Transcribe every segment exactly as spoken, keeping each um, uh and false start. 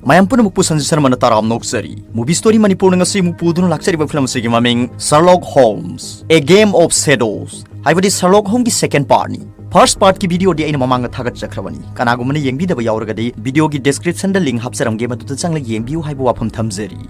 ꯃꯌꯥꯝ ꯄꯨꯝꯅꯃꯛꯄꯨ ꯁꯟꯖꯤꯠ ꯁꯔꯃꯅ ꯇꯔꯥꯝꯅ ꯑꯣꯛꯆꯔꯤ꯫ Movie Story ꯃꯅꯤꯄꯨꯔꯅ ꯉꯁꯤ ꯑꯃꯨꯛ ꯄꯨꯗꯨꯅ ꯂꯥꯛꯆꯔꯤꯕ ꯐꯤꯂꯝ ꯑꯁꯤꯒꯤ ꯃꯃꯤꯡ Sherlock Holmes: A Game of Shadows ꯍꯥꯏꯕꯗꯤ Sherlock Holmesꯀꯤ second partꯅꯤ꯫ First partꯀꯤ videoꯗꯤ ꯑꯩꯅ ꯃꯃꯥꯡꯗ ꯊꯥꯒꯠꯆꯈ꯭ꯔꯕꯅꯤ꯫ ꯀꯅꯥꯒꯨꯝꯕꯅ ꯌꯦꯡꯕꯤꯗꯕ ꯌꯥꯎꯔꯒꯗꯤ videoꯒꯤ descriptionꯗ link ꯍꯥꯞꯆꯔꯝꯒꯦ, ꯃꯗꯨꯗ ꯆꯪꯂꯒ ꯌꯦꯡꯕꯤꯌꯨ ꯍꯥꯏꯕ ꯋꯥꯐꯝ ꯊꯝꯖꯔꯤ꯫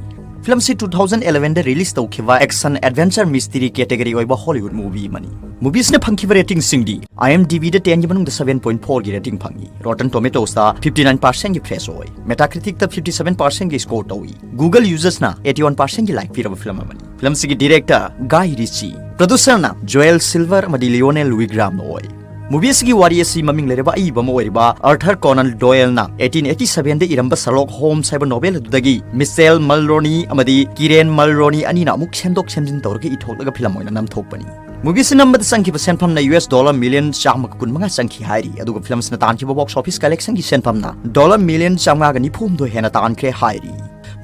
ꯐꯤꯂꯝꯁꯤ two thousand elevenꯗ release ꯇꯧꯈꯤꯕ action adventure mystery category ꯑꯣꯏꯕ Hollywood movie ꯑꯃꯅꯤ꯫ Movieꯁꯤꯅ ꯐꯪꯈꯤꯕ ratingꯁꯤꯡꯗꯤ IMDbꯗ tenꯒꯤ ꯃꯅꯨꯡꯗ seven point fourꯒꯤ rating ꯐꯪꯉꯤ꯫ Rotten Tomatoesꯇ fifty nine percentꯒꯤ fresh ꯑꯣꯏ꯫ Metacriticꯇ fifty seven percentꯒꯤ score ꯇꯧꯏ꯫ Google usersꯅ eighty one percentꯒꯤ like ꯄꯤꯔꯕ ꯐꯤꯂꯝ ꯑꯃꯅꯤ꯫ ꯐꯤꯂꯝꯁꯤꯒꯤ director Guy Ritchie, producerꯅ Joel Silver ꯑꯃꯗꯤ Lionel Wigramꯅ ꯑꯣꯏ꯫ Movie ꯑꯁꯤꯒꯤ ꯋꯥꯔꯤ ꯑꯁꯤ ꯃꯃꯤꯡ ꯂꯩꯔꯕ ꯑꯏꯕ ꯑꯃ ꯑꯣꯏꯔꯤꯕ Arthur Conan Doyleꯅ eighteen eighty sevenꯗ ꯏꯔꯝꯕ Sherlock Holmes ꯍꯥꯏꯕ novel ꯑꯗꯨꯗꯒꯤ Michelle Mulroney ꯑꯃꯗꯤ Kieran Mulroney ꯑꯅꯤꯅ ꯑꯃꯨꯛ ꯁꯦꯝꯗꯣꯛ ꯁꯦꯝꯖꯤꯟ ꯇꯧꯔꯒ ꯏꯊꯣꯛꯂꯒ ꯐꯤꯂꯝ ꯑꯣꯏꯅ ꯅꯝꯊꯣꯛꯄꯅꯤ꯫ Movie ꯑꯁꯤ ꯅꯝꯕꯗ ꯆꯪꯈꯤꯕ ꯁꯦꯟꯐꯝꯅ US dollar million ꯆꯥꯝꯃꯒ ꯀꯨꯟꯃꯉꯥ ꯆꯪꯈꯤ ꯍꯥꯏꯔꯤ, ꯑꯗꯨꯒ ꯐꯤꯂꯝ ꯑꯁꯤꯅ ꯇꯥꯟꯈꯤꯕ box office collectionꯒꯤ ꯁꯦꯟꯐꯝꯅ dollar million ꯆꯥꯝꯃꯉꯥꯒ ꯅꯤꯐꯨ ꯍꯨꯝꯗꯣꯏ ꯍꯦꯟꯅ ꯇꯥꯟꯈ꯭ꯔꯦ ꯍꯥꯏꯔꯤ꯫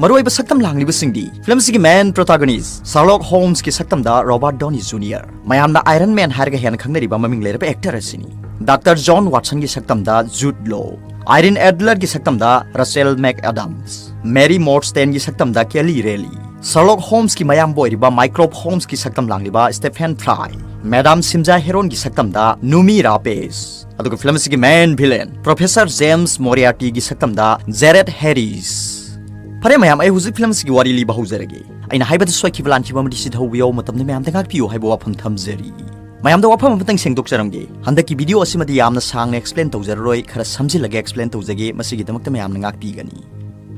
ꯃꯔꯨꯑꯣꯏꯕ ꯁꯛꯇꯝ ꯂꯥꯡꯂꯤꯕꯁꯤꯡꯗꯤ ꯐꯤꯂꯝ ꯑꯁꯤꯒꯤ main protagonist Sherlock Holmesꯀꯤ ꯁꯛꯇꯝꯗ Robert Downey Junior, ꯃꯌꯥꯝꯅ Iron Man ꯍꯥꯏꯔꯒ ꯍꯦꯟꯅ ꯈꯪꯅꯔꯤꯕ ꯃꯃꯤꯡ ꯂꯩꯔꯕ actor ꯑꯁꯤꯅꯤ꯫ Doctor John Watsonꯒꯤ ꯁꯛꯇꯝꯗ Jude Law, Irene Adlerꯒꯤ ꯁꯛꯇꯝꯗ Rachel McAdams, Mary Morstadeꯒꯤ ꯁꯛꯇꯝꯗ Kelly Reilly, Sherlock Holmesꯀꯤ ꯃꯌꯥꯝꯕ ꯑꯣꯏꯔꯤꯕ Mycroft Holmesꯀꯤ ꯁꯛꯇꯝ ꯂꯥꯡꯂꯤꯕ Stephen Fry, Madame Simja Heronꯒꯤ ꯁꯛꯇꯝꯗ Noomi Rapace, ꯑꯗꯨꯒ ꯐꯤꯂꯝ ꯑꯁꯤꯒꯤ main villain Professor James Moriartyꯒꯤ ꯁꯛꯇꯝꯗ Gareth Harris꯫ ꯐꯔꯦ ꯃꯌꯥꯝ, ꯑꯩ ꯍꯧꯖꯤꯛ ꯐꯤꯂꯝ ꯑꯁꯤꯒꯤ ꯋꯥꯔꯤ ꯂꯤꯕ ꯍꯧꯖꯔꯒꯦ꯫ ꯑꯩꯅ ꯍꯥꯏꯕꯗ ꯁꯣꯏꯈꯤꯕ ꯂꯥꯟꯈꯤꯕ ꯑꯃꯗꯤ ꯁꯤꯊꯧꯕꯤꯌꯣ, ꯃꯇꯝꯗ ꯃꯌꯥꯝꯗ ꯉꯥꯛꯄꯤꯌꯨ ꯍꯥꯏꯕ ꯋꯥꯐꯝ ꯊꯝꯖꯔꯤ꯫ ꯃꯌꯥꯝꯗ ꯋꯥꯐꯝ ꯑꯃꯇꯪ ꯁꯦꯡꯗꯣꯛꯆꯔꯝꯒꯦ꯫ ꯍꯟꯗꯛꯀꯤ video ꯑꯁꯤꯃꯗꯤ ꯌꯥꯝꯅ ꯁꯥꯡꯅ explain ꯇꯧꯖꯔꯔꯣꯏ, ꯈꯔ ꯁꯝꯖꯤꯜꯂꯒ explain ꯇꯧꯖꯒꯦ, ꯃꯁꯤꯒꯤꯗꯃꯛꯇ ꯃꯌꯥꯝꯅ ꯉꯥꯛꯄꯤꯒꯅꯤ꯫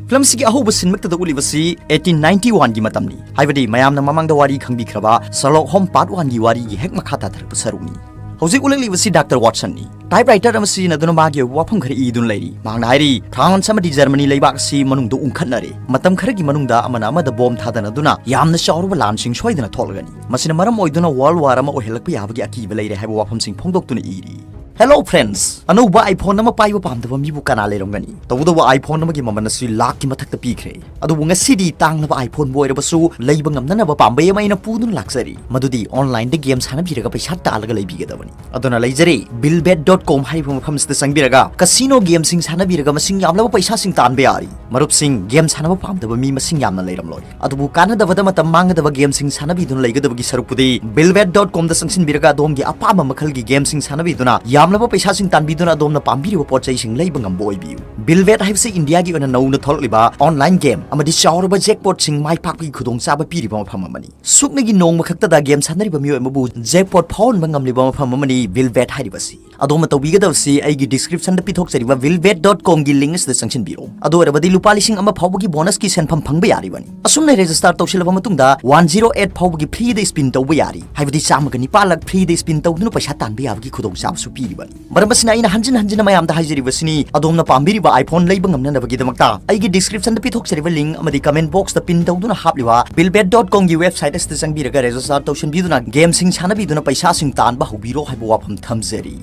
ꯐꯤꯂꯝꯁꯤꯒꯤ ꯑꯍꯧꯕ ꯁꯤꯟꯃꯛꯇꯗ ꯎꯠꯂꯤꯕꯁꯤ eighteen ninety oneꯒꯤ ꯃꯇꯝꯅꯤ, ꯍꯥꯏꯕꯗꯤ ꯃꯌꯥꯝꯅ ꯃꯃꯥꯡꯗ ꯋꯥꯔꯤ ꯈꯪꯕꯤꯈ꯭ꯔꯕ Sherlock Holmes Part Oneꯒꯤ ꯋꯥꯔꯤꯒꯤ ꯍꯦꯛ ꯃꯈꯥ ꯇꯥꯊꯔꯛꯄ ꯁꯔꯨꯛꯅꯤ꯫ ꯍꯧꯖꯤꯛ ꯎꯠꯂꯛꯂꯤꯕꯁꯤ Doctor Watsonꯅꯤ꯫ Typewriter ꯑꯃ ꯁꯤꯖꯤꯟꯅꯗꯨꯅ ꯃꯥꯒꯤ ꯑꯣꯏꯕ ꯋꯥꯐꯝ ꯈꯔ ꯏꯗꯨꯅ ꯂꯩꯔꯤ꯫ ꯃꯍꯥꯛꯅ ꯍꯥꯏꯔꯤ, France ꯑꯃꯗꯤ Germany ꯂꯩꯕꯥꯛ ꯑꯁꯤ ꯃꯅꯨꯡꯗ ꯎꯪꯈꯠꯅꯔꯦ꯫ ꯃꯇꯝ ꯈꯔꯒꯤ ꯃꯅꯨꯡꯗ ꯑꯃꯅ ꯑꯃꯗ bomb ꯊꯥꯗꯅꯗꯨꯅ ꯌꯥꯝꯅ ꯆꯥꯎꯔꯕ ꯂꯥꯟꯁꯤꯡ ꯁꯣꯏꯗꯅ ꯊꯣꯛꯂꯒꯅꯤ꯫ ꯃꯁꯤꯅ ꯃꯔꯝ ꯑꯣꯏꯗꯨꯅ world war ꯑꯃ ꯑꯣꯏꯍꯜꯂꯛꯄ ꯌꯥꯕꯒꯤ ꯑꯀꯤꯕ ꯂꯩꯔꯦ ꯍꯥꯏꯕ ꯋꯥꯐꯝꯁꯤꯡ ꯐꯣꯡꯗꯣꯛꯇꯨꯅ ꯏꯔꯤ꯫ Hello friends! ꯑꯅꯧꯕ iPhone ꯑꯃ ꯄꯥꯏꯕ ꯄꯥꯝꯗꯕ ꯃꯤꯕꯨ ꯀꯅꯥ ꯂꯩꯔꯝꯒꯅꯤ? ꯇꯧꯕꯇꯕꯨ iPhone ꯑꯃꯒꯤ ꯃꯃꯜ ꯑꯁꯤ ꯂꯥꯈꯀꯤ ꯃꯊꯛꯇ ꯄꯤꯈ꯭ꯔꯦ꯫ ꯑꯗꯨꯕꯨ ꯉꯁꯤꯗꯤ ꯇꯥꯡꯂꯕ iPhone ꯕꯨ ꯑꯣꯏꯔꯕꯁꯨ ꯂꯩꯕ ꯉꯝꯅꯅꯕ ꯄꯥꯝꯕꯩ ꯑꯃ ꯑꯩꯅ ꯄꯨꯗꯨꯅ ꯂꯥꯛꯆꯔꯤ꯫ ꯃꯗꯨꯗꯤ online ꯗ game ꯁꯥꯟꯅꯕꯤꯔꯒ ꯄꯩꯁꯥ ꯇꯥꯜꯂꯒ ꯂꯩꯕꯤꯒꯗꯕꯅꯤ꯫ ꯑꯗꯨꯅ ꯂꯩꯖꯔꯦ, bilbet dot com ꯍꯥꯏꯔꯤꯕ ꯃꯐꯝꯁꯤꯗ ꯆꯪꯕꯤꯔꯒ casino game ꯁꯤꯡ ꯁꯥꯟꯅꯕꯤꯔꯒ ꯃꯁꯤꯡ ꯌꯥꯝꯂꯕ ꯄꯩꯁꯥꯁꯤꯡ ꯇꯥꯟꯕ ꯌꯥꯔꯤ꯫ ꯃꯔꯨꯞꯁꯤꯡ, game ꯁꯥꯟꯅꯕ ꯄꯥꯝꯗꯕ ꯃꯤ ꯃꯁꯤꯡ ꯌꯥꯝꯅ ꯂꯩꯔꯝꯂꯣꯏ꯫ ꯑꯗꯨꯕꯨ ꯀꯥꯟꯅꯗꯕꯗ ꯃꯇꯝ ꯃꯥꯡꯒꯗꯕ game ꯁꯤꯡ ꯁꯥꯟꯅꯕꯤꯗꯨꯅ ꯂꯩꯒꯗꯕꯒꯤ ꯁꯔꯨꯛꯄꯨꯗꯤ, bilbet dot com ꯗ ꯆꯪꯁꯤꯟꯕꯤꯔꯒ ꯑꯗꯣꯝꯒꯤ ꯑꯄꯥꯝꯕ ꯃꯈꯜꯒꯤ game ꯁꯤꯡ ꯁꯥꯟꯅꯕꯤꯗꯨꯅ ꯌꯥꯝꯂꯕ ꯄꯩꯁꯥꯁꯤꯡ ꯇꯥꯟꯕꯤꯗꯨꯅ ꯑꯗꯣꯝꯅ ꯄꯥꯝꯕꯤꯔꯤꯕ ꯄꯣꯠ ꯆꯩꯁꯤꯡ ꯂꯩꯕ ꯉꯝꯕ ꯑꯣꯏꯕꯤꯌꯨ꯫ Bilbet ꯍꯥꯏꯕꯁꯤ ꯏꯟꯗꯤꯌꯥꯒꯤ ꯑꯣꯏꯅ ꯅꯧꯅ ꯊꯣꯛꯂꯛꯂꯤꯕ online game ꯑꯃꯗꯤ ꯆꯥꯎꯔꯕ jackpot ꯁꯤꯡ ꯃꯥꯏ ꯄꯥꯛꯄꯒꯤ ꯈꯨꯗꯣꯡꯆꯥꯕ ꯄꯤꯔꯤꯕ ꯃꯐꯝ ꯑꯃꯅꯤ꯫ ꯁꯨꯞꯅꯒꯤ ꯅꯣꯡꯃ ꯈꯛꯇꯗ game ꯁꯥꯟꯅꯔꯤꯕ ꯃꯤꯑꯣꯏ ꯑꯃꯕꯨ jackpot ꯐꯥꯎꯍꯟꯕ ꯉꯝꯂꯤꯕ ꯃꯐꯝ ꯑꯃꯅꯤ bilbet ꯍꯥꯏꯔꯤꯕꯁꯤ꯫ ꯑꯗꯣꯝꯅ ꯇꯧꯕꯤꯒꯗꯕꯁꯤ ꯑꯩꯒꯤ description ꯗ ꯄꯤꯊꯣꯛꯆꯔꯤꯕ bilbet dot com ꯒꯤ link ꯑꯁꯤꯗ ꯆꯪꯁꯤꯟꯕꯤꯔꯣ꯫ ꯑꯗꯨ ꯑꯣꯏꯔꯕꯗꯤ ꯂꯨꯄꯥ ꯂꯤꯁꯤꯡ ꯑꯃ ꯐꯥꯎꯕꯒꯤ bonus ꯀꯤ ꯁꯦꯟꯐꯝ ꯐꯪꯕ ꯌꯥꯔꯤꯕꯅꯤ꯫ ꯑꯁꯨꯝꯅ register ꯇꯧꯁꯤꯜꯂꯕ ꯃꯇꯨꯡꯗ one zero eight ꯐꯥꯎꯕꯒꯤ free ꯗ spin ꯇꯧꯕ ꯌꯥꯔꯤ, ꯍꯥꯏꯕꯗꯤ ꯆꯥꯝꯃꯒ ꯅꯤꯄꯥꯜ ꯂꯛ free ꯗ spin ꯇꯧꯗꯨꯅ ꯄꯩꯁꯥ ꯇꯥꯟꯕ ꯌꯥꯕꯒꯤ ꯈꯨꯗꯣꯡꯆꯥꯕꯁꯨ ꯄꯤꯔꯤꯕꯅꯤ꯫ ꯃꯔꯝ ꯑꯁꯤꯅ ꯑꯩꯅ ꯍꯟꯖꯤꯟ ꯍꯟꯖꯤꯟꯅ ꯃꯌꯥꯝꯗ ꯍꯥꯏꯖꯔꯤꯕꯁꯤꯅꯤ, ꯑꯗꯣꯝꯅ ꯄꯥꯝꯕꯤꯔꯤꯕ iPhone ꯂꯩꯕ ꯉꯝꯅꯅꯕꯒꯤꯗꯃꯛꯇ ꯑꯩꯒꯤ description ꯗ ꯄꯤꯊꯣꯛꯆꯔꯤꯕ link ꯑꯃꯗꯤ comment box ꯇ pin ꯇꯧꯗꯨꯅ ꯍꯥꯞꯂꯤꯕ bilbet dot com ꯒꯤ website ꯑꯁꯤꯗ ꯆꯪꯕꯤꯔꯒ register ꯇꯧꯁꯤꯟꯕꯤꯗꯨꯅ game ꯁꯤꯡ ꯁꯥꯟꯅꯕꯤꯗꯨꯅ ꯄꯩꯁꯥꯁꯤꯡ ꯇꯥꯟꯕ ꯍꯧꯕꯤꯔꯣ ꯍꯥꯏꯕ ꯋꯥꯐꯝ ꯊꯝꯖꯔꯤ꯫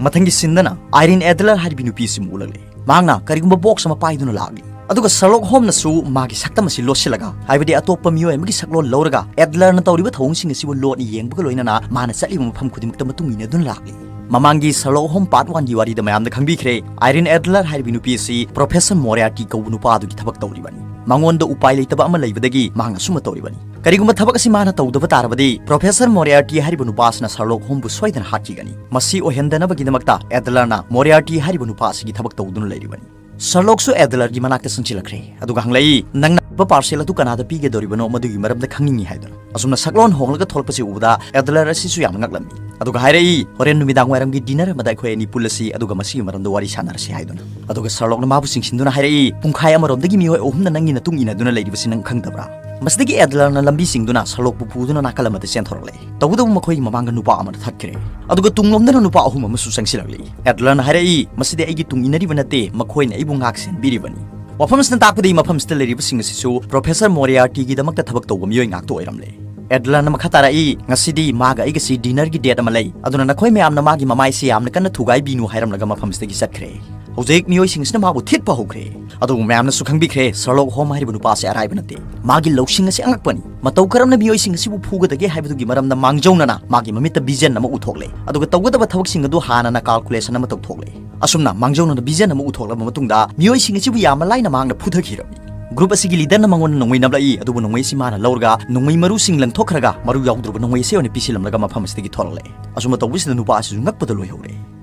ꯃꯊꯪꯒꯤ scene ꯗꯅ Irene Adler ꯍꯥꯏꯔꯤꯕꯤ ꯅꯨꯄꯤ ꯑꯁꯤ ꯑꯃꯨꯛ ꯎꯠꯂꯛꯂꯦ꯫ ꯃꯍꯥꯛꯅ ꯀꯔꯤꯒꯨꯝꯕ box ꯑꯃ ꯄꯥꯏꯗꯨꯅ ꯂꯥꯛꯂꯤ꯫ ꯑꯗꯨꯒ Sherlock Holmes ꯅꯁꯨ ꯃꯥꯒꯤ ꯁꯛꯇꯝ ꯑꯁꯤ ꯂꯣꯠꯁꯤꯜꯂꯒ, ꯍꯥꯏꯕꯗꯤ ꯑꯇꯣꯞꯄ ꯃꯤꯑꯣꯏ ꯑꯃꯒꯤ ꯁꯛꯂꯣꯟ ꯂꯧꯔꯒ, Adler ꯅ ꯇꯧꯔꯤꯕ ꯊꯧꯑꯣꯡꯁꯤꯡ ꯑꯁꯤꯕꯨ ꯂꯣꯠꯅ ꯌꯦꯡꯕꯒ ꯂꯣꯏꯅꯅ ꯃꯥꯅ ꯆꯠꯂꯤꯕ ꯃꯐꯝ ꯈꯨꯗꯤꯡꯃꯛꯇ ꯃꯇꯨꯡ ꯏꯟꯅꯗꯨꯅ ꯂꯥꯛꯂꯤ꯫ ꯃꯃꯥꯡꯒꯤ Sherlock Holmes part one ꯒꯤ ꯋꯥꯔꯤꯗ ꯃꯌꯥꯝꯅ ꯈꯪꯕꯤꯈ꯭ꯔꯦ, Irene Adler ꯍꯥꯏꯔꯤꯕꯤ ꯅꯨꯄꯤ ꯑꯁꯤ Professor Moriarty ꯀꯧꯕ ꯅꯨꯄꯥ ꯑꯗꯨꯒꯤ ꯊꯕꯛ ꯇꯧꯔꯤꯕꯅꯤ꯫ ꯃꯉꯣꯟꯗ ꯎꯄꯥꯏ ꯂꯩꯇꯕ ꯑꯃ ꯂꯩꯕꯗꯒꯤ ꯃꯍꯥꯛꯅ ꯑꯁꯨꯝꯅ ꯇꯧꯔꯤꯕꯅꯤ꯫ ꯀꯔꯤꯒꯨꯝꯕ ꯊꯕꯛ ꯑꯁꯤ ꯃꯥꯅ ꯇꯧꯗꯕ ꯇꯥꯔꯕꯗꯤ, Professor Moriarty ꯍꯥꯏꯔꯤꯕ ꯅꯨꯄꯥ ꯑꯁꯤꯅ Sherlock Holmes ꯕꯨ ꯁꯣꯏꯗꯅ ꯍꯥꯠꯈꯤꯒꯅꯤ꯫ ꯃꯁꯤ ꯑꯣꯏꯍꯟꯗꯅꯕꯒꯤꯗꯃꯛꯇ Adler ꯅ Moriarty ꯍꯥꯏꯔꯤꯕ ꯅꯨꯄꯥ ꯑꯁꯤꯒꯤ ꯊꯕꯛ ꯇꯧꯗꯨꯅ ꯂꯩꯔꯤꯕꯅꯤ꯫ Sherlock ꯁꯨ Adler ꯒꯤ ꯃꯅꯥꯛꯇ ꯆꯪꯁꯤꯜꯂꯛꯈ꯭ꯔꯦ, ꯑꯗꯨꯒ ꯍꯪꯂꯛꯏ, "ꯅꯪꯅ ꯑꯄꯤꯕ parcel ꯑꯗꯨ ꯀꯅꯥꯗ ꯄꯤꯒꯗꯧꯔꯤꯕꯅꯣ, ꯃꯗꯨꯒꯤ ꯃꯔꯝꯗ ꯈꯪꯅꯤꯡꯏ" ꯍꯥꯏꯗꯨꯅ꯫ ꯑꯁꯨꯝꯅ ꯁꯛꯂꯣꯟ ꯍꯣꯡꯂꯒ ꯊꯣꯛꯂꯛꯄꯁꯤ ꯎꯕꯗ Adler ꯑꯁꯤꯁꯨ ꯌꯥꯝꯅ ꯉꯛꯂꯝꯃꯤ꯫ ꯑꯗꯨꯒ ꯍꯥꯏꯔꯛꯏ, "ꯍꯣꯔꯦꯟ ꯅꯨꯃꯤꯗꯥꯡ ꯋꯥꯏꯔꯝꯒꯤ dinner ꯑꯃꯗ ꯑꯩꯈꯣꯏ ꯑꯅꯤ ꯄꯨꯜꯂꯁꯤ, ꯑꯗꯨꯒ ꯃꯁꯤꯒꯤ ꯃꯔꯝꯗ ꯋꯥꯔꯤ ꯁꯥꯟꯅꯔꯁꯤ" ꯍꯥꯏꯗꯨꯅ꯫ ꯑꯗꯨꯒ Sherlock ꯅ ꯃꯥꯕꯨ ꯆꯤꯡꯁꯤꯟꯗꯨꯅ ꯍꯥꯏꯔꯛꯏ, "ꯄꯨꯡꯈꯥꯏ ꯑꯃꯔꯣꯝꯗꯒꯤ ꯃꯤꯑꯣꯏ ꯑꯍꯨꯝꯅ ꯅꯪꯒꯤ ꯅꯇꯨꯡ ꯏꯟꯅꯗꯨꯅ ꯂꯩꯔꯤꯕꯁꯤ ꯅꯪ ꯈꯪꯗꯕ꯭ꯔꯥ?" ꯃꯁꯤꯗꯒꯤ Adler ꯅ ꯂꯝꯕꯤ ꯁꯤꯡꯗꯨꯅ Sherlock ꯄꯨ ꯄꯨꯗꯨꯅ ꯅꯥꯀꯜ ꯑꯃꯗ ꯆꯦꯟꯊꯣꯔꯛꯂꯦ꯫ ꯇꯧꯕꯇꯕꯨ ꯃꯈꯣꯏꯒꯤ ꯃꯃꯥꯡꯗ ꯅꯨꯄꯥ ꯑꯃꯅ ꯊꯠꯈ꯭ꯔꯦ꯫ ꯑꯗꯨꯒ ꯇꯨꯡꯂꯣꯝꯗꯅ ꯅꯨꯄꯥ ꯑꯍꯨꯝ ꯑꯃꯁꯨ ꯆꯪꯁꯤꯜꯂꯛꯂꯤ꯫ Adler ꯅ ꯍꯥꯏꯔꯛꯏ, "ꯃꯁꯤꯗꯤ ꯑꯩꯒꯤ ꯇꯨꯡ ꯏꯟꯅꯔꯤꯕ ꯅꯠꯇꯦ, ꯃꯈꯣꯏꯅ ꯑꯩꯕꯨ ꯉꯥꯛ ꯁꯦꯟꯕꯤꯔꯤꯕꯅꯤ"꯫ ꯋꯥꯐꯝ ꯑꯁꯤꯅ ꯇꯥꯛꯄꯗꯤ ꯃꯐꯝꯁꯤꯗ ꯂꯩꯔꯤꯕꯁꯤꯡ ꯑꯁꯤꯁꯨ Professor Moriarty ꯒꯤꯗꯃꯛꯇ ꯊꯕꯛ ꯇꯧꯕ ꯃꯤꯑꯣꯏ ꯉꯥꯛꯇ ꯑꯣꯏꯔꯝꯂꯦ꯫ ꯑꯦꯗꯂꯔꯅ ꯃꯈꯥ ꯇꯥꯔꯛꯏ, "ꯉꯁꯤꯗꯤ ꯃꯥꯒ ꯑꯩꯒꯁꯤ dinnerꯒꯤ date ꯑꯃ ꯂꯩ, ꯑꯗꯨꯅ ꯅꯈꯣꯏ ꯃꯌꯥꯝꯅ ꯃꯥꯒꯤ ꯃꯃꯥꯏꯁꯤ ꯌꯥꯝꯅ ꯀꯟꯅ ꯊꯨꯒꯥꯏꯕꯤꯅꯨ" ꯍꯥꯏꯔꯝꯂꯒ ꯃꯐꯝꯁꯤꯗꯒꯤ ꯆꯠꯈ꯭ꯔꯦ꯫ ꯍꯧꯖꯤꯛ ꯃꯤꯑꯣꯏꯁꯤꯡꯁꯤꯅ ꯃꯥꯕꯨ ꯊꯤꯠꯄ ꯍꯧꯈ꯭ꯔꯦ꯫ ꯑꯗꯨꯕꯨ ꯃꯌꯥꯝꯅꯁꯨ ꯈꯪꯕꯤꯈ꯭ꯔꯦ, ꯁꯔꯂꯣꯛ ꯍꯣꯝ ꯍꯥꯏꯔꯤꯕ ꯅꯨꯄꯥ ꯑꯁꯤ ꯑꯔꯥꯏꯕ ꯅꯠꯇꯦ꯫ ꯃꯥꯒꯤ ꯂꯧꯁꯤꯡ ꯑꯁꯤ ꯑꯉꯛꯄꯅꯤ꯫ ꯃꯇꯧ ꯀꯔꯝꯅ ꯃꯤꯑꯣꯏꯁꯤꯡ ꯑꯁꯤꯕꯨ ꯐꯨꯒꯗꯒꯦ ꯍꯥꯏꯕꯗꯨꯒꯤ ꯃꯔꯝꯗ ꯃꯥꯡꯖꯧꯅꯅ ꯃꯥꯒꯤ ꯃꯃꯤꯠꯇ vision ꯑꯃ ꯎꯊꯣꯛꯂꯦ꯫ ꯑꯗꯨꯒ ꯇꯧꯒꯗꯕ ꯊꯕꯛꯁꯤꯡ ꯑꯗꯨ ꯍꯥꯟꯅꯅ calculation ꯑꯃ ꯇꯧꯊꯣꯛꯂꯦ꯫ ꯑꯁꯨꯝꯅ ꯃꯥꯡꯖꯧꯅꯅ vision ꯑꯃ ꯎꯊꯣꯛꯂꯕ ꯃꯇꯨꯡꯗ ꯃꯤꯑꯣꯏꯁꯤꯡ ꯑꯁꯤꯕꯨ ꯌꯥꯝꯅ ꯂꯥꯏꯅ ꯃꯍꯥꯛꯅ ꯐꯨꯊꯈꯤꯔꯝꯃꯤ꯫ Group ꯑꯁꯤꯒꯤ leaderꯅ ꯃꯉꯣꯟꯗ ꯅꯣꯡꯃꯩ ꯅꯝꯂꯛꯏ, ꯑꯗꯨꯕꯨ ꯅꯣꯡꯃꯩ ꯑꯁꯤ ꯃꯥꯅ ꯂꯧꯔꯒ ꯅꯣꯡꯃꯩ ꯃꯔꯨꯁꯤꯡ ꯂꯪꯊꯣꯛꯈ꯭ꯔꯒ ꯃꯔꯨ ꯌꯥꯎꯗ꯭ꯔꯕ ꯅꯣꯡꯃꯩ ꯑꯁꯤ ꯑꯣꯏꯅ ꯄꯤꯁꯤꯜꯂꯝꯂꯒ ꯃꯐꯝ ꯑꯁꯤꯗꯒꯤ ꯊꯣꯛꯂꯛꯂꯦ꯫ ꯑꯁꯨꯝꯅ ꯇꯧꯕꯁꯤꯗ ꯅꯨꯄꯥ ꯑꯁꯤꯁꯨ ꯉꯛꯄꯗ ꯂꯣꯏꯍꯧꯔꯦ꯫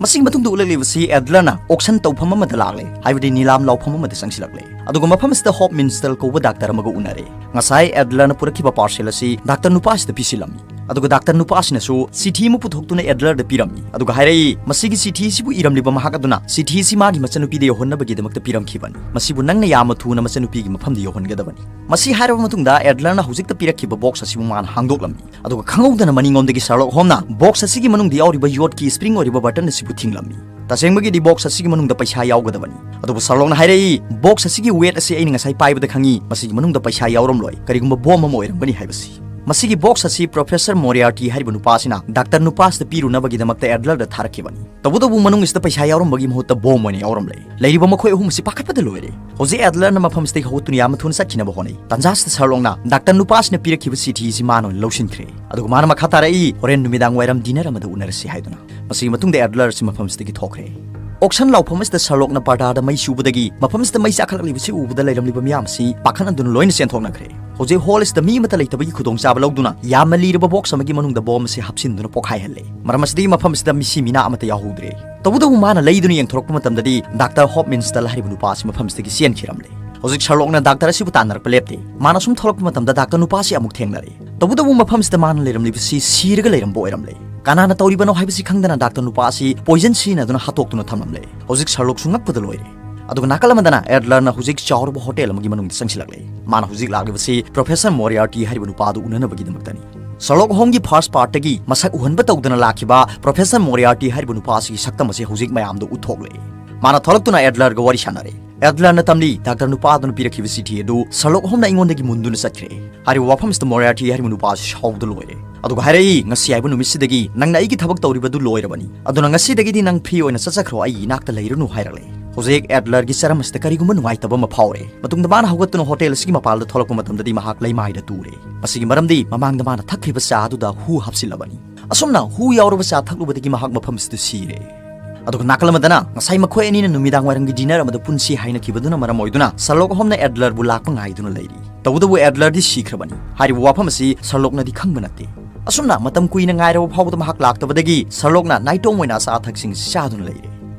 ꯃꯁꯤꯒꯤ ꯃꯇꯨꯡꯗ ꯎꯠꯂꯛꯂꯤꯕꯁꯤ ꯑꯦꯗꯂꯔꯅ auction ꯇꯧꯐꯝ ꯑꯃꯗ ꯂꯥꯛꯂꯦ, ꯍꯥꯏꯕꯗꯤ ꯅꯤꯂꯥꯝ ꯂꯥꯎꯐꯝ ꯑꯃꯗ ꯆꯪꯁꯤꯜꯂꯛꯂꯦ꯫ ꯑꯗꯨꯒ ꯃꯐꯝ ꯑꯁꯤꯗ ꯍꯣꯞ ꯃꯤꯟꯁꯇꯜ ꯀꯧꯕ ꯗꯥꯛꯇꯔ ꯑꯃꯒ ꯎꯅꯔꯦ꯫ ꯉꯁꯥꯏ ꯑꯦꯗꯂꯔꯅ ꯄꯨꯔꯛꯈꯤꯕ parcel ꯑꯁꯤ ꯗꯥꯛꯇꯔ ꯅꯨꯄꯥ ꯑꯁꯤꯗ ꯄꯤꯁꯤꯜꯂꯝꯃꯤ꯫ ꯑꯗꯨꯒ ꯗꯥꯛꯇꯔ ꯅꯨꯄꯥ ꯑꯁꯤꯅꯁꯨ ꯆꯤꯊꯤ ꯑꯃ ꯄꯨꯊꯣꯛꯇꯨꯅ ꯑꯦꯗꯂꯔꯗ ꯄꯤꯔꯝꯃꯤ꯫ ꯑꯗꯨꯒ ꯍꯥꯏꯔꯛꯏ, "ꯃꯁꯤꯒꯤ ꯆꯤꯊꯤ ꯑꯁꯤꯕꯨ ꯏꯔꯝꯂꯤꯕ ꯃꯍꯥꯛ ꯑꯗꯨꯅ ꯆꯤꯊꯤ ꯑꯁꯤ ꯃꯥꯒꯤ ꯃꯆꯟꯅꯨꯄꯤꯗ ꯌꯧꯍꯟꯅꯕꯒꯤꯗꯃꯛꯇ ꯄꯤꯔꯝꯈꯤꯕꯅꯤ꯫ ꯃꯁꯤꯕꯨ ꯅꯪꯅ ꯌꯥꯝꯅ ꯊꯨꯅ ꯃꯆꯟꯅꯨꯄꯤꯒꯤ ꯃꯐꯝꯗ ꯌꯧꯍꯟꯒꯗꯕꯅꯤ"꯫ ꯃꯁꯤ ꯍꯥꯏꯔꯕ ꯃꯇꯨꯡꯗ ꯑꯦꯗꯂꯔꯅ ꯍꯧꯖꯤꯛꯇ ꯄꯤꯔꯛꯈꯤꯕ box ꯑꯁꯤꯕꯨ ꯃꯥꯅ ꯍꯥꯡꯗꯣꯛꯂꯝꯃꯤ꯫ ꯑꯗꯨꯒ ꯈꯪꯍꯧꯗꯅ ꯃꯅꯤꯡꯂꯣꯝꯗꯒꯤ ꯁꯔꯂꯣꯛ ꯍꯣꯝꯅ box ꯑꯁꯤꯒꯤ ꯃꯅꯨꯡꯗ ꯌꯥꯎꯔꯤꯕ ꯌꯣꯠꯀꯤ spring ꯑꯣꯏꯔꯤꯕ button ꯑꯁꯤꯕꯨ ꯊꯤꯡꯂꯝꯃꯤ꯫ ꯇꯁꯦꯡꯕꯒꯤꯗꯤ box ꯑꯁꯤꯒꯤ ꯃꯅꯨꯡꯗ ꯄꯩꯁꯥ ꯌꯥꯎꯒꯗꯕꯅꯤ꯫ ꯑꯗꯨꯕꯨ ꯁꯔꯂꯣꯛꯅ ꯍꯥꯏꯔꯛꯏ, "Box ꯑꯁꯤꯒꯤ weight ꯑꯁꯤ ꯑꯩꯅ ꯉꯁꯥꯏ ꯄꯥꯏꯕꯗ ꯈꯪꯉꯤ, ꯃꯁꯤꯒꯤ ꯃꯅꯨꯡꯗ ꯄꯩꯁꯥ ꯌꯥꯎꯔꯝꯂꯣꯏ, ꯀꯔꯤꯒꯨꯝꯕ bomb ꯑꯃ ꯑꯣꯏꯔꯝꯒꯅꯤ" ꯍꯥꯏꯕꯁꯤ꯫ ꯃꯁꯤꯒꯤ box ꯑꯁꯤ Professor Moriarty ꯍꯥꯏꯔꯤꯕ ꯅꯨꯄꯥ ꯑꯁꯤꯅ ꯗꯥꯛꯇꯔ ꯅꯨꯄꯥ ꯑꯁꯤꯗ ꯄꯤꯔꯨꯅꯕꯒꯤꯗꯃꯛꯇ ꯑꯦꯗꯂꯔꯗ ꯊꯥꯔꯛꯈꯤꯕꯅꯤ꯫ ꯇꯧꯕꯇꯕꯨ ꯃꯅꯨꯡ ꯑꯁꯤꯗ ꯄꯩꯁꯥ ꯌꯥꯎꯔꯝꯕꯒꯤ ꯃꯍꯨꯠꯇ bomb ꯑꯣꯏꯅ ꯌꯥꯎꯔꯝꯂꯦ꯫ ꯂꯩꯔꯤꯕ ꯃꯈꯣꯏ ꯑꯍꯨꯝ ꯑꯁꯤ ꯄꯥꯈꯠꯄꯗ ꯂꯣꯏꯔꯦ꯫ ꯍꯧꯖꯤꯛ ꯑꯦꯗꯂꯔꯅ ꯃꯐꯝ ꯑꯁꯤꯗꯒꯤ ꯍꯧꯒꯠꯇꯨꯅ ꯌꯥꯝꯅ ꯊꯨꯅ ꯆꯠꯈꯤꯅꯕ ꯍꯣꯠꯅꯩ꯫ ꯇꯥꯟꯖꯥ ꯑꯁꯤꯗ ꯁꯔꯂꯣꯛꯅ ꯗꯥꯛꯇꯔ ꯅꯨꯄꯥ ꯑꯁꯤꯅ ꯄꯤꯔꯛꯈꯤꯕ ꯆꯤꯊꯤ ꯑꯁꯤ ꯃꯥꯅ ꯑꯣꯏꯅ ꯂꯧꯁꯤꯟꯈ꯭ꯔꯦ꯫ ꯑꯗꯨꯒ ꯃꯥꯅ ꯃꯈꯥ ꯇꯥꯔꯛꯏ, "ꯍꯣꯔꯦꯟ ꯅꯨꯃꯤꯗꯥꯡ ꯋꯥꯏꯔꯝ dinner ꯑꯃꯗ ꯎꯅꯔꯁꯤ" ꯍꯥꯏꯗꯨꯅ꯫ ꯃꯁꯤꯒꯤ ꯃꯇꯨꯡꯗ ꯑꯦꯗꯂꯔ ꯑꯁꯤ ꯃꯐꯝ ꯑꯁꯤꯗꯒꯤ ꯊꯣꯛꯈ꯭ꯔꯦ꯫ Auction ꯂꯥꯎꯐꯝ ꯑꯁꯤꯗ ꯁꯔꯂꯣꯛꯅ ꯄꯔꯗꯥꯗ ꯃꯩ ꯆꯨꯕꯗꯒꯤ ꯃꯐꯝ ꯑꯁꯤꯗ ꯃꯩ ꯆꯥꯛꯈꯠꯂꯛꯂꯤꯕꯁꯤ ꯎꯕꯗ ꯂꯩꯔꯝꯂꯤꯕ ꯃꯤꯌꯥꯝ ꯑꯁꯤ ꯄꯥꯈꯠꯅꯗꯨꯅ ꯂꯣꯏꯅ ꯆꯦꯟꯊꯣꯛꯅꯈ꯭ꯔꯦ꯫ ꯍꯧꯖꯤꯛ hall ꯑꯁꯤꯗ ꯃꯤ ꯑꯃꯠꯇ ꯂꯩꯇꯕꯒꯤ ꯈꯨꯗꯣꯡꯆꯥꯕ ꯂꯧꯗꯨꯅ ꯌꯥꯝꯅ ꯂꯤꯔꯕ box ꯑꯃꯒꯤ ꯃꯅꯨꯡꯗ bomb ꯑꯁꯤ ꯍꯥꯞꯆꯤꯟꯗꯨꯅ ꯄꯣꯈꯥꯏꯍꯜꯂꯦ꯫ ꯃꯔꯝ ꯑꯁꯤꯗꯒꯤ ꯃꯐꯝ ꯑꯁꯤꯗ ꯃꯤꯁꯤ ꯃꯤꯅꯥ ꯑꯃꯠꯇ ꯌꯥꯎꯍꯧꯗ꯭ꯔꯦ꯫ ꯇꯧꯕꯇꯕꯨ ꯃꯥꯅ ꯂꯩꯗꯨꯅ ꯌꯦꯡꯊꯣꯔꯛꯄ ꯃꯇꯝꯗꯗꯤ ꯗꯥꯛꯇꯔ ꯍꯣꯞ ꯃꯤꯟꯁꯇꯜ ꯍꯥꯏꯔꯤꯕ ꯅꯨꯄꯥ ꯑꯁꯤ ꯃꯐꯝ ꯑꯁꯤꯗꯒꯤ ꯆꯦꯟꯈꯤꯔꯝꯂꯦ꯫ ꯍꯧꯖꯤꯛ ꯁꯔꯂꯣꯛꯅ ꯗꯥꯛꯇꯔ ꯑꯁꯤꯕꯨ ꯇꯥꯟꯅꯔꯛꯄ ꯂꯦꯞꯇꯦ꯫ ꯃꯥꯅ ꯁꯨꯝ ꯊꯣꯛꯂꯛꯄ ꯃꯇꯝꯗ ꯗꯥꯛꯇꯔ ꯅꯨꯄꯥ ꯑꯁꯤ ꯑꯃꯨꯛ ꯊꯦꯡꯅꯔꯦ꯫ ꯇꯧꯕꯇꯕꯨ ꯃꯐꯝꯁꯤꯗ ꯃꯥꯅ ꯂꯩꯔꯝꯂꯤꯕꯁꯤ ꯁꯤꯔꯒ ꯂꯩꯔꯝꯕ ꯑꯣꯏꯔꯝꯂꯦ꯫ ꯀꯅꯥꯅ ꯇꯧꯔꯤꯕꯅꯣ ꯍꯥꯏꯕꯁꯤ ꯈꯪꯗꯅ ꯗꯥꯛꯇꯔ ꯅꯨꯄꯥ ꯑꯁꯤ ꯄꯣꯏꯖꯟ ꯁꯤꯖꯤꯟꯅꯗꯨꯅ ꯍꯥꯠꯇꯣꯛꯇꯨꯅ ꯊꯝꯂꯝꯂꯦ꯫ ꯍꯧꯖꯤꯛ ꯁꯔꯂꯣꯛꯁꯨ ꯉꯛꯄꯗ ꯂꯣꯏꯔꯦ꯫ ꯑꯗꯨꯒ ꯅꯥꯀꯜ ꯑꯃꯗꯅ ꯑꯦꯗꯂꯔꯅ ꯍꯧꯖꯤꯛ ꯆꯥꯎꯔꯕ ꯍꯣꯇꯦꯜ ꯑꯃꯒꯤ ꯃꯅꯨꯡꯗ ꯆꯪꯁꯤꯜꯂꯛꯂꯦ꯫ ꯃꯥꯅ ꯍꯧꯖꯤꯛ ꯂꯥꯛꯂꯤꯕꯁꯤ ꯄ꯭ꯔꯣꯐꯦꯁꯔ ꯃꯣꯔꯤꯌꯥꯔꯇꯤ ꯍꯥꯏꯔꯤꯕ ꯅꯨꯄꯥꯗꯨ ꯎꯅꯅꯕꯒꯤꯗꯃꯛꯇꯅꯤ꯫ ꯁꯔꯂꯣꯛ ꯍꯣꯝꯒꯤ ꯐꯥꯔꯁ ꯄꯥꯔꯠꯇꯒꯤ ꯃꯁꯛ ꯎꯍꯟꯕ ꯇꯧꯗꯅ ꯂꯥꯛꯈꯤꯕ ꯄ꯭ꯔꯣꯐꯦꯁꯔ ꯃꯣꯔꯤꯌꯥꯔꯇꯤ ꯍꯥꯏꯔꯤꯕ ꯅꯨꯄꯥ ꯑꯁꯤꯒꯤ ꯁꯛꯇꯝ ꯑꯁꯤ ꯍꯧꯖꯤꯛ ꯃꯌꯥꯝꯗ ꯎꯠꯊꯣꯛꯂꯦ꯫ ꯃꯥꯅ ꯊꯣꯛꯂꯛꯇꯨꯅ ꯑꯦꯗꯂꯔꯒ ꯋꯥꯔꯤ ꯁꯥꯟꯅꯔꯦ꯫ ꯑꯦꯗꯂꯔꯅ ꯇꯝꯂꯤ, ꯗꯥꯛꯇꯔ ꯅꯨꯄꯥ ꯑꯗꯨꯅ ꯄꯤꯔꯛꯈꯤꯕ ꯆꯤꯊꯤ ꯑꯗꯨ ꯁꯔꯂꯣꯛ ꯍꯣꯝꯅ ꯑꯩꯉꯣꯟꯗꯒꯤ ꯃꯨꯟꯗꯨꯅ ꯆꯠꯈ꯭ꯔꯦ꯫ ꯍꯥꯏꯔꯤꯕ ꯋꯥꯐꯝꯁꯤꯗ ꯃꯣꯔꯤꯌꯥꯔꯇꯤ ꯍꯥꯏꯔꯤꯕ ꯅꯨꯄꯥ ꯑꯁꯤ ꯁꯥꯎꯗ ꯂꯣꯏꯔꯦ꯫ ꯑꯗꯨꯒ ꯍꯥꯏꯔꯛꯏ, "ꯉꯁꯤ ꯍꯥꯏꯕ ꯅꯨꯃꯤꯠꯁꯤꯗꯒꯤ ꯅꯪꯅ ꯑꯩꯒꯤ ꯊꯕꯛ ꯇꯧꯔꯤꯕꯗꯨ ꯂꯣꯏꯔꯕꯅꯤ꯫ ꯑꯗꯨꯅ ꯉꯁꯤꯗꯒꯤꯗꯤ ꯅꯪ ꯐ꯭ꯔꯤ ꯑꯣꯏꯅ ꯆꯠꯆꯈ꯭ꯔꯣ, ꯑꯩꯒꯤ ꯏꯅꯥꯛꯇ ꯂꯩꯔꯨꯅꯨ" ꯍꯥꯏꯔꯛꯂꯦ꯫ ꯍꯧꯖꯤꯛ ꯑꯦꯗꯂꯔꯒꯤ ꯆꯔꯝ ꯑꯁꯤꯗ ꯀꯔꯤꯒꯨꯝꯕ ꯅꯨꯡꯉꯥꯏꯇꯕ ꯑꯃ ꯐꯥꯎꯔꯦ꯫ ꯃꯇꯨꯡꯗ ꯃꯥꯅ ꯍꯧꯒꯠꯇꯨꯅ ꯍꯣꯇꯦꯜ ꯑꯁꯤꯒꯤ ꯃꯄꯥꯟꯗ ꯊꯣꯛꯂꯛꯄ ꯃꯇꯝꯗꯗꯤ ꯃꯍꯥꯛ ꯂꯩꯃꯥꯏꯗ ꯇꯨꯔꯦ꯫ ꯃꯁꯤꯒꯤ ꯃꯔꯝꯗꯤ ꯃꯃꯥꯡꯗ ꯃꯥꯅ ꯊꯛꯈ꯭ꯔꯤꯕ ꯆꯥ ꯑꯗꯨꯗ ꯍꯨ ꯍꯥꯞꯆꯤꯜꯂꯕꯅꯤ꯫ ꯑꯁꯨꯝꯅ ꯍꯨ ꯌꯥꯎꯔꯕ ꯆꯥ ꯊꯛꯂꯨꯕꯗꯒꯤ ꯃꯍꯥꯛ ꯃꯐꯝꯁꯤꯗ ꯁꯤꯔꯦ꯫ ꯑꯗꯨꯒ ꯅꯥꯀꯜ ꯑꯃꯗꯅ ꯉꯁꯥꯏ ꯃꯈꯣꯏ ꯑꯅꯤꯅ ꯅꯨꯃꯤꯗꯥꯡ ꯋꯥꯏꯔꯝꯒꯤ ꯗꯤꯅꯔ ꯑꯃꯗ ꯄꯨꯟꯁꯤ ꯍꯥꯏꯅꯈꯤꯕꯗꯨꯅ ꯃꯔꯝ ꯑꯣꯏꯗꯨꯅ ꯁꯔꯂꯣꯛ ꯍꯣꯝꯅ ꯑꯦꯗꯂꯔꯕꯨ ꯂꯥꯛꯄ ꯉꯥꯏꯗꯨꯅ ꯂꯩꯔꯤ꯫ ꯇꯧꯕꯇꯕꯨ ꯑꯦꯗꯂꯔꯗꯤ ꯁꯤꯈ꯭ꯔꯕꯅꯤ꯫ ꯍꯥꯏꯔꯤꯕ ꯋꯥꯐꯝ ꯑꯁꯤ ꯁꯔꯂꯣꯛꯅꯗꯤ ꯈꯪꯕ ꯅꯠꯇꯦ꯫ ꯑꯁꯨꯝꯅ ꯃꯇꯝ ꯀꯨꯏꯅ ꯉꯥꯏꯔꯕ ꯐꯥꯎꯕꯗ ꯃꯍꯥꯛ ꯂꯥꯛꯇꯕꯗꯒꯤ ꯁꯔꯂꯣꯛꯅ ꯅꯥꯏꯇꯣꯝ ꯑꯣꯏꯅ ꯑꯆꯥ ꯑꯊꯛꯁꯤꯡ ꯑꯁꯤ ꯆꯥꯗꯨꯅ ꯂꯩꯔꯦ꯫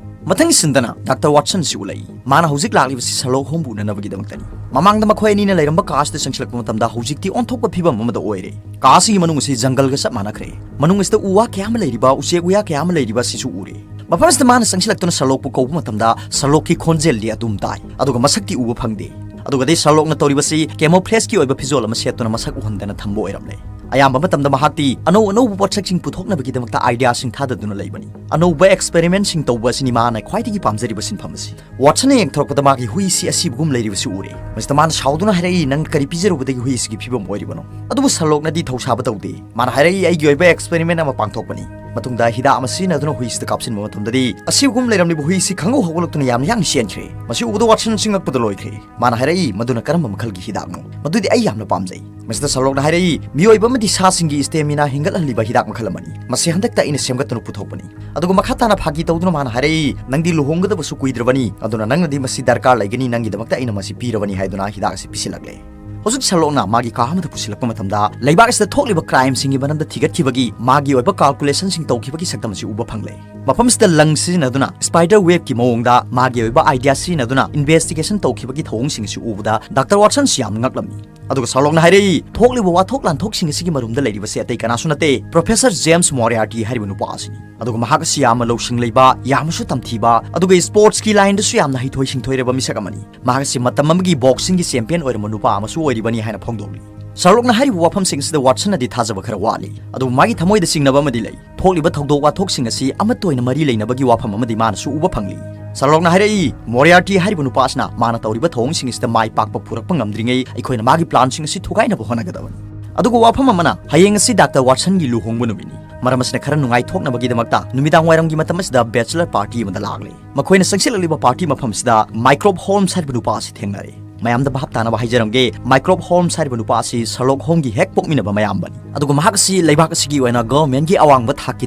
ꯃꯊꯪ ꯁꯤꯟꯗꯅ ꯗꯥꯛꯇꯔ ꯋꯥꯠꯁꯟ ꯑꯁꯤ ꯎꯠꯂꯛꯏ꯫ ꯃꯥꯅ ꯍꯧꯖꯤꯛ ꯂꯥꯛꯂꯤꯕꯁꯤ ꯁꯔꯂꯣꯛ ꯍꯣꯝꯕꯨ ꯎꯅꯅꯕꯒꯤꯗꯃꯛꯇꯅꯤ꯫ ꯃꯃꯥꯡꯗ ꯃꯈꯣꯏ ꯑꯅꯤꯅ ꯂꯩꯔꯝꯕ ꯀꯥ ꯑꯁꯤꯗ ꯆꯪꯁꯤꯜꯂꯛꯄ ꯃꯇꯝꯗ ꯍꯧꯖꯤꯛꯇꯤ ꯑꯣꯟꯊꯣꯛꯄ ꯐꯤꯕꯝ ꯑꯃꯗ ꯑꯣꯏꯔꯦ꯫ ꯀꯥ ꯑꯁꯤꯒꯤ ꯃꯅꯨꯡ ꯑꯁꯤ ꯖꯪꯒꯜꯒ ꯆꯞ ꯃꯥꯟꯅꯈ꯭ꯔꯦ꯫ ꯃꯅꯨꯡ ꯑꯁꯤꯗ ꯎ ꯋꯥ ꯀꯌꯥ ꯑꯃ ꯂꯩꯔꯤꯕ, ꯎꯆꯦꯛ ꯎꯌꯥ ꯀꯌꯥ ꯑꯃ ꯂꯩꯔꯤꯕ ꯑꯁꯤꯁꯨ ꯎꯔꯦ꯫ ꯃꯐꯝ ꯑꯁꯤꯗ ꯃꯥꯅ ꯆꯪꯁꯤꯜꯂꯛꯇꯨꯅ ꯁꯔꯂꯣꯛꯄꯨ ꯀꯧꯕ ꯃꯇꯝꯗ ꯁꯔꯂꯣꯛꯀꯤ ꯈꯣꯟꯖꯦꯜꯗꯤ ꯑꯗꯨꯝ ꯇꯥꯏ, ꯑꯗꯨꯒ ꯃꯁꯛꯇꯤ ꯎꯕ ꯐꯪꯗꯦ꯫ ꯑꯗꯨꯒꯗꯤ ꯁꯔꯂꯣꯛꯅ ꯇꯧꯔꯤꯕꯁꯤ ꯀꯦꯃꯣꯐ꯭ꯂꯦꯖꯀꯤ ꯑꯣꯏꯕ ꯐꯤꯖꯣꯜ ꯑꯃ ꯁꯦꯠꯇꯨꯅ ꯃꯁꯛ ꯎꯍꯟꯗꯅ ꯊꯝꯕ ꯑꯣꯏꯔꯝꯂꯦ꯫ ꯑꯌꯥꯝꯕ ꯃꯇꯝꯗ ꯃꯍꯥꯛꯇꯤ ꯑꯅꯧ ꯑꯅꯧꯕ ꯄꯣꯠꯁꯛꯁꯤꯡ ꯄꯨꯊꯣꯛꯅꯕꯒꯤꯗꯃꯛꯇ ꯑꯥꯏꯗꯤꯌꯥꯁꯤꯡ ꯊꯥꯗꯗꯨꯅ ꯂꯩꯕꯅꯤ꯫ ꯑꯅꯧꯕ ꯑꯦꯛꯁꯄꯦꯔꯤꯃꯦꯟꯠꯁꯤꯡ ꯇꯧꯕ ꯑꯁꯤꯅꯤ ꯃꯍꯥꯛꯅ ꯈ꯭ꯋꯥꯏꯗꯒꯤ ꯄꯥꯝꯖꯔꯤꯕ ꯁꯤꯟꯐꯝ ꯑꯁꯤ꯫ ꯋꯥꯠꯁꯟꯅ ꯌꯦꯡꯊꯣꯔꯛꯄꯗ ꯃꯥꯒꯤ ꯍꯨꯏꯁꯤ ꯑꯁꯤꯕꯒꯨꯝ ꯂꯩꯔꯤꯕꯁꯤ ꯎꯔꯦ꯫ ꯃꯁꯤꯗ ꯃꯥꯅ ꯁꯥꯎꯗꯨꯅ ꯍꯥꯏꯔꯛꯏ, "ꯅꯪ ꯀꯔꯤ ꯄꯤꯖꯔꯨꯕꯗꯒꯤ ꯍꯨꯏꯁꯤꯒꯤ ꯐꯤꯕꯝ ꯑꯣꯏꯔꯤꯕꯅꯣ?" ꯑꯗꯨꯕꯨ ꯁꯔꯂꯣꯛꯅꯗꯤ ꯊꯧꯁꯥꯕ ꯇꯧꯗꯦ꯫ ꯃꯥꯅ ꯍꯥꯏꯔꯛꯏ, "ꯑꯩꯒꯤ ꯑꯣꯏꯕ ꯑꯦꯛꯁꯄꯦꯔꯤꯃꯦꯟꯠ ꯑꯃ ꯄꯥꯡꯊꯣꯛꯄꯅꯤ꯫ ꯃꯇꯨꯡꯗ ꯍꯤꯗꯥꯛ ꯑꯃ ꯁꯤꯖꯤꯟꯅꯗꯨꯅ ꯍꯨꯏꯁꯤꯗ ꯀꯥꯞꯁꯤꯟꯕ ꯃꯇꯝꯗꯗꯤ ꯑꯁꯤꯕꯒꯨꯝ ꯂꯩꯔꯝꯂꯤꯕ ꯍꯨꯏꯁꯤ ꯈꯪꯍꯧ ꯍꯧꯒꯠꯂꯛꯇꯨꯅ ꯌꯥꯝꯅ ꯌꯥꯡꯅ ꯆꯦꯟꯈ꯭ꯔꯦ꯫" ꯃꯁꯤ ꯎꯕꯗ ꯋꯥꯠꯁꯟ ꯁꯤꯡꯉꯛꯄꯗ ꯂꯣꯏꯈ꯭ꯔꯦ꯫ ꯃꯥꯅ ꯍꯥꯏꯔꯛꯏ, "ꯃꯗꯨꯅ ꯀꯔꯝꯕ ꯃꯈꯜꯒꯤ ꯍꯤꯗꯥꯛꯅꯣ? ꯃꯗꯨꯗꯤ ꯑꯩ ꯌꯥꯝꯅ ꯄꯥꯝꯖꯩ꯫" ꯃꯁꯤꯗ ꯁꯔꯂꯣꯛꯅ ꯍꯥꯏꯔꯛꯏ, "ꯃꯤꯑꯣꯏꯕ ꯑꯃꯗꯤ ꯁꯥꯁꯤꯡꯒꯤ ꯁ꯭ꯇꯦꯃꯤꯅꯥ ꯍꯦꯟꯒꯠꯍꯜꯂꯤꯕ ꯍꯤꯗꯥꯛ ꯃꯈꯜ ꯑꯃꯅꯤ꯫ ꯃꯁꯤ ꯍꯟꯗꯛꯇ ꯑꯩꯅ ꯁꯦꯝꯒꯠꯇꯨꯅ ꯄꯨꯊꯣꯛꯄꯅꯤ꯫" ꯑꯗꯨꯒ ꯃꯈꯥ ꯇꯥꯅ ꯐꯥꯒꯤ ꯇꯧꯗꯨꯅ ꯃꯥꯅ ꯍꯥꯏꯔꯛꯏ, "ꯅꯪꯗꯤ ꯂꯨꯍꯣꯡꯒꯗꯕꯁꯨ ꯀꯨꯏꯗ꯭ꯔꯕꯅꯤ, ꯑꯗꯨꯅ ꯅꯪꯅꯗꯤ ꯃꯁꯤ ꯗꯔꯀꯥꯔ ꯂꯩꯒꯅꯤ, ꯅꯪꯒꯤꯗꯃꯛꯇ ꯑꯩꯅ ꯃꯁꯤ ꯄꯤꯔꯕꯅꯤ" ꯍꯥꯏꯗꯨꯅ ꯍꯤꯗꯥꯛ ꯑꯁꯤ ꯄꯤꯁꯤꯜꯂꯛꯂꯦ꯫ ꯍꯧꯖꯤꯛ ꯁꯔꯂꯣꯛꯅ ꯃꯥꯒꯤ ꯀꯥ ꯑꯃꯗ ꯄꯨꯁꯤꯜꯂꯛꯄ ꯃꯇꯝꯗ ꯂꯩꯕꯥꯛ ꯑꯁꯤꯗ ꯊꯣꯛꯂꯤꯕ ꯀ꯭ꯔꯥꯏꯝꯁꯤꯡꯒꯤ ꯃꯔꯝꯗ ꯊꯤꯒꯠꯈꯤꯕꯒꯤ ꯃꯥꯒꯤ ꯑꯣꯏꯕ ꯀꯥꯜꯀꯨꯂꯦꯁꯟꯁꯤꯡ ꯇꯧꯈꯤꯕꯒꯤ ꯁꯛꯇꯝ ꯑꯁꯤ ꯎꯕ ꯐꯪꯂꯦ꯫ ꯃꯐꯝꯁꯤꯗ ꯂꯪ ꯁꯤꯖꯤꯟꯅꯗꯨꯅ ꯁ꯭ꯄꯥꯏꯗꯔ ꯋꯦꯕꯀꯤ ꯃꯑꯣꯡꯗ ꯃꯥꯒꯤ ꯑꯣꯏꯕ ꯑꯥꯏꯗꯤꯌꯥ ꯁꯤꯖꯤꯟꯅꯗꯨꯅ ꯏꯟꯚꯦꯁꯇꯤꯒꯦꯁꯟ ꯇꯧꯈꯤꯕꯒꯤ ꯊꯧꯑꯣꯡꯁꯤꯡ ꯑꯁꯤ ꯎꯕꯗ ꯗꯥꯛꯇꯔ ꯋꯥꯠꯁꯟꯁꯤ ꯌꯥꯝꯅ ꯉꯛꯂꯝꯃꯤ꯫ ꯑꯗꯨꯒ ꯁꯔꯂꯣꯛꯅ ꯍꯥꯏꯔꯛꯏ, ꯊꯣꯛꯂꯤꯕ ꯋꯥꯊꯣꯛ ꯂꯥꯟꯊꯣꯛꯁꯤꯡ ꯑꯁꯤꯒꯤ ꯃꯔꯨꯝꯗ ꯂꯩꯔꯤꯕꯁꯦ ꯑꯇꯩ ꯀꯅꯥꯁꯨ ꯅꯠꯇꯦ, ꯄ꯭ꯔꯣꯐꯦꯁꯔ ꯖꯦꯝꯁ ꯃꯣꯔꯤꯌꯥꯔꯇꯤ ꯍꯥꯏꯔꯤꯕ ꯅꯨꯄꯥ ꯑꯁꯤꯅꯤ꯫ ꯑꯗꯨꯒ ꯃꯍꯥꯛ ꯑꯁꯤ ꯌꯥꯝꯅ ꯂꯧꯁꯤꯡ ꯂꯩꯕ, ꯌꯥꯝꯅꯁꯨ ꯇꯝꯊꯤꯕ, ꯑꯗꯨꯒ ꯁ꯭ꯄꯣꯔꯠꯁꯀꯤ ꯂꯥꯏꯟꯗꯁꯨ ꯌꯥꯝꯅ ꯍꯩꯊꯣꯏ ꯁꯤꯡꯊꯣꯏꯔꯕ ꯃꯤꯁꯛ ꯑꯃꯅꯤ꯫ ꯃꯍꯥꯛ ꯑꯁꯤ ꯃꯇꯝ ꯑꯃꯒꯤ ꯕꯣꯛꯁꯤꯡꯒꯤ ꯆꯦꯝꯄꯤꯌꯟ ꯑꯣꯏꯔꯝꯕ ꯅꯨꯄꯥ ꯑꯃꯁꯨ ꯑꯣꯏꯔꯤꯕꯅꯤ ꯍꯥꯏꯅ ꯐꯣꯡꯗꯣꯛꯂꯤ꯫ ꯁꯔꯂꯣꯛꯅ ꯍꯥꯏꯔꯤꯕ ꯋꯥꯐꯝꯁꯤꯡ ꯑꯁꯤꯗ ꯋꯥꯠꯁꯟꯅꯗꯤ ꯊꯥꯖꯕ ꯈꯔ ꯋꯥꯠꯂꯤ, ꯑꯗꯨꯕꯨ ꯃꯥꯒꯤ ꯊꯃꯣꯏꯗ ꯆꯤꯡꯅꯕ ꯑꯃꯗꯤ ꯂꯩ꯫ ꯊꯣꯛꯂꯤꯕ ꯊꯧꯗꯣꯛ ꯋꯥꯊꯣꯛꯁꯤꯡ ꯑꯁꯤ ꯑꯃꯠꯇ ꯑꯣꯏꯅ ꯃꯔꯤ ꯂꯩꯅꯕꯒꯤ ꯋꯥꯐꯝ ꯑꯃꯗꯤ ꯃꯥꯅꯁꯨ ꯎꯕ ꯐꯪꯂꯤ꯫ ꯁꯔꯂꯣꯛꯅ ꯍꯥꯏꯔꯛꯏ, ꯃꯣꯔꯤꯌꯥꯔꯇꯤ ꯍꯥꯏꯔꯤꯕ ꯅꯨꯄꯥ ꯑꯁꯤꯅ ꯃꯥꯅ ꯇꯧꯔꯤꯕ ꯊꯧꯑꯣꯡꯁꯤꯡ ꯑꯁꯤꯗ ꯃꯥꯏ ꯄꯥꯛꯄ ꯄꯨꯔꯛꯄ ꯉꯝꯗ꯭ꯔꯤꯉꯩ ꯑꯩꯈꯣꯏꯅ ꯃꯥꯒꯤ ꯄ꯭ꯂꯥꯟꯁꯤꯡ ꯑꯁꯤ ꯊꯨꯒꯥꯏꯅꯕ ꯍꯣꯠꯅꯒꯗꯕꯅꯤ꯫ ꯑꯗꯨꯒ ꯋꯥꯐꯝ ꯑꯃꯅ, ꯍꯌꯦꯡ ꯑꯁꯤ ꯗꯥꯛꯇꯔ ꯋꯥꯠꯁꯟꯒꯤ ꯂꯨꯍꯣꯡꯕ ꯅꯨꯃꯤꯠꯅꯤ꯫ ꯃꯔꯝ ꯑꯁꯤꯅ ꯈꯔ ꯅꯨꯡꯉꯥꯏꯊꯣꯛꯅꯕꯒꯤꯗꯃꯛꯇ ꯅꯨꯃꯤꯗꯥꯡ ꯋꯥꯏꯔꯝꯒꯤ ꯃꯇꯝ ꯑꯁꯤꯗ ꯕꯦꯆꯂꯔ ꯄꯥꯔꯇꯤ ꯑꯃꯗ ꯂꯥꯛꯂꯦ꯫ ꯃꯈꯣꯏꯅ ꯆꯪꯁꯤꯜꯂꯛꯂꯤꯕ ꯄꯥꯔꯇꯤ ꯃꯐꯝꯁꯤꯗ ꯃꯥꯏꯀ꯭ꯔꯣꯞ ꯍꯣꯜꯝꯁ ꯍꯥꯏꯔꯤꯕ ꯅꯨꯄꯥ ꯑꯁꯤ ꯊꯦꯡꯅꯔꯦ꯫ ꯃꯌꯥꯝꯗ ꯚꯥꯞ ꯇꯥꯅꯕ ꯍꯥꯏꯖꯔꯝꯒꯦ, ꯃꯥꯏꯀ꯭ꯔꯣꯞ ꯍꯣꯜꯝꯁ ꯍꯥꯏꯔꯤꯕ ꯅꯨꯄꯥ ꯑꯁꯤ ꯁꯔꯂꯣꯛ ꯍꯣꯝꯒꯤ ꯍꯦꯛ ꯄꯣꯛꯃꯤꯟꯅꯕ ꯃꯌꯥꯝꯕꯅꯤ꯫ ꯑꯗꯨꯒ ꯃꯍꯥꯛ ꯑꯁꯤ ꯂꯩꯕꯥꯛ ꯑꯁꯤꯒꯤ ꯑꯣꯏꯅ ꯒꯚꯔꯟꯃꯦꯟꯠꯀꯤ ꯑꯋꯥꯡꯕ ꯊꯥꯛꯀꯤ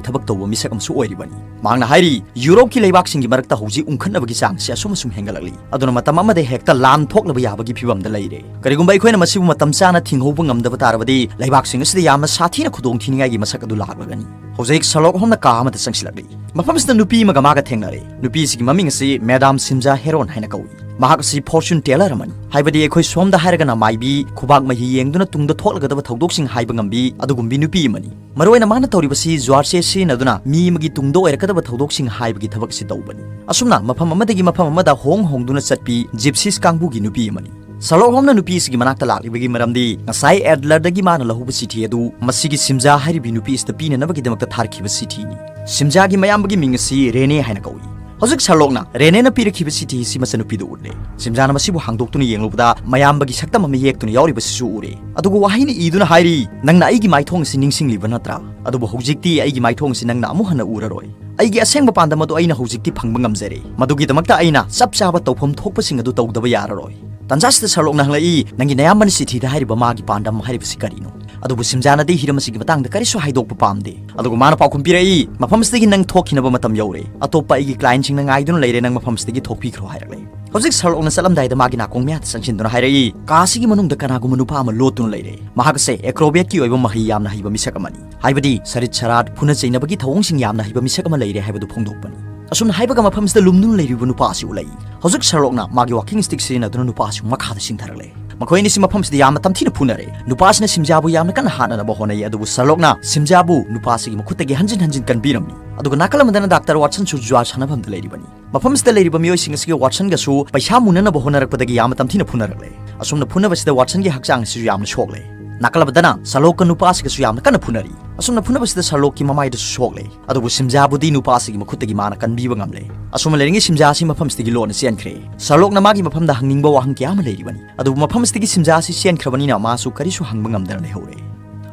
ꯊꯕꯛ ꯇꯧꯕ ꯃꯤꯁꯛ ꯑꯃꯁꯨ ꯑꯣꯏꯔꯤꯕꯅꯤ꯫ ꯃꯍꯥꯛꯅ ꯍꯥꯏꯔꯤ, ꯌꯨꯔꯣꯞꯀꯤ ꯂꯩꯕꯥꯛꯁꯤꯡꯒꯤ ꯃꯔꯛꯇ ꯍꯧꯖꯤꯛ ꯎꯪꯈꯠꯅꯕꯒꯤ ꯆꯥꯡ ꯑꯁꯤ ꯑꯁꯨꯝ ꯑꯁꯨꯝ ꯍꯦꯟꯒꯠꯂꯛꯂꯤ꯫ ꯑꯗꯨꯅ ꯃꯇꯝ ꯑꯃꯗ ꯍꯦꯛꯇ ꯂꯥꯟ ꯊꯣꯛꯂꯕ ꯌꯥꯕꯒꯤ ꯐꯤꯕꯝꯗ ꯂꯩꯔꯦ꯫ ꯀꯔꯤꯒꯨꯝꯕ ꯑꯩꯈꯣꯏꯅ ꯃꯁꯤꯕꯨ ꯃꯇꯝ ꯆꯥꯅ ꯊꯤꯡꯍꯧꯕ ꯉꯝꯗꯕ ꯇꯥꯔꯕꯗꯤ, ꯂꯩꯕꯥꯛꯁꯤꯡ ꯑꯁꯤꯗ ꯌꯥꯝꯅ ꯁꯥꯊꯤꯅ ꯈꯨꯗꯣꯡꯊꯤꯅꯤꯡꯉꯥꯏꯒꯤ ꯃꯁꯛ ꯑꯗꯨ ꯂꯥꯛꯂꯒꯅꯤ꯫ ꯍꯧꯖꯤꯛ ꯁꯔꯂꯣꯛ ꯍꯣꯝꯅ ꯀꯥ ꯑꯃꯗ ꯆꯪꯁꯤꯜꯂꯛꯂꯤ꯫ ꯃꯐꯝꯁꯤꯗ ꯅꯨꯄꯤ ꯑꯃꯒ ꯃꯥꯒ ꯊꯦꯡꯅꯔꯦ꯫ ꯅꯨꯄꯤꯁꯤꯒꯤ ꯃꯃꯤꯡ ꯑꯁꯤ ꯃꯦꯗꯥꯝ ꯁꯤꯝꯖꯥ ꯍꯦꯔꯣꯟ ꯍꯥꯏꯅ ꯀꯧꯏ꯫ ꯃꯍꯥꯛ ꯑꯁꯤ ꯐꯣꯔꯆꯨꯟ ꯇꯦꯂꯔ ꯑꯃꯅꯤ, ꯍꯥꯏꯕꯗꯤ ꯑꯩꯈꯣꯏ ꯁꯣꯝꯗ ꯍꯥꯏꯔꯒꯅ ꯃꯥꯏꯕꯤ, ꯈꯨꯕꯥꯛ ꯃꯍꯤ ꯌꯦꯡꯗꯨꯅ ꯇꯨꯡꯗ ꯊꯣꯛꯂꯒꯗꯕ ꯊꯧꯗꯣꯛꯁꯤꯡ ꯍꯥꯏꯕ ꯉꯝꯕꯤ ꯑꯗꯨꯒꯨꯝꯕꯤ ꯅꯨꯄꯤ ꯑꯃꯅꯤ꯫ ꯃꯔꯨꯑꯣꯏꯅ ꯃꯥꯅ ꯇꯧꯔꯤꯕꯁꯤ ꯖ꯭ꯋꯥꯔꯁꯦ ꯁꯤꯖꯤꯟꯅꯗꯨꯅ ꯃꯤ ꯑꯃꯒꯤ ꯇꯨꯡꯗ ꯑꯣꯏꯔꯛꯀꯗꯕ ꯊꯧꯗꯣꯛꯁꯤꯡ ꯍꯥꯏꯕꯒꯤ ꯊꯕꯛ ꯑꯁꯤ ꯇꯧꯕꯅꯤ꯫ ꯑꯁꯨꯝꯅ ꯃꯐꯝ ꯑꯃꯗꯒꯤ ꯃꯐꯝ ꯑꯃꯗ ꯍꯣꯡ ꯍꯣꯡꯗꯨꯅ ꯆꯠꯄꯤ ꯖꯤꯞꯁꯤꯁ ꯀꯥꯡꯕꯨꯒꯤ ꯅꯨꯄꯤ ꯑꯃꯅꯤ꯫ ꯁꯔꯂꯣꯛ ꯍꯣꯝꯅ ꯅꯨꯄꯤ ꯑꯁꯤꯒꯤ ꯃꯅꯥꯛꯇ ꯂꯥꯛꯂꯤꯕꯒꯤ ꯃꯔꯝꯗꯤ ꯉꯁꯥꯏ ꯑꯦꯗꯂꯔꯗꯒꯤ ꯃꯥꯅ ꯂꯧꯍꯧꯕ ꯆꯤꯊꯤ ꯑꯗꯨ ꯃꯁꯤꯒꯤ ꯁꯤꯝꯖꯥ ꯍꯥꯏꯔꯤꯕꯤ ꯅꯨꯄꯤ ꯑꯁꯤꯗ ꯄꯤꯅꯅꯕꯒꯤꯗꯃꯛꯇ ꯊꯥꯔꯛꯈꯤꯕ ꯆꯤꯊꯤꯅꯤ꯫ ꯁꯤꯝꯖꯥꯒꯤ ꯃꯌꯥꯝꯕꯒꯤ ꯃꯤꯡ ꯑꯁꯤ ꯔꯦꯅꯦ ꯍꯥꯏꯅ ꯀꯧꯏ꯫ ꯍꯧꯖꯤꯛ ꯁꯔꯂꯣꯛꯅ ꯔꯦꯅꯦꯅ ꯄꯤꯔꯛꯈꯤꯕ ꯆꯤꯊꯤ ꯑꯁꯤ ꯃꯆꯟꯅꯨꯄꯤꯗ ꯎꯠꯂꯦ꯫ ꯁꯤꯝꯖꯥꯅ ꯃꯁꯤꯕꯨ ꯍꯥꯡꯗꯣꯛꯇꯨꯅ ꯌꯦꯡꯂꯨꯕꯗ ꯃꯌꯥꯝꯕꯒꯤ ꯁꯛꯇꯝ ꯑꯃ ꯌꯦꯛꯇꯨꯅ ꯌꯥꯎꯔꯤꯕꯁꯤꯁꯨ ꯎꯔꯦ꯫ ꯑꯗꯨꯒ ꯋꯥꯍꯩꯅ ꯏꯗꯨꯅ ꯍꯥꯏꯔꯤ, "ꯅꯪꯅ ꯑꯩꯒꯤ ꯃꯥꯏꯊꯣꯡ ꯑꯁꯤ ꯅꯤꯡꯁꯤꯡꯂꯤꯕ ꯅꯠꯇ꯭ꯔꯥ? ꯑꯗꯨꯕꯨ ꯍꯧꯖꯤꯛꯇꯤ ꯑꯩꯒꯤ ꯃꯥꯏꯊꯣꯡ ꯑꯁꯤ ꯅꯪꯅ ꯑꯃꯨꯛ ꯍꯟꯅ ꯎꯔꯔꯣꯏ꯫ ꯑꯩꯒꯤ ꯑꯁꯦꯡꯕ ꯄꯥꯟꯗꯝ ꯑꯗꯨ ꯑꯩꯅ ꯍꯧꯖꯤꯛꯇꯤ ꯐꯪꯕ ꯉꯝꯖꯔꯦ꯫ ꯃꯗꯨꯒꯤꯗꯃꯛꯇ ꯑꯩꯅ ꯆꯞ ꯆꯥꯕ ꯇꯧꯐꯝ ꯊꯣꯛꯄꯁꯤꯡ ꯑꯗꯨ ꯇꯧꯗꯕ ꯌꯥꯔꯔꯣꯏ꯫" ꯇꯟꯖꯥꯁꯤꯗ ꯁꯔꯂꯣꯛꯅ ꯍꯪꯂꯛꯏ, "ꯅꯪꯒꯤ ꯅꯌꯥꯝꯕꯅ ꯆꯤꯊꯤꯗ ꯍꯥꯏꯔꯤꯕ ꯃꯥꯒꯤ ꯄꯥꯟꯗꯝ ꯍꯥꯏꯔꯤꯕꯁꯤ ꯀꯔꯤꯅꯣ?" ꯑꯗꯨꯕꯨ ꯁꯤꯝꯖꯥꯅꯗꯤ ꯍꯤꯔꯝ ꯑꯁꯤꯒꯤ ꯃꯇꯥꯡꯗ ꯀꯔꯤꯁꯨ ꯍꯥꯏꯗꯣꯛꯄ ꯄꯥꯝꯗꯦ꯫ ꯑꯗꯨꯒ ꯃꯥꯅ ꯄꯥꯎꯈꯨꯝ ꯄꯤꯔꯛꯏ, "ꯃꯐꯝ ꯑꯁꯤꯗꯒꯤ ꯅꯪ ꯊꯣꯛꯈꯤꯅꯕ ꯃꯇꯝ ꯌꯧꯔꯦ꯫ ꯑꯇꯣꯞꯄ ꯑꯩꯒꯤ ꯀ꯭ꯂꯥꯏꯟꯁꯤꯡꯅ ꯉꯥꯏꯗꯨꯅ ꯂꯩꯔꯦ, ꯅꯪ ꯃꯐꯝ ꯑꯁꯤꯗꯒꯤ ꯊꯣꯛꯄꯤꯈ꯭ꯔꯣ" ꯍꯥꯏꯔꯛꯂꯦ꯫ ꯍꯧꯖꯤꯛ ꯁꯔꯂꯣꯛꯅ ꯆꯠꯂꯝꯗꯥꯏꯗ ꯃꯥꯒꯤ ꯅꯥꯀꯣꯡ ꯃꯌꯥꯗ ꯆꯪꯁꯤꯟꯗꯨꯅ ꯍꯥꯏꯔꯛꯏ, "ꯀꯥ ꯑꯁꯤꯒꯤ ꯃꯅꯨꯡꯗ ꯀꯅꯥꯒꯨꯝꯕ ꯅꯨꯄꯥ ꯑꯃ ꯂꯣꯠꯇꯨꯅ ꯂꯩꯔꯦ꯫ ꯃꯍꯥꯛ ꯑꯁꯦ ꯑꯦꯀ꯭ꯔꯣꯕꯦꯠꯀꯤ ꯑꯣꯏꯕ ꯃꯍꯩ ꯌꯥꯝꯅ ꯍꯩꯕ ꯃꯤꯁꯛ ꯑꯃꯅꯤ, ꯍꯥꯏꯕꯗꯤ ꯁꯔꯤꯠ ꯁꯔꯥꯠ, ꯐꯨꯅ ꯆꯩꯅꯕꯒꯤ ꯊꯧꯑꯣꯡꯁꯤꯡ ꯌꯥꯝꯅ ꯍꯩꯕ ꯃꯤꯁꯛ ꯑꯃ ꯂꯩꯔꯦ" ꯍꯥꯏꯕꯗꯨ ꯐꯣꯡꯗꯣꯛꯄꯅꯤ꯫ ꯑꯁꯨꯝꯅ ꯍꯥꯏꯕꯒ ꯃꯐꯝꯁꯤꯗ ꯂꯨꯝꯗꯨꯅ ꯂꯩꯔꯤꯕ ꯅꯨꯄꯥ ꯑꯁꯤ ꯎꯠꯂꯛꯏ꯫ ꯍꯧꯖꯤꯛ ꯁꯔꯂꯣꯛꯅ ꯃꯥꯒꯤ ꯋꯥꯀꯤꯡ ꯁ꯭ꯇꯤꯛ ꯁꯤꯖꯤꯟꯅꯗꯨꯅ ꯅꯨꯄꯥ ꯑꯁꯤ ꯃꯈꯥꯗ ꯆꯤꯡꯊꯔꯛꯂꯦ꯫ ꯃꯈꯣꯏ ꯑꯅꯤꯁꯤ ꯃꯐꯝꯁꯤꯗ ꯌꯥꯝꯅ ꯇꯝꯊꯤꯅ ꯐꯨꯅꯔꯦ꯫ ꯅꯨꯄꯥꯁꯤꯅ ꯁꯤꯝꯖꯥꯕꯨ ꯌꯥꯝꯅ ꯀꯟꯅ ꯍꯥꯠꯅꯅꯕ ꯍꯣꯠꯅꯩ, ꯑꯗꯨꯕꯨ ꯁꯔꯂꯣꯛꯅ ꯁꯤꯝꯖꯥꯕꯨ ꯅꯨꯄꯥꯁꯤꯒꯤ ꯃꯈꯨꯠꯇꯒꯤ ꯍꯟꯖꯤꯟ ꯍꯟꯖꯤꯟ ꯀꯟꯕꯤꯔꯝꯃꯤ꯫ ꯑꯗꯨꯒ ꯅꯥꯀꯜ ꯑꯃꯗꯅ ꯗꯥꯛꯇꯔ ꯋꯥꯠꯁꯟꯁꯨ ꯖꯨꯋꯥꯔ ꯁꯥꯟꯅꯐꯝꯗ ꯂꯩꯔꯤꯕꯅꯤ꯫ ꯃꯐꯝꯁꯤꯗ ꯂꯩꯔꯤꯕ ꯃꯤꯑꯣꯏꯁꯤꯡ ꯑꯁꯤꯒ ꯋꯥꯠꯁꯟꯒꯁꯨ ꯄꯩꯁꯥ ꯃꯨꯟꯅꯅꯕ ꯍꯣꯠꯅꯔꯛꯄꯗꯒꯤ ꯌꯥꯝꯅ ꯇꯝꯊꯤꯅ ꯐꯨꯅꯔꯛꯂꯦ꯫ ꯑꯁꯨꯝꯅ ꯐꯨꯅꯕꯁꯤꯗ ꯋꯥꯠꯁꯟꯒꯤ ꯍꯛꯆꯥꯡ ꯑꯁꯤꯁꯨ ꯌꯥꯝꯅ ꯁꯣꯛꯂꯦ꯫ ꯅꯥꯀꯜ ꯑꯃꯗꯅ ꯁꯔꯂꯣꯛꯀ ꯅꯨꯄꯥꯁꯤꯒꯁꯨ ꯌꯥꯝꯅ ꯀꯟꯅ ꯐꯨꯅꯔꯤ꯫ ꯑꯁꯨꯝꯅ ꯐꯨꯅꯕꯁꯤꯗ ꯁꯔꯂꯣꯛꯀꯤ ꯃꯃꯥꯏꯗꯁꯨ ꯁꯣꯛꯂꯦ꯫ ꯑꯗꯨꯕꯨ ꯁꯤꯝꯖꯥꯕꯨꯗꯤ ꯅꯨꯄꯥꯁꯤꯒꯤ ꯃꯈꯨꯠꯇꯒꯤ ꯃꯥꯅ ꯀꯟꯕꯤꯕ ꯉꯝꯂꯦ꯫ ꯑꯁꯨꯝꯅ ꯂꯩꯔꯤꯉꯩ ꯁꯤꯝꯖꯥ ꯑꯁꯤ ꯃꯐꯝꯁꯤꯗꯒꯤ ꯂꯣꯟꯅ ꯆꯦꯟꯈ꯭ꯔꯦ꯫ ꯁꯔꯂꯣꯛꯅ ꯃꯥꯒꯤ ꯃꯐꯝꯗ ꯍꯪꯅꯤꯡꯕ ꯋꯥꯍꯪ ꯀꯌꯥ ꯑꯃ ꯂꯩꯔꯤꯕꯅꯤ꯫ ꯑꯗꯨꯕꯨ ꯃꯐꯝꯁꯤꯗꯒꯤ ꯁꯤꯝꯖꯥ ꯑꯁꯤ ꯆꯦꯟꯈ꯭ꯔꯕꯅꯤꯅ ꯃꯥꯁꯨ ꯀꯔꯤꯁꯨ ꯍꯪꯕ ꯉꯝꯗꯅ ꯂꯩꯍꯧꯔꯦ꯫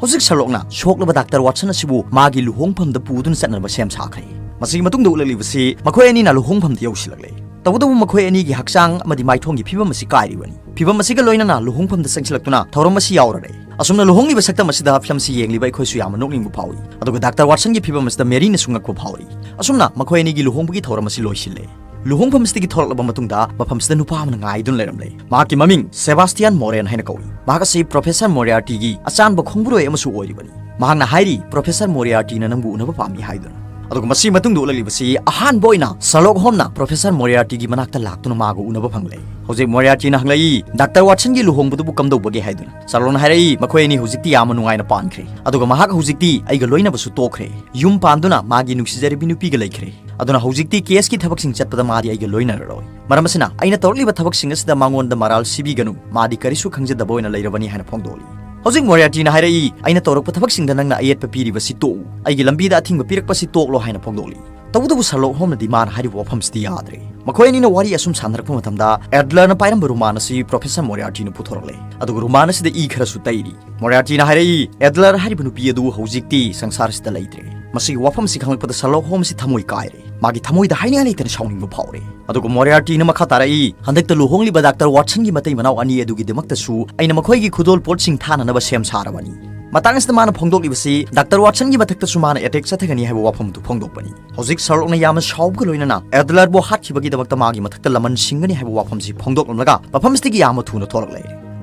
ꯍꯧꯖꯤꯛ ꯁꯔꯂꯣꯛꯅ ꯁꯣꯛꯂꯕ ꯗꯥꯛꯇꯔ ꯋꯥꯠꯁꯟ ꯑꯁꯤꯕꯨ ꯃꯥꯒꯤ ꯂꯨꯍꯣꯡꯐꯝꯗ ꯄꯨꯗꯨꯅ ꯆꯠꯅꯕ ꯁꯦꯝ ꯁꯥꯈ꯭ꯔꯦ꯫ ꯃꯁꯤꯒꯤ ꯃꯇꯨꯡꯗ ꯎꯠꯂꯛꯂꯤꯕꯁꯤ ꯃꯈꯣꯏ ꯑꯅꯤꯅ ꯂꯨꯍꯣꯡꯐꯝꯗ ꯌꯧꯁꯤꯜꯂꯛꯂꯦ꯫ ꯇꯧꯕꯇꯕꯨ ꯃꯈꯣꯏ ꯑꯅꯤꯒꯤ ꯍꯛꯆꯥꯡ ꯑꯃꯗꯤ ꯃꯥꯏꯊꯣꯡꯒꯤ ꯐꯤꯕꯝ ꯑꯁꯤ ꯀꯥꯏꯔꯤꯕꯅꯤ꯫ ꯐꯤꯕꯝ ꯑꯁꯤꯒ ꯂꯣꯏꯅꯅ ꯂꯨꯍꯣꯡꯐꯝꯗ ꯆꯪꯁꯤꯜꯂꯛꯇꯨꯅ ꯊꯧꯔꯝ ꯑꯁꯤ ꯌꯥꯎꯔꯔꯦ꯫ ꯑꯁꯨꯝꯅ ꯂꯨꯍꯣꯡꯂꯤꯕ ꯁꯛꯇꯝ ꯑꯁꯤꯗ ꯐꯤꯂꯝꯁꯤ ꯌꯦꯡꯂꯤꯕ ꯑꯩꯈꯣꯏꯁꯨ ꯌꯥꯝꯅ ꯅꯣꯛꯅꯤꯡꯕ ꯐꯥꯎꯏ꯫ ꯑꯗꯨꯒ ꯗꯥꯛꯇꯔ ꯋꯥꯠꯁꯟꯒꯤ ꯐꯤꯕꯝ ꯑꯁꯤꯗ ꯃꯦꯔꯤꯅꯁꯨ ꯉꯛꯄ ꯐꯥꯎꯏ꯫ ꯑꯁꯨꯝꯅ ꯃꯈꯣꯏ ꯑꯅꯤꯒꯤ ꯂꯨꯍꯣꯡꯕꯒꯤ ꯊꯧꯔꯝ ꯑꯁꯤ ꯂꯣꯏꯁꯤꯜꯂꯦ꯫ ꯂꯨꯍꯣꯡꯐꯝ ꯑꯁꯤꯗꯒꯤ ꯊꯣꯔꯛꯂꯕ ꯃꯇꯨꯡꯗ ꯃꯐꯝꯁꯤꯗ ꯅꯨꯄꯥ ꯑꯃꯅ ꯉꯥꯏꯗꯨꯅ ꯂꯩꯔꯝꯂꯦ꯫ ꯃꯍꯥꯛꯀꯤ ꯃꯃꯤꯡ ꯁꯦꯕꯥꯁꯇꯤꯌꯥꯟ ꯃꯣꯔꯦꯟ ꯍꯥꯏꯅ ꯀꯧꯏ꯫ ꯃꯍꯥꯛ ꯑꯁꯤ ꯄ꯭ꯔꯣꯐꯦꯁꯔ ꯃꯣꯔꯤꯌꯥꯔꯇꯤꯒꯤ ꯑꯆꯥꯟꯕ ꯈꯣꯡꯕꯨꯔꯣꯏ ꯑꯃꯁꯨ ꯑꯣꯏꯔꯤꯕꯅꯤ꯫ ꯃꯍꯥꯛꯅ ꯍꯥꯏꯔꯤ, "ꯄ꯭ꯔꯣꯐꯦꯁꯔ ꯃꯣꯔꯤꯌꯥꯔꯇꯤꯅ ꯅꯪꯕꯨ ꯎꯅꯕ ꯄꯥꯝꯃꯤ" ꯍꯥꯏꯗꯨꯅ꯫ ꯑꯗꯨꯒ ꯃꯁꯤꯒꯤ ꯃꯇꯨꯡꯗ ꯎꯠꯂꯛꯂꯤꯕꯁꯤ ꯑꯍꯥꯟꯕ ꯑꯣꯏꯅ ꯁꯔꯂꯣꯛ ꯍꯣꯝꯅ ꯄ꯭ꯔꯣꯐꯦꯁꯔ ꯃꯣꯔꯤꯌꯥꯔꯇꯤꯒꯤ ꯃꯅꯥꯛꯇ ꯂꯥꯛꯇꯨꯅ ꯃꯥꯒ ꯎꯅꯕ ꯐꯪꯂꯦ꯫ ꯍꯧꯖꯤꯛ ꯃꯣꯔꯤꯌꯥꯔꯇꯤꯅ ꯍꯪꯂꯛꯏ, "ꯗꯥꯛꯇꯔ ꯋꯥꯠꯁꯟꯒꯤ ꯂꯨꯍꯣꯡꯕꯗꯨꯕꯨ ꯀꯝꯗꯧꯕꯒꯦ?" ꯍꯥꯏꯗꯨꯅ꯫ ꯁꯔꯂꯣꯛꯅ ꯍꯥꯏꯔꯛꯏ, "ꯃꯈꯣꯏ ꯑꯅꯤ ꯍꯧꯖꯤꯛꯇꯤ ꯌꯥꯝꯅ ꯅꯨꯡꯉꯥꯏꯅ ꯄꯥꯟꯈ꯭ꯔꯦ꯫ ꯑꯗꯨꯒ ꯃꯍꯥꯛ ꯍꯧꯖꯤꯛꯇꯤ ꯑꯩꯒ ꯂꯣꯏꯅꯕꯁꯨ ꯇꯣꯛꯈ꯭ꯔꯦ꯫ ꯌꯨꯝ ꯄꯥꯟꯗꯨꯅ ꯃꯥꯒꯤ ꯅꯨꯡꯁꯤꯖꯔꯕꯤ ꯅꯨꯄꯤꯒ ꯂꯩꯈ꯭ꯔꯦ꯫ ꯑꯗꯨꯅ ꯍꯧꯖꯤꯛꯇꯤ ꯀꯦꯁꯀꯤ ꯊꯕꯛꯁꯤꯡ ꯆꯠꯄꯗ ꯃꯥꯗꯤ ꯑꯩꯒ ꯂꯣꯏꯅꯔꯔꯣꯏ꯫ ꯃꯔꯝ ꯑꯁꯤꯅ ꯑꯩꯅ ꯇꯧꯔꯛꯂꯤꯕ ꯊꯕꯛꯁꯤꯡ ꯑꯁꯤꯗ ꯃꯉꯣꯟꯗ ꯃꯔꯥꯜ ꯁꯤꯕꯤꯒꯅꯨ꯫ ꯃꯥꯗꯤ ꯀꯔꯤꯁꯨ ꯈꯪꯖꯗꯕ ꯑꯣꯏꯅ ꯂꯩꯔꯕꯅꯤ" ꯍꯥꯏꯅ ꯐꯣꯡꯗꯣꯛꯂꯤ꯫ ꯍꯧꯖꯤꯛ ꯃꯣꯔꯤꯌꯥꯔꯇꯤꯅ ꯍꯥꯏꯔꯛꯏ, "ꯑꯩꯅ ꯇꯧꯔꯛꯄ ꯊꯕꯛꯁꯤꯡꯗ ꯅꯪꯅ ꯑꯌꯦꯠꯄ ꯄꯤꯔꯤꯕꯁꯤ ꯇꯣꯛꯎ꯫ ꯑꯩꯒꯤ ꯂꯝꯕꯤꯗ ꯑꯊꯤꯡꯕ ꯄꯤꯔꯛꯄꯁꯤ ꯇꯣꯛꯂꯣ" ꯍꯥꯏꯅ ꯐꯣꯡꯗꯣꯛꯂꯤ꯫ ꯇꯧꯕꯇꯕꯨ ꯁꯔꯂꯣꯛ ꯍꯣꯝꯅꯗꯤ ꯃꯥꯅ ꯍꯥꯏꯔꯤꯕ ꯋꯥꯐꯝꯁꯤꯗꯤ ꯌꯥꯗ꯭ꯔꯦ꯫ ꯃꯈꯣꯏ ꯑꯅꯤꯅ ꯋꯥꯔꯤ ꯑꯁꯨꯝ ꯁꯥꯟꯅꯔꯛꯄ ꯃꯇꯝꯗ ꯑꯦꯗꯂꯔꯅ ꯄꯥꯏꯔꯝꯕ ꯔꯨꯃꯥꯟ ꯑꯁꯤ ꯄ꯭ꯔꯣꯐꯦꯁꯔ ꯃꯣꯔꯤꯌꯥꯔꯇꯤꯅ ꯄꯨꯊꯣꯔꯛꯂꯦ꯫ ꯑꯗꯨꯒ ꯔꯨꯃꯥꯟ ꯑꯁꯤꯗ ꯏ ꯈꯔꯁꯨ ꯇꯩꯔꯤ꯫ ꯃꯣꯔꯤꯌꯥꯔꯇꯤꯅ ꯍꯥꯏꯔꯛꯏ, "ꯑꯦꯗꯂꯔ ꯍꯥꯏꯔꯤꯕ ꯅꯨꯄꯤ ꯑꯗꯨ ꯍꯧꯖꯤꯛꯇꯤ ꯁꯪꯁꯥꯔꯁꯤꯗ ꯂꯩꯇ꯭ꯔꯦ꯫" ꯃꯁꯤꯒꯤ ꯋꯥꯐꯝ ꯑꯁꯤ ꯈꯪꯂꯛꯄꯗ ꯁꯔꯂꯣꯛ ꯍꯣꯝꯁ ꯊꯃꯣꯏ ꯀꯥꯏꯔꯦ꯫ ꯃꯥꯒꯤ ꯊꯃꯣꯏꯗ ꯍꯥꯏꯅꯤꯡꯉꯥꯏ ꯂꯩꯇꯅ ꯁꯥꯎꯅꯤꯡꯕ ꯐꯥꯎꯔꯦ꯫ ꯑꯗꯨꯒ ꯃꯣꯔꯤꯌꯥꯔꯇꯤꯅ ꯃꯈꯥ ꯇꯥꯔꯛꯏ, "ꯍꯟꯗꯛꯇ ꯂꯨꯍꯣꯡꯂꯤꯕ ꯗꯥꯛꯇꯔ ꯋꯥꯠꯁꯟꯒꯤ ꯃꯇꯩ ꯃꯅꯥꯎ ꯑꯅꯤ ꯑꯗꯨꯒꯤꯗꯃꯛꯇꯁꯨ ꯑꯩꯅ ꯃꯈꯣꯏꯒꯤ ꯈꯨꯗꯣꯜ ꯄꯣꯠꯁꯤꯡ ꯊꯥꯅꯅꯕ ꯁꯦꯝ ꯁꯥꯔꯕꯅꯤ꯫" ꯃꯇꯥꯡ ꯑꯁꯤꯗ ꯃꯥꯅ ꯐꯣꯡꯗꯣꯛꯂꯤꯕꯁꯤ ꯗꯥꯛꯇꯔ ꯋꯥꯠꯁꯟꯒꯤ ꯃꯊꯛꯇꯁꯨ ꯃꯥꯅ ꯑꯦꯇꯦꯛ ꯆꯠꯊꯒꯅꯤ ꯍꯥꯏꯕ ꯋꯥꯐꯝ ꯑꯗꯨ ꯐꯣꯡꯗꯣꯛꯄꯅꯤ꯫ ꯍꯧꯖꯤꯛ ꯁꯔꯂꯣꯛꯅ ꯌꯥꯝꯅ ꯁꯥꯎꯕꯒ ꯂꯣꯏꯅꯅ ꯑꯦꯗꯂꯔꯕꯨ ꯍꯥꯠꯈꯤꯕꯒꯤꯗꯃꯛꯇ ꯃꯥꯒꯤ ꯃꯊꯛꯇ ꯂꯃꯟ ꯁꯤꯡꯒꯅꯤ ꯍꯥꯏꯕ ꯋꯥꯐꯝꯁꯤ ꯐꯣꯡꯗꯣꯛꯂꯝꯂꯒ ꯃꯐꯝꯁꯤꯗꯒꯤ ꯌꯥꯝꯅ ꯊꯨꯅ ꯊꯣꯔꯛꯂꯦ꯫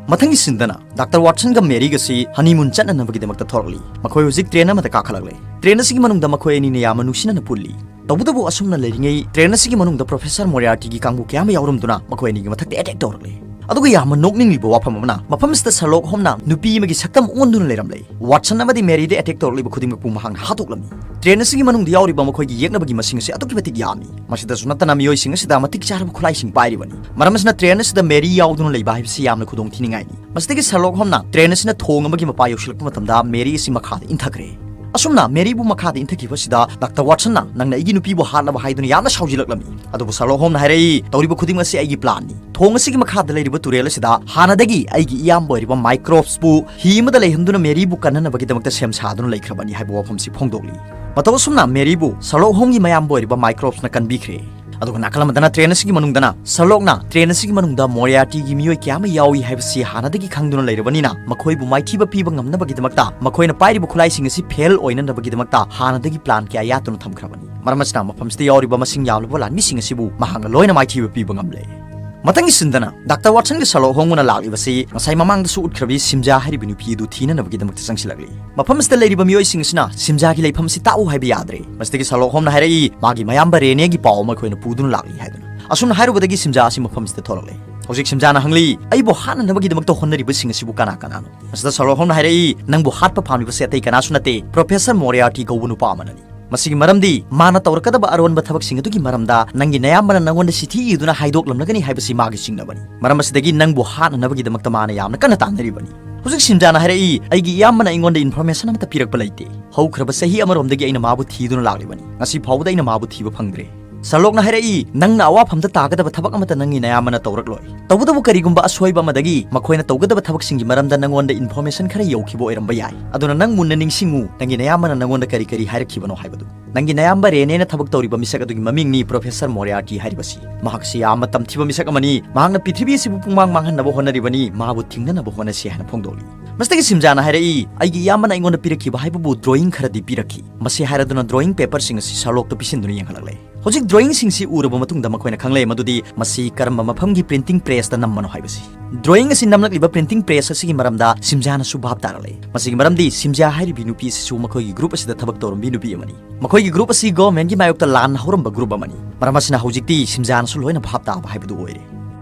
ꯃꯊꯪꯒꯤ ꯁꯤꯟꯗꯅ ꯗꯥꯛꯇꯔ ꯋꯥꯠꯁꯟꯒ ꯃꯦꯔꯤꯒꯁꯤ ꯍꯅꯤꯃꯨꯟ ꯆꯠꯅꯅꯕꯒꯤꯗꯃꯛꯇ ꯊꯣꯔꯛꯂꯤ꯫ ꯃꯈꯣꯏ ꯍꯧꯖꯤꯛ ꯇ꯭ꯔꯦꯟ ꯑꯃꯗ ꯀꯥꯈꯠꯂꯛꯂꯦ꯫ ꯇ꯭ꯔꯦꯟ ꯑꯁꯤꯒꯤ ꯃꯅꯨꯡꯗ ꯃꯈꯣꯏ ꯑꯅꯤꯅ ꯌꯥꯝꯅ ꯅꯨꯡꯁꯤꯅꯅ ꯄꯨꯜꯂꯤ꯫ ꯇꯧꯕꯇꯕꯨ ꯑꯁꯨꯝꯅ ꯂꯩꯔꯤꯉꯩ ꯇ꯭ꯔꯦꯟ ꯑꯁꯤꯒꯤ ꯃꯅꯨꯡꯗ ꯄ꯭ꯔꯣꯐꯦꯁꯔ ꯃꯣꯔꯤꯌꯥꯔꯇꯤꯒꯤ ꯀꯥꯡꯕꯨ ꯀꯌꯥ ꯑꯃ ꯌꯥꯎꯔꯝꯗꯨꯅ ꯃꯈꯣꯏ ꯑꯅꯤꯒꯤ ꯃꯊꯛꯇ ꯑꯦꯇꯦꯛ ꯇꯧꯔꯛꯂꯦ꯫ ꯑꯗꯨꯒ ꯌꯥꯝꯅ ꯅꯣꯛꯅꯤꯡꯂꯤꯕ ꯋꯥꯐꯝ ꯑꯃꯅ, ꯃꯐꯝ ꯑꯁꯤꯗ ꯁꯔꯂꯣꯛ ꯍꯣꯝꯅ ꯅꯨꯄꯤ ꯑꯃꯒꯤ ꯁꯛꯇꯝ ꯑꯣꯟꯗꯨꯅ ꯂꯩꯔꯝꯂꯦ꯫ ꯋꯥꯠꯁꯟ ꯑꯃꯗꯤ ꯃꯦꯔꯤꯗ ꯑꯦꯇꯦꯛ ꯇꯧꯔꯛꯂꯤꯕ ꯈꯨꯗꯤꯡꯃꯛꯄꯨ ꯃꯍꯥꯛꯅ ꯍꯥꯠꯇꯣꯛꯂꯝꯃꯤ꯫ ꯇ꯭ꯔꯦꯟ ꯑꯁꯤꯒꯤ ꯃꯅꯨꯡꯗ ꯌꯥꯎꯔꯤꯕ ꯃꯈꯣꯏꯒꯤ ꯌꯦꯛꯅꯕꯒꯤ ꯃꯁꯤꯡ ꯑꯁꯤ ꯑꯗꯨꯛꯀꯤ ꯃꯇꯤꯛ ꯌꯥꯝꯃꯤ꯫ ꯃꯁꯤꯗꯁꯨ ꯅꯠꯇꯅ ꯃꯤꯑꯣꯏꯁꯤꯡ ꯑꯁꯤꯗ ꯃꯇꯤꯛ ꯆꯥꯔꯕ ꯈꯨꯠꯂꯥꯏꯁꯤꯡ ꯄꯥꯏꯔꯤꯕꯅꯤ꯫ ꯃꯔꯝ ꯑꯁꯤꯅ ꯇ꯭ꯔꯦꯟ ꯑꯁꯤꯗ ꯃꯦꯔꯤ ꯌꯥꯎꯗꯨꯅ ꯂꯩꯕ ꯍꯥꯏꯕꯁꯤ ꯌꯥꯝꯅ ꯈꯨꯗꯣꯡ ꯊꯤꯅꯤꯡꯉꯥꯏꯅꯤ꯫ ꯃꯁꯤꯗꯒꯤ ꯁꯔꯂꯣꯛ ꯍꯣꯝꯅ ꯇ꯭ꯔꯦꯟ ꯑꯁꯤꯅ ꯊꯣꯡ ꯑꯃꯒꯤ ꯃꯄꯥ ꯌꯧꯁꯤꯜꯂꯛꯄ ꯃꯇꯝꯗ ꯃꯦꯔꯤ ꯑꯁꯤ ꯃꯈꯥꯗ ꯏꯟꯊꯈ꯭ꯔꯦ꯫ ꯑꯁꯨꯝꯅ ꯃꯦꯔꯤꯕꯨ ꯃꯈꯥꯗ ꯏꯟꯊꯈꯤꯕ ꯑꯁꯤꯗ ꯗꯥꯛꯇꯔ ꯋꯥꯠꯁꯟꯅ, "ꯅꯪꯅ ꯑꯩꯒꯤ ꯅꯨꯄꯤꯕꯨ ꯍꯥꯠꯅꯕ ꯍꯥꯏꯗꯨꯅ ꯌꯥꯝꯅ ꯁꯥꯎꯖꯤꯜꯂꯛꯂꯝꯃꯤ꯫" ꯑꯗꯨꯕꯨ ꯁꯔꯂꯣꯛ ꯍꯣꯝꯅ ꯍꯥꯏꯔꯛꯏ, "ꯇꯧꯔꯤꯕ ꯈꯨꯗꯤꯡꯃꯛ ꯑꯁꯤ ꯑꯩꯒꯤ ꯄ꯭ꯂꯥꯟꯅꯤ꯫ ꯊꯣꯡ ꯑꯁꯤꯒꯤ ꯃꯈꯥꯗ ꯂꯩꯔꯤꯕ ꯇꯨꯔꯦꯜ ꯑꯁꯤꯗ ꯍꯥꯟꯅꯗꯒꯤ ꯑꯩꯒꯤ ꯏꯌꯥꯝꯕ ꯑꯣꯏꯔꯤꯕ ꯃꯥꯏꯀ꯭ꯔꯣꯞꯁꯄꯨ ꯍꯤ ꯑꯃꯗ ꯂꯩꯍꯟꯗꯨꯅ ꯃꯦꯔꯤꯕꯨ ꯀꯟꯅꯅꯕꯒꯤꯗꯃꯛꯇ ꯁꯦꯝ ꯁꯥꯗꯨꯅ ꯂꯩꯈ꯭ꯔꯕꯅꯤ" ꯍꯥꯏꯕ ꯋꯥꯐꯝꯁꯤ ꯐꯣꯡꯗꯣꯛꯂꯤ꯫ ꯃꯇꯧ ꯑꯁꯨꯝꯅ ꯃꯦꯔꯤꯕꯨ ꯁꯔꯂꯣꯛ ꯍꯣꯝꯒꯤ ꯃꯌꯥꯝꯕ ꯑꯣꯏꯔꯤꯕ ꯃꯥꯏꯀ꯭ꯔꯣꯞꯁꯅ ꯀꯟꯕꯤꯈ꯭ꯔꯦ꯫ ꯑꯗꯨꯒ ꯅꯥꯀꯜ ꯑꯃꯗꯅ ꯇ꯭ꯔꯦꯟ ꯑꯁꯤꯒꯤ ꯃꯅꯨꯡꯗꯅ ꯁꯔꯂꯣꯛꯅ ꯇ꯭ꯔꯦꯟ ꯑꯁꯤꯒꯤ ꯃꯅꯨꯡꯗ ꯃꯣꯔꯤꯌꯥꯔꯇꯤꯒꯤ ꯃꯤꯑꯣꯏ ꯀꯌꯥ ꯑꯃ ꯌꯥꯎꯏ ꯍꯥꯏꯕꯁꯤ ꯍꯥꯟꯅꯗꯒꯤ ꯈꯪꯗꯨꯅ ꯂꯩꯔꯕꯅꯤꯅ, ꯃꯈꯣꯏꯕꯨ ꯃꯥꯏꯊꯤꯕ ꯄꯤꯕ ꯉꯝꯅꯕꯒꯤꯗꯃꯛꯇ ꯃꯈꯣꯏꯅ ꯄꯥꯏꯔꯤꯕ ꯈꯨꯠꯂꯥꯏꯁꯤꯡ ꯑꯁꯤ ꯐꯦꯜ ꯑꯣꯏꯅꯅꯕꯒꯤꯗꯃꯛꯇ ꯍꯥꯟꯅꯗꯒꯤ ꯄ꯭ꯂꯥꯟ ꯀꯌꯥ ꯌꯥꯠꯇꯨꯅ ꯊꯝꯈ꯭ꯔꯕꯅꯤ꯫ ꯃꯔꯝ ꯑꯁꯤꯅ ꯃꯐꯝꯁꯤꯗ ꯌꯥꯎꯔꯤꯕ ꯃꯁꯤꯡ ꯌꯥꯝꯂꯕ ꯂꯥꯟꯃꯤꯁꯤꯡ ꯑꯁꯤꯕꯨ ꯃꯍꯥꯛꯅ ꯂꯣꯏꯅ ꯃꯥꯏꯊꯤꯕ ꯄꯤꯕ ꯉꯝꯂꯦ꯫ ꯃꯊꯪꯒꯤ ꯁꯤꯟꯗꯅ ꯗꯥꯛꯇꯔ ꯋꯥꯠꯁꯟꯒ ꯁꯔꯂꯣꯛ ꯍꯣꯝꯒꯅ ꯂꯥꯛꯂꯤꯕꯁꯤ ꯉꯁꯥꯏ ꯃꯃꯥꯡꯗꯁꯨ ꯎꯠꯈ꯭ꯔꯕꯤ ꯁꯤꯝꯖꯥ ꯍꯥꯏꯔꯤꯕ ꯅꯨꯄꯤ ꯑꯗꯨ ꯊꯤꯅꯅꯕꯒꯤꯗꯃꯛꯇ ꯆꯪꯁꯤꯜꯂꯛꯂꯤ꯫ ꯃꯐꯝ ꯑꯁꯤꯗ ꯂꯩꯔꯤꯕ ꯃꯤꯑꯣꯏꯁꯤꯡ ꯑꯁꯤꯅ ꯁꯤꯝꯖꯥꯒꯤ ꯂꯩꯐꯝ ꯑꯁꯤ ꯇꯥꯛꯎ ꯍꯥꯏꯕ ꯌꯥꯗ꯭ꯔꯦ꯫ ꯃꯁꯤꯗꯒꯤ ꯁꯔꯂꯣꯛ ꯍꯣꯝꯅ ꯍꯥꯏꯔꯛꯏ, ꯃꯥꯒꯤ ꯃꯌꯥꯝꯕ ꯔꯦꯅꯦꯒꯤ ꯄꯥꯎ ꯑꯃ ꯑꯩꯈꯣꯏꯅ ꯄꯨꯗꯨꯅ ꯂꯥꯛꯂꯤ ꯍꯥꯏꯗꯨꯅ꯫ ꯑꯁꯨꯝꯅ ꯍꯥꯏꯔꯨꯕꯗꯒꯤ ꯁꯤꯝꯖꯥ ꯑꯁꯤ ꯃꯐꯝꯁꯤꯗ ꯊꯣꯛꯂꯛꯂꯦ꯫ ꯍꯧꯖꯤꯛ ꯁꯤꯝꯖꯥꯅ ꯍꯪꯂꯤ, "ꯑꯩꯕꯨ ꯍꯥꯠꯅꯅꯕꯒꯤꯗꯃꯛꯇ ꯍꯣꯠꯅꯔꯤꯕꯁꯤꯡ ꯑꯁꯤꯕꯨ ꯀꯅꯥ ꯀꯅꯥꯅꯣ?" ꯃꯁꯤꯗ ꯁꯔꯂꯣꯛ ꯍꯣꯝꯅ ꯍꯥꯏꯔꯛꯏ, "ꯅꯪꯕꯨ ꯍꯥꯠꯄ ꯄꯥꯝꯂꯤꯕꯁꯦ ꯑꯇꯩ ꯀꯅꯥꯁꯨ ꯅꯠꯇꯦ, ꯄ꯭ꯔꯣꯐꯦꯁꯔ ꯃꯣꯔꯤꯌꯥꯔꯇꯤ ꯀꯧꯕ ꯅꯨꯄꯥ ꯑꯃꯅꯅꯤ꯫ ꯃꯁꯤꯒꯤ ꯃꯔꯝꯗꯤ ꯃꯥꯅ ꯇꯧꯔꯛꯀꯗꯕ ꯑꯔꯣꯟꯕ ꯊꯕꯛꯁꯤꯡ ꯑꯗꯨꯒꯤ ꯃꯔꯝꯗ ꯅꯪꯒꯤ ꯅꯌꯥꯝꯕꯅ ꯅꯪꯉꯣꯟꯗ ꯆꯤꯊꯤ ꯏꯗꯨꯅ ꯍꯥꯏꯗꯣꯛꯂꯝꯂꯒꯅꯤ ꯍꯥꯏꯕꯁꯤ ꯃꯥꯒꯤ ꯆꯤꯡꯅꯕꯅꯤ꯫ ꯃꯔꯝ ꯑꯁꯤꯗꯒꯤ ꯅꯪꯕꯨ ꯍꯥꯠꯅꯅꯕꯒꯤꯗꯃꯛꯇ ꯃꯥꯅ ꯌꯥꯝꯅ ꯀꯟꯅ ꯇꯥꯟꯅꯔꯤꯕꯅꯤ꯫" ꯍꯧꯖꯤꯛ ꯁꯤꯝꯖꯥꯅ ꯍꯥꯏꯔꯛꯏ, "ꯑꯩꯒꯤ ꯏꯌꯥꯝꯕꯅ ꯑꯩꯉꯣꯟꯗ ꯏꯟꯐꯣꯔꯃꯦꯁꯟ ꯑꯃꯠꯇ ꯄꯤꯔꯛꯄ ꯂꯩꯇꯦ꯫ ꯍꯧꯈ꯭ꯔꯕ ꯆꯍꯤ ꯑꯃꯔꯣꯝꯗꯒꯤ ꯑꯩꯅ ꯃꯥꯕꯨ ꯊꯤꯗꯨꯅ ꯂꯥꯛꯂꯤꯕꯅꯤ꯫ ꯉꯁꯤ ꯐꯥꯎꯕꯗ ꯑꯩꯅ ꯃꯥꯕꯨ ꯊꯤꯕ ꯐꯪꯗ꯭ꯔꯦ꯫" ꯁꯔꯂꯣꯛꯅ ꯍꯥꯏꯔꯛꯏ, "ꯅꯪꯅ ꯑꯋꯥꯐꯝꯗ ꯇꯥꯒꯗꯕ ꯊꯕꯛ ꯑꯃꯠꯇ ꯅꯪꯒꯤ ꯅꯌꯥꯝꯕꯅ ꯇꯧꯔꯛꯂꯣꯏ꯫ ꯇꯧꯕꯇꯕꯨ ꯀꯔꯤꯒꯨꯝꯕ ꯑꯁꯣꯏꯕ ꯑꯃꯗꯒꯤ ꯃꯈꯣꯏꯅ ꯇꯧꯒꯗꯕ ꯊꯕꯛꯁꯤꯡꯒꯤ ꯃꯔꯝꯗ ꯅꯪꯉꯣꯟꯗ ꯏꯟꯐꯣꯔꯃꯦꯁꯟ ꯈꯔ ꯌꯧꯈꯤꯕ ꯑꯣꯏꯔꯝꯕ ꯌꯥꯏ꯫ ꯑꯗꯨꯅ ꯅꯪ ꯃꯨꯟꯅ ꯅꯤꯡꯁꯤꯡꯉꯨ, ꯅꯪꯒꯤ ꯅꯌꯥꯝꯕꯅ ꯅꯪꯉꯣꯟꯗ ꯀꯔꯤ ꯀꯔꯤ ꯍꯥꯏꯔꯛꯈꯤꯕꯅꯣ ꯍꯥꯏꯕꯗꯨ꯫ ꯅꯪꯒꯤ ꯅꯌꯥꯝꯕ ꯔꯦꯅꯦꯅ ꯊꯕꯛ ꯇꯧꯔꯤꯕ ꯃꯤꯁꯛ ꯑꯗꯨꯒꯤ ꯃꯃꯤꯡꯅꯤ ꯄ꯭ꯔꯣꯐꯦꯁꯔ ꯃꯣꯔꯤꯌꯥꯔꯇꯤ ꯍꯥꯏꯔꯤꯕꯁꯤ꯫ ꯃꯍꯥꯛꯁꯤ ꯌꯥꯝꯅ ꯇꯝꯊꯤꯕ ꯃꯤꯁꯛ ꯑꯃꯅꯤ꯫ ꯃꯍꯥꯛꯅ ꯄ꯭ꯔꯤꯊꯤꯕꯤ ꯑꯁꯤꯕꯨ ꯄꯨꯡꯃꯥꯡ ꯃꯥꯡꯍꯟꯅꯕ ꯍꯣꯠꯅꯔꯤꯕꯅꯤ꯫ ꯃꯥꯕꯨ ꯊꯤꯡꯅꯅꯕ ꯍꯣꯠꯅꯁꯤ" ꯍꯥꯏꯅ ꯐꯣꯡꯗꯣꯛꯂꯤ꯫ ꯃꯁꯤꯗꯒꯤ ꯁꯤꯝꯖꯥꯅ ꯍꯥꯏꯔꯛꯏ, "ꯑꯩꯒꯤ ꯏꯌꯥꯝꯕꯅ ꯑꯩꯉꯣꯟꯗ ꯄꯤꯔꯛꯈꯤꯕ ꯍꯥꯏꯕꯕꯨ ꯗ꯭ꯔꯣꯌꯤꯡ ꯈꯔꯗꯤ ꯄꯤꯔꯛꯈꯤ꯫ ꯃꯁꯤ ꯍꯥꯏꯔꯗꯨꯅ ꯗ꯭ꯔꯣꯌꯤꯡ ꯄꯦꯄꯔꯁꯤꯡ ꯑꯁꯤ ꯁꯔꯂꯣꯛꯇ ꯄꯤꯁꯤꯟꯗꯨꯅ ꯌꯦꯡꯍꯜꯂꯛꯂꯦ꯫ ꯍꯧꯖꯤꯛ ꯗ꯭ꯔꯣꯌꯤꯡꯁꯤꯡꯁꯤ ꯎꯔꯕ ꯃꯇꯨꯡꯗ ꯃꯈꯣꯏꯅ ꯈꯪꯂꯦ ꯃꯗꯨꯗꯤ ꯃꯁꯤ ꯀꯔꯝꯕ ꯃꯐꯝꯒꯤ ꯄ꯭ꯔꯤꯟꯇꯤꯡ ꯄ꯭ꯔꯦꯁꯇ ꯅꯝꯕꯅꯣ ꯍꯥꯏꯕꯁꯤ꯫ ꯗ꯭ꯔꯣꯌꯤꯡ ꯑꯁꯤ ꯅꯝꯂꯛꯂꯤꯕ ꯄ꯭ꯔꯤꯟꯇꯤꯡ ꯄ꯭ꯔꯦꯁ ꯑꯁꯤꯒꯤ ꯃꯔꯝꯗ ꯁꯤꯝꯖꯥꯅꯁꯨ ꯚꯥꯞ ꯇꯥꯔꯛꯂꯦ꯫ ꯃꯁꯤꯒꯤ ꯃꯔꯝꯗꯤ ꯁꯤꯝꯖꯥ ꯍꯥꯏꯔꯤꯕꯤ ꯅꯨꯄꯤ ꯑꯁꯤꯁꯨ ꯃꯈꯣꯏꯒꯤ ꯒ꯭ꯔꯨꯞ ꯑꯁꯤꯗ ꯊꯕꯛ ꯇꯧꯔꯝꯕꯤ ꯅꯨꯄꯤ ꯑꯃꯅꯤ꯫ ꯃꯈꯣꯏꯒꯤ ꯒ꯭ꯔꯨꯞ ꯑꯁꯤ ꯒꯣꯚꯔꯟꯃꯦꯟꯠꯀꯤ ꯃꯥꯌꯣꯛꯇ ꯂꯥꯟ ꯍꯧꯔꯝꯕ ꯒ꯭ꯔꯨꯞ ꯑꯃꯅꯤ꯫ ꯃꯔꯝ ꯑꯁꯤꯅ ꯍꯧꯖꯤꯛꯇꯤ ꯁꯤꯝꯖꯥꯅꯁꯨ ꯂꯣꯏꯅ ꯚꯥꯞ ꯇꯥꯕ ꯍꯥꯏꯕꯗꯨ ꯑꯣꯏꯔꯦ꯫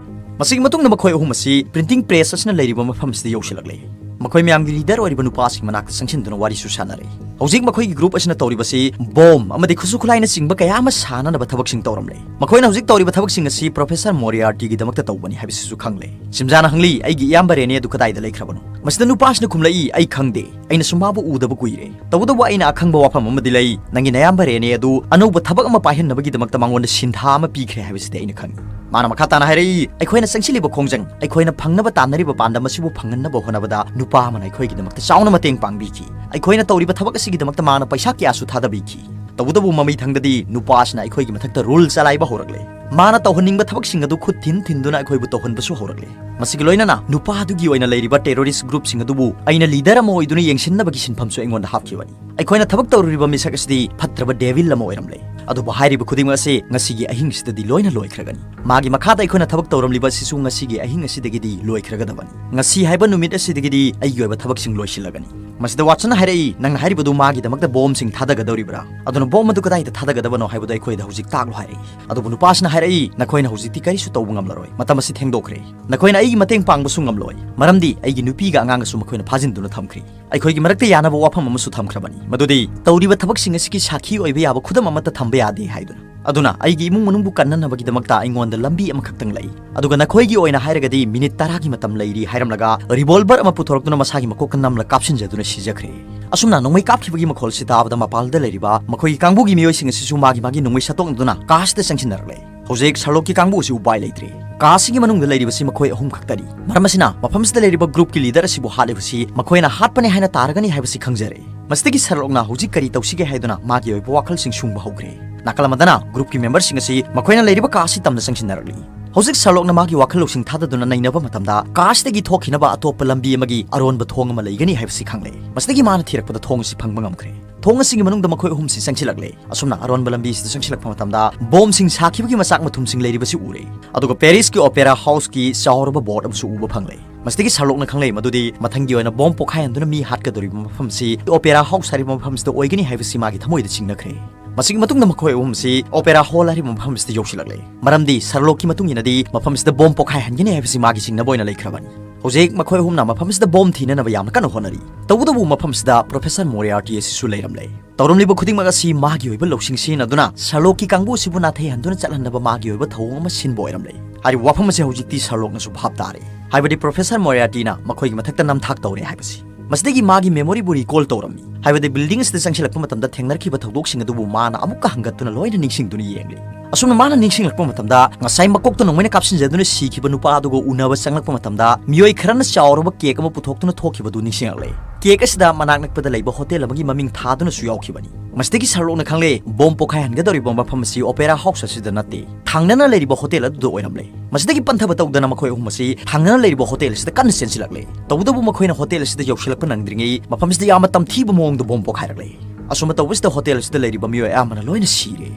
ꯃꯁꯤꯒꯤ ꯃꯇꯨꯡꯗ ꯃꯈꯣꯏ ꯑꯍꯨꯝ ꯑꯁꯤ printing press ꯑꯁꯤꯅ ꯂꯩꯔꯤꯕ ꯃꯐꯝꯁꯤꯗ ꯌꯧꯁꯤꯜꯂꯛꯂꯦ꯫ ꯃꯈꯣꯏ ꯃꯌꯥꯝꯒꯤ leader ꯑꯣꯏꯔꯤꯕ ꯅꯨꯄꯥ ꯑꯁꯤꯒꯤ ꯃꯅꯥꯛꯇ ꯆꯪꯁꯤꯟꯗꯨꯅ ꯋꯥꯔꯤꯁꯨ ꯁꯥꯟꯅꯔꯦ꯫ ꯍꯧꯖꯤꯛ ꯃꯈꯣꯏꯒꯤ group ꯑꯁꯤꯅ ꯇꯧꯔꯤꯕꯁꯤ bomb ꯑꯃꯗꯤ ꯈꯨꯠꯁꯨ ꯈꯨꯠꯂꯥꯏꯅꯆꯤꯡꯕ ꯀꯌꯥ ꯑꯃ ꯁꯥꯅꯅꯕ ꯊꯕꯛꯁꯤꯡ ꯇꯧꯔꯝꯂꯦ꯫ ꯃꯈꯣꯏꯅ ꯍꯧꯖꯤꯛ ꯇꯧꯔꯤꯕ ꯊꯕꯛꯁꯤꯡ ꯑꯁꯤ Professor Moriartyꯒꯤꯗꯃꯛꯇ ꯇꯧꯕꯅꯤ ꯍꯥꯏꯕꯁꯤꯁꯨ ꯈꯪꯂꯦ꯫ ꯁꯤꯝꯖꯥꯅ ꯍꯪꯂꯤ, "ꯑꯩꯒꯤ ꯏꯌꯥꯝꯕ ꯔꯦꯅꯦ ꯑꯗꯨ ꯀꯗꯥꯏꯗ ꯂꯩꯈ꯭ꯔꯕꯅꯣ?" ꯃꯁꯤꯗ ꯅꯨꯄꯥꯁꯤꯅ ꯈꯨꯝꯂꯛꯏ, "ꯑꯩ ꯈꯪꯗꯦ꯫ ꯑꯩꯅꯁꯨ ꯃꯥꯕꯨ ꯎꯗꯕ ꯀꯨꯏꯔꯦ꯫ ꯇꯧꯕꯇꯕꯨ ꯑꯩꯅ ꯑꯈꯪꯕ ꯋꯥꯐꯝ ꯑꯃꯗꯤ ꯂꯩ꯫ ꯅꯪꯒꯤ ꯅꯌꯥꯝꯕ ꯔꯦꯅꯦ ꯑꯗꯨ ꯑꯅꯧꯕ ꯊꯕꯛ ꯑꯃ ꯄꯥꯏꯍꯟꯅꯕꯒꯤꯗꯃꯛꯇ ꯃꯉꯣꯟꯗ ꯁꯤꯟꯊꯥ ꯑꯃ ꯄꯤꯈ꯭ꯔꯦ ꯍꯥꯏꯕꯁꯤꯗꯤ ꯑꯩꯅ ꯈꯪꯏ꯫" ꯃꯥꯅ ꯃꯈꯥ ꯇꯥꯅ ꯍꯥꯏꯔꯛꯏ, "ꯑꯩꯈꯣꯏꯅ ꯆꯪꯁꯤꯜꯂꯤꯕ ꯈꯣꯡꯖꯪ, ꯑꯩꯈꯣꯏꯅ ꯐꯪꯅꯕ ꯇꯥꯟꯅꯔꯤꯕ ꯄꯥꯟꯗꯝ ꯑꯁꯤꯕꯨ ꯐꯪꯍꯟꯅꯕ ꯍꯣꯠꯅꯕꯗ ꯅꯨꯄꯥ ꯑꯃꯅ ꯑꯩꯈꯣꯏꯒꯤꯗꯃꯛꯇ ꯆꯥꯎꯅ ꯃꯇꯦꯡ ꯄꯥꯡꯕꯤꯈꯤ꯫ ꯑꯩꯈꯣꯏꯅ ꯇꯧꯔꯤꯕ ꯊꯕꯛ ꯑꯁꯤꯒꯤꯗꯃꯛꯇ ꯃꯥꯅ ꯄꯩꯁꯥ ꯀꯌꯥꯁꯨ ꯊꯥꯗꯕꯤꯈꯤ꯫ ꯇꯧꯕꯇꯕꯨ ꯃꯃꯩ ꯊꯪꯗꯗꯤ ꯅꯨꯄꯥ ꯑꯁꯤꯅ ꯑꯩꯈꯣꯏꯒꯤ ꯃꯊꯛꯇ rule ꯆꯂꯥꯏꯕ ꯍꯧꯔꯛꯂꯦ꯫ ꯃꯥꯅ ꯇꯧꯍꯟꯅꯤꯡꯕ ꯊꯕꯛꯁꯤꯡ ꯑꯗꯨ ꯈꯨꯠ ꯊꯤꯟ ꯊꯤꯟꯗꯨꯅ ꯑꯩꯈꯣꯏꯕꯨ ꯇꯧꯍꯟꯕꯁꯨ ꯍꯧꯔꯛꯂꯦ꯫ ꯃꯁꯤꯒꯤ ꯂꯣꯏꯅꯅ ꯅꯨꯄꯥ ꯑꯗꯨꯒꯤ ꯑꯣꯏꯅ ꯂꯩꯔꯤꯕ terrorist groupꯁꯤꯡ ꯑꯗꯨꯕꯨ ꯑꯩꯅ leader ꯑꯃ ꯑꯣꯏꯗꯨꯅ ꯌꯦꯡꯁꯤꯟꯅꯕꯒꯤ ꯁꯤꯟꯐꯝꯁꯨ ꯑꯩꯉꯣꯟꯗ ꯍꯥꯞꯈꯤꯕꯅꯤ꯫ ꯑꯩꯈꯣꯏꯅ ꯊꯕꯛ ꯇꯧꯔꯤꯕ ꯃꯤꯁꯛ ꯑꯁꯤꯗꯤ ꯐꯠꯇ꯭ꯔꯕ devil ꯑꯃ ꯑꯣꯏꯔꯝꯂꯦ꯫ ꯑꯗꯨꯕꯨ ꯍꯥꯏꯔꯤꯕ ꯈꯨꯗꯤꯡꯃꯛ ꯑꯁꯤ ꯉꯁꯤꯒꯤ ꯑꯍꯤꯡꯁꯤꯗꯗꯤ ꯂꯣꯏꯅ ꯂꯣꯏꯈ꯭ꯔꯒꯅꯤ꯫ ꯃꯥꯒꯤ ꯃꯈꯥꯗ ꯑꯩꯈꯣꯏꯅ ꯊꯕꯛ ꯇꯧꯔꯝꯂꯤꯕ ꯑꯁꯤꯁꯨ ꯉꯁꯤꯒꯤ ꯑꯍꯤꯡ ꯑꯁꯤꯗꯒꯤꯗꯤ ꯂꯣꯏꯈ꯭ꯔꯒꯗꯕꯅꯤ꯫ ꯉꯁꯤ ꯍꯥꯏꯕ ꯅꯨꯃꯤꯠ ꯑꯁꯤꯗꯒꯤꯗꯤ ꯑꯩꯒꯤ ꯑꯣꯏꯕ ꯊꯕꯛꯁꯤꯡ ꯂꯣꯏꯁꯤꯜꯂꯒꯅꯤ꯫" ꯃꯁꯤꯗ ꯋꯥꯠꯁꯟꯅ ꯍꯥꯏꯔꯛꯏ, "ꯅꯪꯅ ꯍꯥꯏꯔꯤꯕꯗꯨ ꯃꯥꯒꯤꯗꯃꯛꯇ bombꯁꯤꯡ ꯊꯥꯗꯒꯗꯧꯔꯤꯕ꯭ꯔꯥ? ꯑꯗꯨꯅ bomb ꯑꯗꯨ ꯀꯗꯥꯏꯗ ꯊꯥꯗꯒꯗꯕꯅꯣ ꯍꯥꯏꯕꯗꯨ ꯑꯩꯈꯣꯏꯗ ꯍꯧꯖꯤꯛ ꯇꯥꯛꯂꯣ" ꯍꯥꯏꯔꯛꯏ꯫ ꯑꯗꯨꯕꯨ ꯅꯨꯄꯥꯁꯤꯅ ꯍꯥꯏꯔꯛꯏ, "ꯅꯈꯣꯏꯅ ꯍꯧꯖꯤꯛꯇꯤ ꯀꯔꯤꯁꯨ ꯇꯧꯕ ꯉꯝꯂꯔꯣꯏ꯫ ꯃꯇꯝ ꯑꯁꯤ ꯊꯦꯡꯗꯣꯛꯈ꯭ꯔꯦ꯫ ꯅꯈꯣꯏꯅ ꯑꯩꯒꯤ ꯃꯇꯦꯡ ꯄꯥꯡꯕꯁꯨ ꯉꯝꯂꯣꯏ, ꯃꯔꯝꯗꯤ ꯑꯩꯒꯤ ꯅꯨꯄꯤꯒ ꯑꯉꯥꯡꯒꯁꯨ ꯃꯈꯣꯏꯅ ꯐꯥꯖꯤꯟꯗꯨꯅ ꯊꯝꯈ꯭ꯔꯦ꯫ ꯑꯩꯈꯣꯏꯒꯤ ꯃꯔꯛꯇ ꯌꯥꯅꯕ ꯋꯥꯐꯝ ꯑꯃꯁꯨ ꯊꯝꯈ꯭ꯔꯕꯅꯤ, ꯃꯗꯨꯗꯤ ꯇꯧꯔꯤꯕ ꯊꯕꯛꯁꯤꯡ ꯑꯁꯤꯒꯤ ꯁꯥꯈꯤ ꯑꯣꯏꯕ ꯌꯥꯕ ꯈꯨꯗꯝ ꯑꯃꯠꯇ ꯊꯝꯕ ꯌꯥꯗꯦ ꯍꯥꯏꯗꯨꯅ꯫ ꯑꯗꯨꯅ ꯑꯩꯒꯤ ꯏꯃꯨꯡ ꯃꯅꯨꯡꯕꯨ ꯀꯟꯅꯅꯕꯒꯤꯗꯃꯛꯇ ꯑꯩꯉꯣꯟꯗ ꯂꯝꯕꯤ ꯑꯃꯈꯛꯇꯪ ꯂꯩ, ꯑꯗꯨꯒ ꯅꯈꯣꯏꯒꯤ ꯑꯣꯏꯅ ꯍꯥꯏꯔꯒꯗꯤ ꯃꯤꯅꯤꯠ ꯇꯔꯥꯒꯤ ꯃꯇꯝ ꯂꯩꯔꯤ" ꯍꯥꯏꯔꯝꯂꯒ revolver ꯑꯃ ꯄꯨꯊꯣꯔꯛꯇꯨꯅ ꯃꯁꯥꯒꯤ ꯃꯀꯣꯛꯇ ꯅꯝꯂ ꯀꯥꯞꯁꯤꯟꯖꯗꯨꯅ ꯁꯤꯖꯈ꯭ꯔꯦ꯫ ꯑꯁꯨꯝꯅ ꯅꯣꯡꯃꯩ ꯀꯥꯞꯈꯤꯕꯒꯤ ꯃꯈꯣꯜ ꯑꯁꯤ ꯇꯥꯕꯗ ꯃꯄꯥꯜꯗ ꯂꯩꯔꯤꯕ ꯃꯈꯣꯏꯒꯤ ꯀꯥꯡꯕꯨꯒꯤ ꯃꯤꯑꯣꯏꯁꯤꯡ ꯑꯁꯤꯁꯨ ꯃꯥꯒꯤ ꯃꯥꯒꯤ ꯅꯣꯡꯃꯩ ꯁꯠꯇꯣꯛꯅꯗꯨꯅ ꯀꯥꯁꯤꯗ ꯆꯪꯁꯤꯟꯅꯔꯛꯂꯦ꯫ ꯍꯧꯖꯤꯛ ꯁꯔꯂꯣꯛꯀꯤ ꯀꯥꯡꯕꯨ ꯑꯁꯤ ꯎꯄꯥꯏ ꯂꯩꯇ꯭ꯔꯦ꯫ ꯀꯥꯁꯤꯒꯤ ꯃꯅꯨꯡꯗ ꯂꯩꯔꯤꯕꯁꯤ ꯃꯈꯣꯏ ꯑꯍꯨꯝ ꯈꯛꯇꯅꯤ꯫ ꯃꯔꯝ ꯑꯁꯤꯅ ꯃꯐꯝꯁꯤꯗ ꯂꯩꯔꯤꯕ groupꯀꯤ leader ꯑꯁꯤꯕꯨ ꯍꯥꯠꯂꯤꯕꯁꯤ ꯃꯈꯣꯏꯅ ꯍꯥꯠꯄꯅꯦ ꯍꯥꯏꯅ ꯇꯥꯔꯒꯅꯤ ꯍꯥꯏꯕꯁꯤ ꯈꯪꯖꯔꯦ꯫ ꯃꯁꯤꯗꯒꯤ ꯁꯔꯂꯣꯛꯅ ꯍꯧꯖꯤꯛ ꯀꯔꯤ ꯇꯧꯁꯤꯒꯦ ꯍꯥꯏꯗꯨꯅ ꯃꯥꯒꯤ ꯑꯣꯏꯕ ꯋꯥꯈꯜꯁꯤꯡ ꯁꯨꯡꯕ ꯍꯧꯈ꯭ꯔꯦ꯫ ꯅꯥꯀꯜ ꯑꯃꯗꯅ groupꯀꯤ memberꯁꯤꯡ ꯑꯁꯤ ꯃꯈꯣꯏꯅ ꯂꯩꯔꯤꯕ ꯀꯥ ꯑꯁꯤ ꯇꯝꯅ ꯆꯪꯁꯤꯟꯅꯔꯛꯂꯤ꯫ ꯍꯧꯖꯤꯛ ꯁꯔꯂꯣꯛꯅ ꯃꯥꯒꯤ ꯋꯥꯈꯜ ꯂꯧꯁꯤꯡ ꯊꯥꯗꯗꯨꯅ ꯅꯩꯅꯕ ꯃꯇꯝꯗ ꯀꯥ ꯑꯁꯤꯗꯒꯤ ꯊꯣꯛꯈꯤꯅꯕ ꯑꯇꯣꯞꯄ ꯂꯝꯕꯤ ꯑꯃꯒꯤ ꯑꯔꯣꯟꯕ ꯊꯣꯡ ꯑꯃ ꯂꯩꯒꯅꯤ ꯍꯥꯏꯕꯁꯤ ꯈꯪꯂꯦ꯫ ꯃꯁꯤꯗꯒꯤ ꯃꯥꯅ ꯊꯤꯔꯛꯄꯗ ꯊꯣꯡ ꯑꯁꯤ ꯐꯪꯕ ꯉꯝꯈ꯭ꯔꯦ꯫ ꯊꯣꯡ ꯑꯁꯤꯒꯤ ꯃꯅꯨꯡꯗ ꯃꯈꯣꯏ ꯑꯍꯨꯝꯁꯤ ꯆꯪꯁꯤꯜꯂꯛꯂꯦ꯫ ꯑꯁꯨꯝꯅ ꯑꯔꯣꯟꯕ ꯂꯝꯕꯤꯁꯤꯗ ꯆꯪꯁꯤꯜꯂꯛꯄ ꯃꯇꯝꯗ bombꯁꯤꯡ ꯁꯥꯈꯤꯕꯒꯤ ꯃꯆꯥꯛ ꯃꯊꯨꯝꯁꯤꯡ ꯂꯩꯔꯤꯕꯁꯤ ꯎꯔꯦ꯫ ꯑꯗꯨꯒ Parisꯀꯤ Opera Houseꯀꯤ ꯆꯥꯎꯔꯕ board ꯑꯃꯁꯨ ꯎꯕ ꯐꯪꯂꯦ꯫ ꯃꯁꯤꯗꯒꯤ ꯁꯔꯂꯣꯛꯅ ꯈꯪꯂꯦ ꯃꯗꯨꯗꯤ ꯃꯊꯪꯒꯤ ꯑꯣꯏꯅ bomb ꯄꯣꯈꯥꯏꯍꯟꯗꯨꯅ ꯃꯤ ꯍꯥꯠꯀꯗꯧꯔꯤꯕ ꯃꯐꯝꯁꯤ Opera House ꯍꯥꯏꯔꯤꯕ ꯃꯐꯝꯁꯤꯗ ꯑꯣꯏꯒꯅꯤ ꯍꯥꯏꯕꯁꯤ ꯃꯥꯒꯤ ꯊꯃꯣꯏꯗ ꯆꯤꯡꯅꯈ꯭ꯔꯦ꯫ ꯃꯁꯤꯒꯤ ꯃꯇꯨꯡꯗ ꯃꯈꯣꯏ ꯑꯍꯨꯝꯁꯤ ꯑꯣꯄꯦꯔꯥ ꯍꯣꯜ ꯍꯥꯏꯔꯤꯕ ꯃꯐꯝꯁꯤꯗ ꯌꯧꯁꯤꯜꯂꯛꯂꯦ꯫ ꯃꯔꯝꯗꯤ ꯁꯔꯂꯣꯛꯀꯤ ꯃꯇꯨꯡ ꯏꯟꯅꯗꯤ ꯃꯐꯝꯁꯤꯗ ꯕꯣꯝ ꯄꯣꯈꯥꯏꯍꯟꯒꯅꯤ ꯍꯥꯏꯕꯁꯤ ꯃꯥꯒꯤ ꯆꯤꯡꯅꯕ ꯑꯣꯏꯅ ꯂꯩꯈ꯭ꯔꯕꯅꯤ꯫ ꯍꯧꯖꯤꯛ ꯃꯈꯣꯏ ꯑꯍꯨꯝꯅ ꯃꯐꯝꯁꯤꯗ ꯕꯣꯝ ꯊꯤꯅꯅꯕ ꯌꯥꯝꯅ ꯀꯟꯅ ꯍꯣꯠꯅꯔꯤ꯫ ꯇꯧꯕꯇꯕꯨ ꯃꯐꯝꯁꯤꯗ ꯄ꯭ꯔꯣꯐꯦꯁꯔ ꯃꯣꯔꯤꯌꯥꯔꯇꯤ ꯑꯁꯤꯁꯨ ꯂꯩꯔꯝꯂꯦ꯫ ꯇꯧꯔꯝꯂꯤꯕ ꯈꯨꯗꯤꯡꯃꯛ ꯑꯁꯤ ꯃꯥꯒꯤ ꯑꯣꯏꯕ ꯂꯧꯁꯤꯡ ꯁꯤꯖꯤꯟꯅꯗꯨꯅ ꯁꯔꯂꯣꯛꯀꯤ ꯀꯥꯡꯕꯨ ꯑꯁꯤꯕꯨ ꯅꯥꯊꯩꯍꯟꯗꯨꯅ ꯆꯠꯍꯟꯅꯕ ꯃꯥꯒꯤ ꯑꯣꯏꯕ ꯊꯧꯑꯣꯡ ꯑꯃ ꯁꯤꯟꯕ ꯑꯣꯏꯔꯝꯂꯦ꯫ ꯍꯥꯏꯔꯤꯕ ꯋꯥꯐꯝ ꯑꯁꯤ ꯍꯧꯖꯤꯛꯇꯤ ꯁꯔꯂꯣꯛꯅꯁꯨ ꯚꯥꯞ ꯇꯥꯔꯦ꯫ ꯍꯥꯏꯕꯗꯤ ꯄ꯭ꯔꯣꯐꯦꯁꯔ ꯃꯣꯔꯤꯌꯥꯔꯇꯤꯅ ꯃꯈꯣꯏꯒꯤ ꯃꯊꯛꯇ ꯅꯝꯊꯥꯛ ꯇꯧꯔꯦ ꯍꯥꯏꯕꯁꯤ꯫ ꯃꯁꯤꯗꯒꯤ ꯃꯥꯒꯤ ꯃꯦꯃꯣꯔꯤꯕꯨ ꯔꯤꯀꯣꯜ ꯇꯧꯔꯝꯃꯤ꯫ ꯍꯥꯏꯕꯗꯤ ꯕꯤꯜꯗꯤꯡ ꯑꯁꯤꯗ ꯆꯪꯁꯤꯜꯂꯛꯄ ꯃꯇꯝꯗ ꯊꯦꯡꯅꯔꯛꯈꯤꯕ ꯊꯧꯗꯣꯛꯁꯤꯡ ꯑꯗꯨꯕꯨ ꯃꯥꯅ ꯑꯃꯨꯛꯀ ꯍꯟꯒꯠꯇꯨꯅ ꯂꯣꯏꯅ ꯅꯤꯡꯁꯤꯡꯗꯨꯅ ꯌꯦꯡꯂꯤ꯫ ꯑꯁꯨꯝꯅ ꯃꯥꯅ ꯅꯤꯡꯁꯤꯡꯂꯛꯄ ꯃꯇꯝꯗ ꯉꯁꯥꯏ ꯃꯀꯣꯛꯇ ꯅꯣꯡꯃꯩꯅ ꯀꯥꯞꯁꯤꯟꯖꯗꯨꯅ ꯁꯤꯈꯤꯕ ꯅꯨꯄꯥ ꯑꯗꯨꯒ ꯎꯅꯕ ꯆꯪꯂꯛꯄ ꯃꯇꯝꯗ ꯃꯤꯑꯣꯏ ꯈꯔꯅ ꯆꯥꯎꯔꯕ ꯀꯦꯛ ꯑꯃ ꯄꯨꯊꯣꯛꯇꯨꯅ ꯊꯣꯛꯈꯤꯕꯗꯨ ꯅꯤꯡꯁꯤꯡꯂꯛꯂꯦ꯫ ꯀꯦꯛ ꯑꯁꯤꯗ ꯃꯅꯥꯛ ꯅꯛꯄꯗ ꯂꯩꯕ ꯍꯣꯇꯦꯜ ꯑꯃꯒꯤ ꯃꯃꯤꯡ ꯊꯥꯗꯨꯅꯁꯨ ꯌꯥꯎꯈꯤꯕꯅꯤ꯫ ꯃꯁꯤꯗꯒꯤ ꯁꯔꯂꯣꯛꯅ ꯈꯪꯂꯦ, ꯕꯣꯝ ꯄꯣꯈꯥꯏꯍꯟꯒꯗꯧꯔꯤꯕ ꯃꯐꯝ ꯑꯁꯤ ꯑꯣꯄꯦꯔꯥ ꯍꯥꯎꯁ ꯑꯁꯤꯗ ꯅꯠꯇꯦ, ꯊꯪꯅꯅ ꯂꯩꯔꯤꯕ ꯍꯣꯇꯦꯜ ꯑꯗꯨꯗ ꯑꯣꯏꯔꯝꯂꯦ꯫ ꯃꯁꯤꯗꯒꯤ ꯄꯟꯊꯕ ꯇꯧꯗꯅ ꯃꯈꯣꯏ ꯑꯍꯨꯝ ꯑꯁꯤ ꯊꯪꯅꯅ ꯂꯩꯔꯤꯕ ꯍꯣꯇꯦꯜ ꯑꯁꯤꯗ ꯀꯟꯅ ꯆꯦꯟꯁꯤꯜꯂꯛꯂꯦ꯫ ꯇꯧꯕꯇꯕꯨ ꯃꯈꯣꯏꯅ ꯍꯣꯇꯦꯜ ꯑꯁꯤꯗ ꯌꯧꯁꯤꯜꯂꯛꯄ ꯅꯪꯗ꯭ꯔꯤꯉꯩ ꯃꯐꯝꯁꯤꯗ ꯌꯥꯝꯅ ꯇꯝꯊꯤꯕ ꯃꯑꯣꯡꯗ ꯕꯣꯝ ꯄꯣꯈꯥꯏꯔꯛꯂꯦ꯫ ꯑꯁꯨꯝꯅ ꯇꯧꯕꯁꯤꯗ ꯍꯣꯇꯦꯜ ꯑꯁꯤꯗ ꯂꯩꯔꯤꯕ ꯃꯤꯑꯣꯏ ꯑꯌꯥꯝꯕꯅ ꯂꯣꯏꯅ ꯁꯤꯔꯦ꯫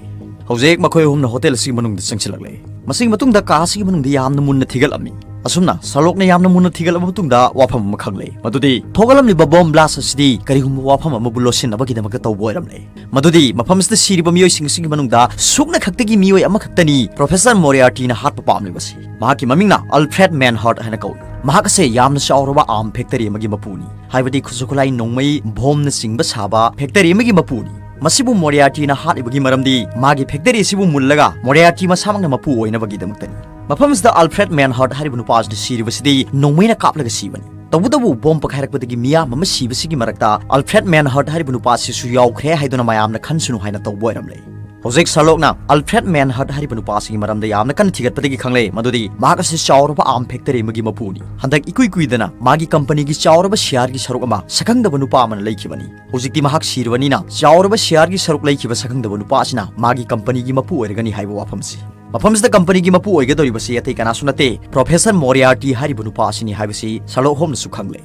ꯍꯧꯖꯤꯛ ꯃꯈꯣꯏ ꯑꯍꯨꯝꯅ ꯍꯣꯇꯦꯜ ꯑꯁꯤꯒꯤ ꯃꯅꯨꯡꯗ ꯆꯪꯁꯤꯜꯂꯛꯂꯦ꯫ ꯃꯁꯤꯒꯤ ꯃꯇꯨꯡꯗ ꯀꯥ ꯑꯁꯤꯒꯤ ꯃꯅꯨꯡꯗ ꯌꯥꯝꯅ ꯃꯨꯟꯅ ꯊꯤꯒꯠꯂꯝꯃꯤ꯫ ꯑꯁꯨꯝꯅ ꯁꯔꯂꯣꯛꯅ ꯌꯥꯝꯅ ꯃꯨꯟꯅ ꯊꯤꯒꯠꯂꯕ ꯃꯇꯨꯡꯗ ꯋꯥꯐꯝ ꯑꯃ ꯈꯪꯂꯦ, ꯃꯗꯨꯗꯤ ꯊꯣꯛꯍꯜꯂꯝꯂꯤꯕ ꯕꯣꯝ ꯕ꯭ꯂꯥꯁ ꯑꯁꯤꯗꯤ ꯀꯔꯤꯒꯨꯝꯕ ꯋꯥꯐꯝ ꯑꯃꯕꯨ ꯂꯣꯠꯁꯤꯟꯅꯕꯒꯤꯗꯃꯛꯇ ꯇꯧꯕ ꯑꯣꯏꯔꯝꯂꯦ꯫ ꯃꯗꯨꯗꯤ ꯃꯐꯝ ꯑꯁꯤꯗ ꯁꯤꯔꯤꯕ ꯃꯤꯑꯣꯏꯁꯤꯡ ꯑꯁꯤꯒꯤ ꯃꯅꯨꯡꯗ ꯁꯨꯞꯅ ꯈꯛꯇꯒꯤ ꯃꯤꯑꯣꯏ ꯑꯃꯈꯛꯇꯅꯤ ꯄ꯭ꯔꯣꯐꯦꯁꯔ ꯃꯣꯔꯤꯌꯥꯔꯇꯤꯅ ꯍꯥꯠꯄ ꯄꯥꯝꯂꯤꯕꯁꯤ꯫ ꯃꯍꯥꯛꯀꯤ ꯃꯃꯤꯡꯅ ꯑꯜꯐ꯭ꯔꯦꯗ ꯃꯦꯟꯍꯔꯠ ꯍꯥꯏꯅ ꯀꯧꯏ꯫ ꯃꯍꯥꯛ ꯑꯁꯦ ꯌꯥꯝꯅ ꯆꯥꯎꯔꯕ ꯑꯥꯔꯝ ꯐꯦꯛꯇꯔꯤ ꯑꯃꯒꯤ ꯃꯄꯨꯅꯤ, ꯍꯥꯏꯕꯗꯤ ꯈꯨꯠꯁꯨ ꯈꯨꯠꯂꯥꯏ ꯅꯣꯡꯃꯩ ꯕꯣꯝꯅꯆꯤꯡꯕ ꯁꯥꯕ ꯐꯦꯛꯇꯔꯤ ꯑꯃꯒꯤ ꯃꯄꯨꯅꯤ꯫ ꯃꯁꯤꯕꯨ ꯃꯣꯔꯤꯌꯥꯔꯇꯤꯅ ꯍꯥꯠꯂꯤꯕꯒꯤ ꯃꯔꯝꯗꯤ ꯃꯥꯒꯤ ꯐꯦꯛꯇꯔꯤ ꯑꯁꯤꯕꯨ ꯃꯨꯜꯂꯒ ꯃꯣꯔꯤꯌꯥꯔꯇꯤ ꯃꯁꯥꯃꯛꯅ ꯃꯄꯨ ꯑꯣꯏꯅꯕꯒꯤꯗꯃꯛꯇꯅꯤ꯫ ꯃꯐꯝꯁꯤꯗ ꯑꯜꯐ꯭ꯔꯦꯗ ꯃꯦꯟꯍꯔꯠ ꯍꯥꯏꯔꯤꯕ ꯅꯨꯄꯥ ꯑꯁꯤꯅ ꯁꯤꯔꯤꯕꯁꯤꯗꯤ ꯅꯣꯡꯃꯩꯅ ꯀꯥꯞꯂꯒ ꯁꯤꯕꯅꯤ꯫ ꯇꯧꯕꯇꯕꯨ ꯕꯣꯝ ꯄꯣꯈꯥꯏꯔꯛꯄꯗꯒꯤ ꯃꯤꯌꯥꯝ ꯑꯃ ꯁꯤꯕꯁꯤꯒꯤ ꯃꯔꯛꯇ ꯑꯜꯐ꯭ꯔꯦꯗ ꯃꯦꯟꯍꯔꯠ ꯍꯥꯏꯔꯤꯕ ꯅꯨꯄꯥ ꯑꯁꯤꯁꯨ ꯌꯥꯎꯈ꯭ꯔꯦ ꯍꯥꯏꯗꯨꯅ ꯃꯌꯥꯝꯅ ꯈꯟꯁꯅꯨ ꯍꯥꯏꯅ ꯇꯧꯕ ꯑꯣꯏꯔꯝꯂꯦ꯫ ꯍꯧꯖꯤꯛ ꯁꯔꯂꯣꯛꯅ ꯑꯜꯐ꯭ꯔꯦꯗ ꯃꯦꯟꯍꯔꯠ ꯍꯥꯏꯔꯤꯕ ꯅꯨꯄꯥ ꯑꯁꯤꯒꯤ ꯃꯔꯝꯗ ꯌꯥꯝꯅ ꯀꯟꯅ ꯊꯤꯒꯠꯄꯗꯒꯤ ꯈꯪꯂꯦ ꯃꯗꯨꯗꯤ ꯃꯍꯥꯛ ꯑꯁꯤ ꯆꯥꯎꯔꯕ ꯑꯥꯔꯝ ꯐꯦꯛꯇꯔꯤ ꯑꯃꯒꯤ ꯃꯄꯨꯅꯤ꯫ ꯍꯟꯗꯛ ꯏꯀꯨꯏ ꯀꯨꯏꯗꯅ ꯃꯥꯒꯤ ꯀꯝꯄꯅꯤꯒꯤ ꯆꯥꯎꯔꯕ ꯁꯤꯌꯥꯔꯒꯤ ꯁꯔꯨꯛ ꯑꯃ ꯁꯛꯈꯪꯗꯕ ꯅꯨꯄꯥ ꯑꯃꯅ ꯂꯩꯈꯤꯕꯅꯤ꯫ ꯍꯧꯖꯤꯛꯇꯤ ꯃꯍꯥꯛ ꯁꯤꯔꯕꯅꯤꯅ ꯆꯥꯎꯔꯕ ꯁꯤꯌꯥꯔꯒꯤ ꯁꯔꯨꯛ ꯂꯩꯈꯤꯕ ꯁꯛꯈꯪꯗꯕ ꯅꯨꯄꯥ ꯑꯁꯤꯅ ꯃꯥꯒꯤ ꯀꯝꯄꯅꯤꯒꯤ ꯃꯄꯨ ꯑꯣꯏꯔꯒꯅꯤ ꯍꯥꯏꯕ ꯋꯥꯐꯝꯁꯤ꯫ ꯃꯐꯝꯁꯤꯗ ꯀꯝꯄꯅꯤꯒꯤ ꯃꯄꯨ ꯑꯣꯏꯒꯗꯧꯔꯤꯕꯁꯤ ꯑꯇꯩ ꯀꯅꯥꯁꯨ ꯅꯠꯇꯦ, ꯄ꯭ꯔꯣꯐꯦꯁꯔ ꯃꯣꯔꯤꯌꯥꯔꯇꯤ ꯍꯥꯏꯔꯤꯕ ꯅꯨꯄꯥ ꯑꯁꯤꯅꯤ ꯍꯥꯏꯕꯁꯤ ꯁꯔꯂꯣꯛ ꯍꯣꯝꯅꯁꯨ ꯈꯪꯂꯦ꯫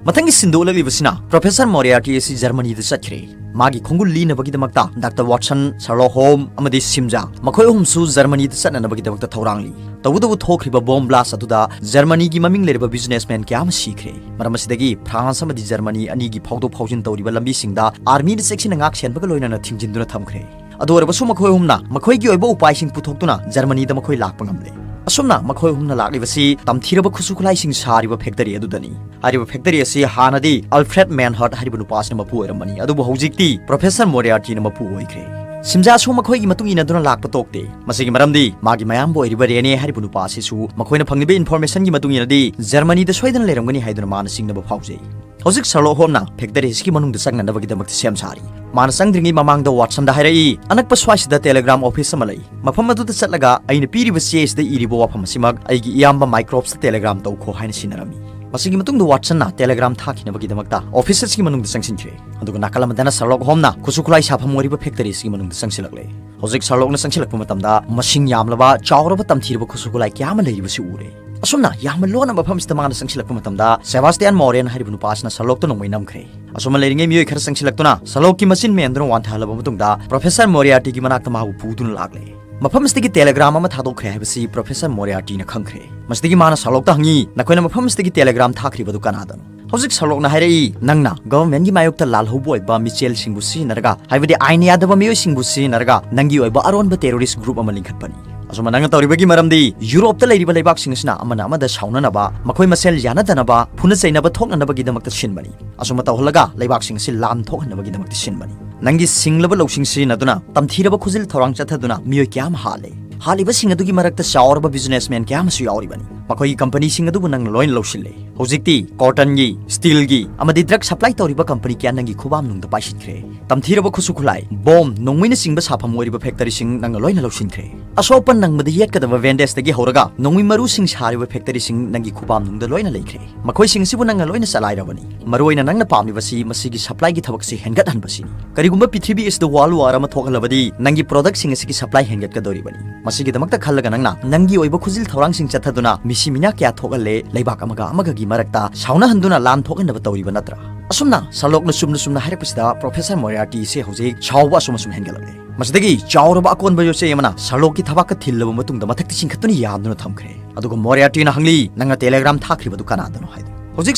ꯃꯊꯪꯒꯤ ꯁꯤꯟꯗꯣꯛꯂꯛꯂꯤꯕꯁꯤꯅ Professor Moriarty ꯑꯁꯤ ꯖꯔꯃꯅꯤꯗ ꯆꯠꯈ꯭ꯔꯦ꯫ ꯃꯥꯒꯤ ꯈꯣꯡꯒꯨꯜ ꯂꯤꯅꯕꯒꯤꯗꯃꯛꯇ Doctor Watson, Sherlock Holmes ꯑꯃꯗꯤ ꯁꯤꯝꯖꯥ, ꯃꯈꯣꯏ ꯑꯍꯨꯝꯁꯨ ꯖꯔꯃꯅꯤꯗ ꯆꯠꯅꯅꯕꯒꯤꯗꯃꯛꯇ ꯊꯧꯔꯥꯡꯂꯤ꯫ ꯇꯧꯕꯇꯕꯨ ꯊꯣꯛꯈ꯭ꯔꯤꯕ ꯕꯣꯝ ꯕ꯭ꯂꯥꯁ ꯑꯗꯨꯗ ꯖꯔꯃꯅꯤꯒꯤ ꯃꯃꯤꯡ ꯂꯩꯔꯕ ꯕꯤꯖꯤꯅꯦꯁꯃꯦꯟ ꯀꯌꯥ ꯑꯃ ꯁꯤꯈ꯭ꯔꯦ꯫ ꯃꯔꯝ ꯑꯁꯤꯗꯒꯤ ꯐ꯭ꯔꯥꯟꯁ ꯑꯃꯗꯤ ꯖꯔꯃꯅꯤ ꯑꯅꯤꯒꯤ ꯐꯥꯎꯗꯣꯛ ꯐꯥꯎꯖꯤꯟ ꯇꯧꯔꯤꯕ ꯂꯝꯕꯤꯁꯤꯡꯗ ꯑꯥꯔꯃꯤꯅ ꯆꯦꯛꯁꯤꯟꯅ ꯉꯥꯛ ꯁꯦꯟꯕꯒ ꯂꯣꯏꯅꯅ ꯊꯤꯡꯖꯤꯟꯗꯨꯅ ꯊꯝꯈ꯭ꯔꯦ꯫ ꯑꯗꯨ ꯑꯣꯏꯔꯕꯁꯨ ꯃꯈꯣꯏ ꯑꯍꯨꯝꯅ ꯃꯈꯣꯏꯒꯤ ꯑꯣꯏꯕ ꯎꯄꯥꯏꯁꯤꯡ ꯄꯨꯊꯣꯛꯇꯨꯅ ꯖꯔꯃꯅꯤꯗ ꯃꯈꯣꯏ ꯂꯥꯛꯄ ꯉꯝꯂꯦ꯫ ꯑꯁꯨꯝꯅ ꯃꯈꯣꯏ ꯑꯍꯨꯝꯅ ꯂꯥꯛꯂꯤꯕꯁꯤ ꯇꯝꯊꯤꯔꯕ ꯈꯨꯠꯁꯨ ꯈꯨꯠꯂꯥꯏꯁꯤꯡ ꯁꯥꯔꯤꯕ ꯐꯦꯛꯇꯔꯤ ꯑꯗꯨꯗꯅꯤ꯫ ꯍꯥꯏꯔꯤꯕ ꯐꯦꯛꯇꯔꯤ ꯑꯁꯤ ꯍꯥꯟꯅꯗꯤ Alfred Manhart ꯍꯥꯏꯔꯤꯕ ꯅꯨꯄꯥ ꯑꯁꯤꯅ ꯃꯄꯨ ꯑꯣꯏꯔꯝꯕꯅꯤ, ꯑꯗꯨꯕꯨ ꯍꯧꯖꯤꯛꯇꯤ Professor Moriartyꯅ ꯃꯄꯨ ꯑꯣꯏꯈ꯭ꯔꯦ꯫ ꯁꯤꯝꯖꯥꯁꯨ ꯃꯈꯣꯏꯒꯤ ꯃꯇꯨꯡ ꯏꯟꯅꯗꯨꯅ ꯂꯥꯛꯄ ꯇꯣꯛꯇꯦ꯫ ꯃꯁꯤꯒꯤ ꯃꯔꯝꯗꯤ ꯃꯥꯒꯤ ꯃꯌꯥꯝꯕ ꯑꯣꯏꯔꯤꯕ ꯔꯦꯅꯦ ꯍꯥꯏꯔꯤꯕ ꯅꯨꯄꯥ ꯑꯁꯤꯁꯨ ꯃꯈꯣꯏꯅ ꯐꯪꯂꯤꯕ informationꯒꯤ ꯃꯇꯨꯡ ꯏꯟꯅꯗꯤ ꯖꯔꯃꯅꯤꯗ ꯁꯣꯏꯗꯅ ꯂꯩꯔꯝꯒꯅꯤ ꯍꯥꯏꯗꯨꯅ ꯃꯥꯅ ꯆꯤꯡꯅꯕ ꯐꯥꯎꯖꯩ꯫ ꯍꯧꯖꯤꯛ Sherlock Holmesꯅ ꯐꯦꯛꯇꯔꯤ ꯑꯁꯤꯒꯤ ꯃꯅꯨꯡꯗ ꯆꯪꯅꯅꯕꯒꯤꯗꯃꯛꯇ ꯁꯦꯝ ꯁꯥꯔꯤ꯫ ꯃꯥꯅ ꯆꯪꯗ꯭ꯔꯤꯉꯩ ꯃꯃꯥꯡꯗ Watsonꯗ ꯍꯥꯏꯔꯛꯏ, "ꯑꯅꯛꯄ ꯁ꯭ꯋꯥꯏꯁꯤꯗ telegram office ꯑꯃ ꯂꯩ꯫ ꯃꯐꯝ ꯑꯗꯨꯗ ꯆꯠꯂꯒ ꯑꯩꯅ ꯄꯤꯔꯤꯕ ꯆꯦ ꯑꯁꯤꯗ ꯏꯔꯤꯕ ꯋꯥꯐꯝ ꯑꯁꯤꯃꯛ ꯑꯩꯒꯤ ꯏꯌꯥꯝꯕ Microbesꯇ telegram ꯇꯧꯈꯣ" ꯍꯥꯏꯅ ꯁꯤꯟꯅꯔꯝꯃꯤ꯫ ꯃꯁꯤꯒꯤ ꯃꯇꯨꯡꯗ Watsonꯅ telegram ꯊꯥꯈꯤꯅꯕꯒꯤꯗꯃꯛꯇ office ꯑꯁꯤꯒꯤ ꯃꯅꯨꯡꯗ ꯆꯪꯁꯤꯟꯈ꯭ꯔꯦ꯫ ꯑꯗꯨꯒ ꯅꯥꯀꯜ ꯑꯃꯗꯅ Sherlock Holmesꯅ ꯈꯨꯠꯁꯨ ꯈꯨꯠꯂꯥꯏ ꯁꯥꯐꯝ ꯑꯣꯏꯔꯤꯕ ꯐꯦꯛꯇꯔꯤ ꯑꯁꯤꯒꯤ ꯃꯅꯨꯡꯗ ꯆꯪꯁꯤꯜꯂꯛꯂꯦ꯫ ꯍꯧꯖꯤꯛ Sherlockꯅ ꯆꯪꯁꯤꯜꯂꯛꯄ ꯃꯇꯝꯗ ꯃꯁꯤꯡ ꯌꯥꯝꯂꯕ ꯆꯥꯎꯔꯕ ꯇꯝꯊꯤꯔꯕ ꯈꯨꯠꯁꯨ ꯈꯨꯠꯂꯥꯏ ꯀꯌꯥ ꯑꯃ ꯂꯩꯔꯤꯕꯁꯤ ꯎꯔꯦ꯫ ꯑꯁꯨꯝꯅ ꯌꯥꯝꯅ ꯂꯣꯟꯅ ꯃꯐꯝꯁꯤꯗ ꯃꯥꯅ ꯆꯪꯁꯤꯜꯂꯛꯄ ꯃꯇꯝꯗ Sebastian Moran ꯍꯥꯏꯔꯤꯕ ꯅꯨꯄꯥ ꯑꯁꯤꯅ Sherlockꯇ ꯅꯣꯡꯃꯩ ꯅꯝꯈ꯭ꯔꯦ꯫ ꯑꯁꯨꯝꯅ ꯂꯩꯔꯤꯉꯩ ꯃꯤꯑꯣꯏ ꯈꯔ ꯆꯪꯁꯤꯜꯂꯛꯇꯨꯅ Sherlockꯀꯤ ꯃꯆꯤꯟ ꯃꯦꯟꯗꯨꯅ ꯋꯥꯟꯊꯍꯜꯂꯕ ꯃꯇꯨꯡꯗ Professor Moriartyꯒꯤ ꯃꯅꯥꯛꯇ ꯃꯥꯕꯨ ꯄꯨꯗꯨꯅ ꯂꯥꯛꯂꯦ꯫ ꯃꯐꯝ ꯑꯁꯤꯗꯒꯤ telegram ꯑꯃ ꯊꯥꯗꯣꯛꯈ꯭ꯔꯦ ꯍꯥꯏꯕꯁꯤ Professor Moriartyꯅ ꯈꯪꯈ꯭ꯔꯦ꯫ ꯃꯁꯤꯗꯒꯤ ꯃꯥꯅ Sherlockꯇ ꯍꯪꯉꯤ, "ꯅꯈꯣꯏꯅ ꯃꯐꯝ ꯑꯁꯤꯗꯒꯤ telegram ꯊꯥꯈ꯭ꯔꯤꯕꯗꯨ ꯀꯅꯥꯗꯅꯣ?" ꯍꯧꯖꯤꯛ Sherlockꯅ ꯍꯥꯏꯔꯛꯏ, "ꯅꯪꯅ governmentꯀꯤ ꯃꯥꯌꯣꯛꯇ ꯂꯥꯜꯍꯧꯕ ꯑꯣꯏꯕ ꯃꯤꯆꯦꯜꯁꯤꯡꯕꯨ ꯁꯤꯖꯤꯟꯅꯔꯒ, ꯍꯥꯏꯕꯗꯤ ꯑꯥꯏꯟ ꯌꯥꯗꯕ ꯃꯤꯑꯣꯏꯁꯤꯡꯕꯨ ꯁꯤꯖꯤꯟꯅꯔꯒ ꯅꯪꯒꯤ ꯑꯣꯏꯕ ꯑꯔꯣꯟꯕ terrorist group ꯑꯃ ꯂꯤꯡꯈꯠꯄꯅꯤ꯫ ꯑꯁꯨꯝꯅ ꯅꯪꯅ ꯇꯧꯔꯤꯕꯒꯤ ꯃꯔꯝꯗꯤ ꯌꯨꯔꯣꯞꯇ ꯂꯩꯔꯤꯕ ꯂꯩꯕꯥꯛꯁꯤꯡ ꯑꯁꯤꯅ ꯑꯃꯅ ꯑꯃꯗ ꯁꯥꯎꯅꯅꯕ, ꯃꯈꯣꯏ ꯃꯁꯦꯜ ꯌꯥꯅꯗꯅꯕ, ꯐꯨꯅ ꯆꯩꯅꯕ ꯊꯣꯛꯅꯅꯕꯒꯤꯗꯃꯛꯇ ꯁꯤꯟꯕꯅꯤ꯫ ꯑꯁꯨꯝꯅ ꯇꯧꯍꯜꯂꯒ ꯂꯩꯕꯥꯛꯁꯤꯡ ꯑꯁꯤ ꯂꯥꯟ ꯊꯣꯛꯍꯟꯅꯕꯒꯤꯗꯃꯛꯇ ꯁꯤꯟꯕꯅꯤ꯫ ꯅꯪꯒꯤ ꯁꯤꯡꯂꯕ ꯂꯧꯁꯤꯡ ꯁꯤꯖꯤꯟꯅꯗꯨꯅ ꯇꯝꯊꯤꯔꯕ ꯈꯨꯖꯤꯜ ꯊꯧꯔꯥꯡ ꯆꯠꯊꯗꯨꯅ ꯃꯤꯑꯣꯏ ꯀꯌꯥ ꯑꯃ ꯍꯥꯠꯂꯦ꯫ ꯍꯥꯠꯂꯤꯕꯁꯤꯡ ꯑꯗꯨꯒꯤ ꯃꯔꯛꯇ ꯆꯥꯎꯔꯕ businessman ꯀꯌꯥ ꯑꯃꯁꯨ ꯌꯥꯎꯔꯤꯕꯅꯤ꯫ ꯃꯈꯣꯏꯒꯤ companyꯁꯤꯡ ꯑꯗꯨꯕꯨ ꯅꯪꯅ ꯂꯣꯏꯅ ꯂꯧꯁꯤꯜꯂꯦ꯫ ꯍꯧꯖꯤꯛꯇꯤ cottonꯒꯤ, steelꯒꯤ ꯑꯃꯗꯤ drug supply ꯇꯧꯔꯤꯕ company ꯀꯌꯥ ꯅꯪꯒꯤ ꯈꯨꯕꯥꯝꯅꯨꯡꯗ ꯄꯥꯏꯁꯤꯟꯈ꯭ꯔꯦ꯫ ꯇꯝꯊꯤꯔꯕ ꯈꯨꯠꯁꯨ ꯈꯨꯠꯂꯥꯏ, ꯕꯣꯝ, ꯅꯣꯡꯃꯩꯅꯆꯤꯡꯕ ꯁꯥꯐꯝ ꯑꯣꯏꯔꯤꯕ factoryꯁꯤꯡ ꯅꯪꯅ ꯂꯣꯏꯅ ꯂꯧꯁꯤꯟꯈ꯭ꯔꯦ꯫ ꯑꯁꯣꯛ ꯑꯄꯟ ꯅꯪꯕꯗ ꯌꯦꯠꯀꯗꯕ bandageꯇꯒꯤ ꯍꯧꯔꯒ ꯅꯣꯡꯃꯩ ꯃꯔꯨꯁꯤꯡ ꯁꯥꯔꯤꯕ factoryꯁꯤꯡ ꯅꯪꯒꯤ ꯈꯨꯕꯥꯝꯅꯨꯡꯗ ꯂꯣꯏꯅ ꯂꯩꯈ꯭ꯔꯦ꯫ ꯃꯈꯣꯏꯁꯤꯡ ꯑꯁꯤꯕꯨ ꯅꯪꯅ ꯂꯣꯏꯅ ꯆꯂꯥꯏꯔꯕꯅꯤ꯫ ꯃꯔꯨꯑꯣꯏꯅ ꯅꯪꯅ ꯄꯥꯝꯂꯤꯕꯁꯤ ꯃꯁꯤꯒꯤ supplyꯒꯤ ꯊꯕꯛꯁꯤ ꯍꯦꯟꯒꯠꯍꯟꯕꯁꯤꯅꯤ꯫ ꯀꯔꯤꯒꯨꯝꯕ ꯄ꯭ꯔꯤꯊꯤꯕꯤ ꯑꯁꯤꯗ world war ꯑꯃ ꯊꯣꯛꯍꯜꯂꯕꯗꯤ ꯅꯪꯒꯤ productꯁꯤꯡ ꯑꯁꯤꯒꯤ supply ꯍꯦꯟꯒꯠꯀꯗꯧꯔꯤꯕꯅꯤ꯫ ꯃꯁꯤꯒꯤꯗꯃꯛꯇ ꯈꯜꯂꯒ ꯅꯪꯅ ꯅꯪꯒꯤ ꯑꯣꯏꯕ ꯈꯨꯖꯤꯜ ꯊꯧꯔꯥꯡꯁꯤꯡ ꯆꯠꯊꯗꯨꯅ ꯃꯤꯁꯤꯡ ꯁꯤ ꯃꯤꯅꯥ ꯀꯌꯥ ꯊꯣꯛꯍꯜꯂꯦ, ꯂꯩꯕꯥꯛ ꯑꯃꯒ ꯑꯃꯒꯒꯤ ꯃꯔꯛꯇ ꯁꯥꯎꯅꯍꯟꯗꯨꯅ ꯂꯥꯟ ꯊꯣꯛꯍꯟꯅꯕ ꯇꯧꯔꯤꯕ ꯅꯠꯇ꯭ꯔꯥ? ꯑꯁꯨꯝꯅ ꯁꯔꯂꯣꯛꯅ ꯆꯨꯝꯅ ꯆꯨꯝꯅ ꯍꯥꯏꯔꯛꯄꯁꯤꯗ ꯄ꯭ꯔꯣꯐꯦꯁꯔ ꯃꯣꯔꯤꯌꯥꯔꯇꯤꯁꯦ ꯍꯧꯖꯤꯛ ꯁꯥꯎꯕ ꯑꯁꯨꯝ ꯑꯁꯨꯝ ꯍꯦꯟꯒꯠꯂꯛꯂꯦ꯫ ꯃꯁꯤꯗꯒꯤ ꯆꯥꯎꯔꯕ ꯑꯀꯣꯟꯕ ꯌꯣꯠꯆꯩ ꯑꯃꯅ ꯁꯔꯂꯣꯛꯀꯤ ꯊꯕꯥꯛꯇ ꯊꯤꯜꯂꯕ ꯃꯇꯨꯡꯗ ꯃꯊꯛꯇ ꯆꯤꯡꯈꯠꯇꯨꯅ ꯌꯥꯟꯗꯨꯅ ꯊꯝꯈ꯭ꯔꯦ꯫ ꯑꯗꯨꯒ ꯃꯣꯔꯤꯌꯥꯔꯇꯤꯅ ꯍꯪꯂꯤ, "ꯅꯪꯅ ꯇꯦꯂꯦꯒ꯭ꯔꯥꯝ ꯊꯥꯈ꯭ꯔꯤꯕꯗꯨ ꯀꯅꯥꯗꯅꯣ?" ꯍꯥꯏꯗꯨꯅ꯫ ꯍꯧꯖꯤꯛ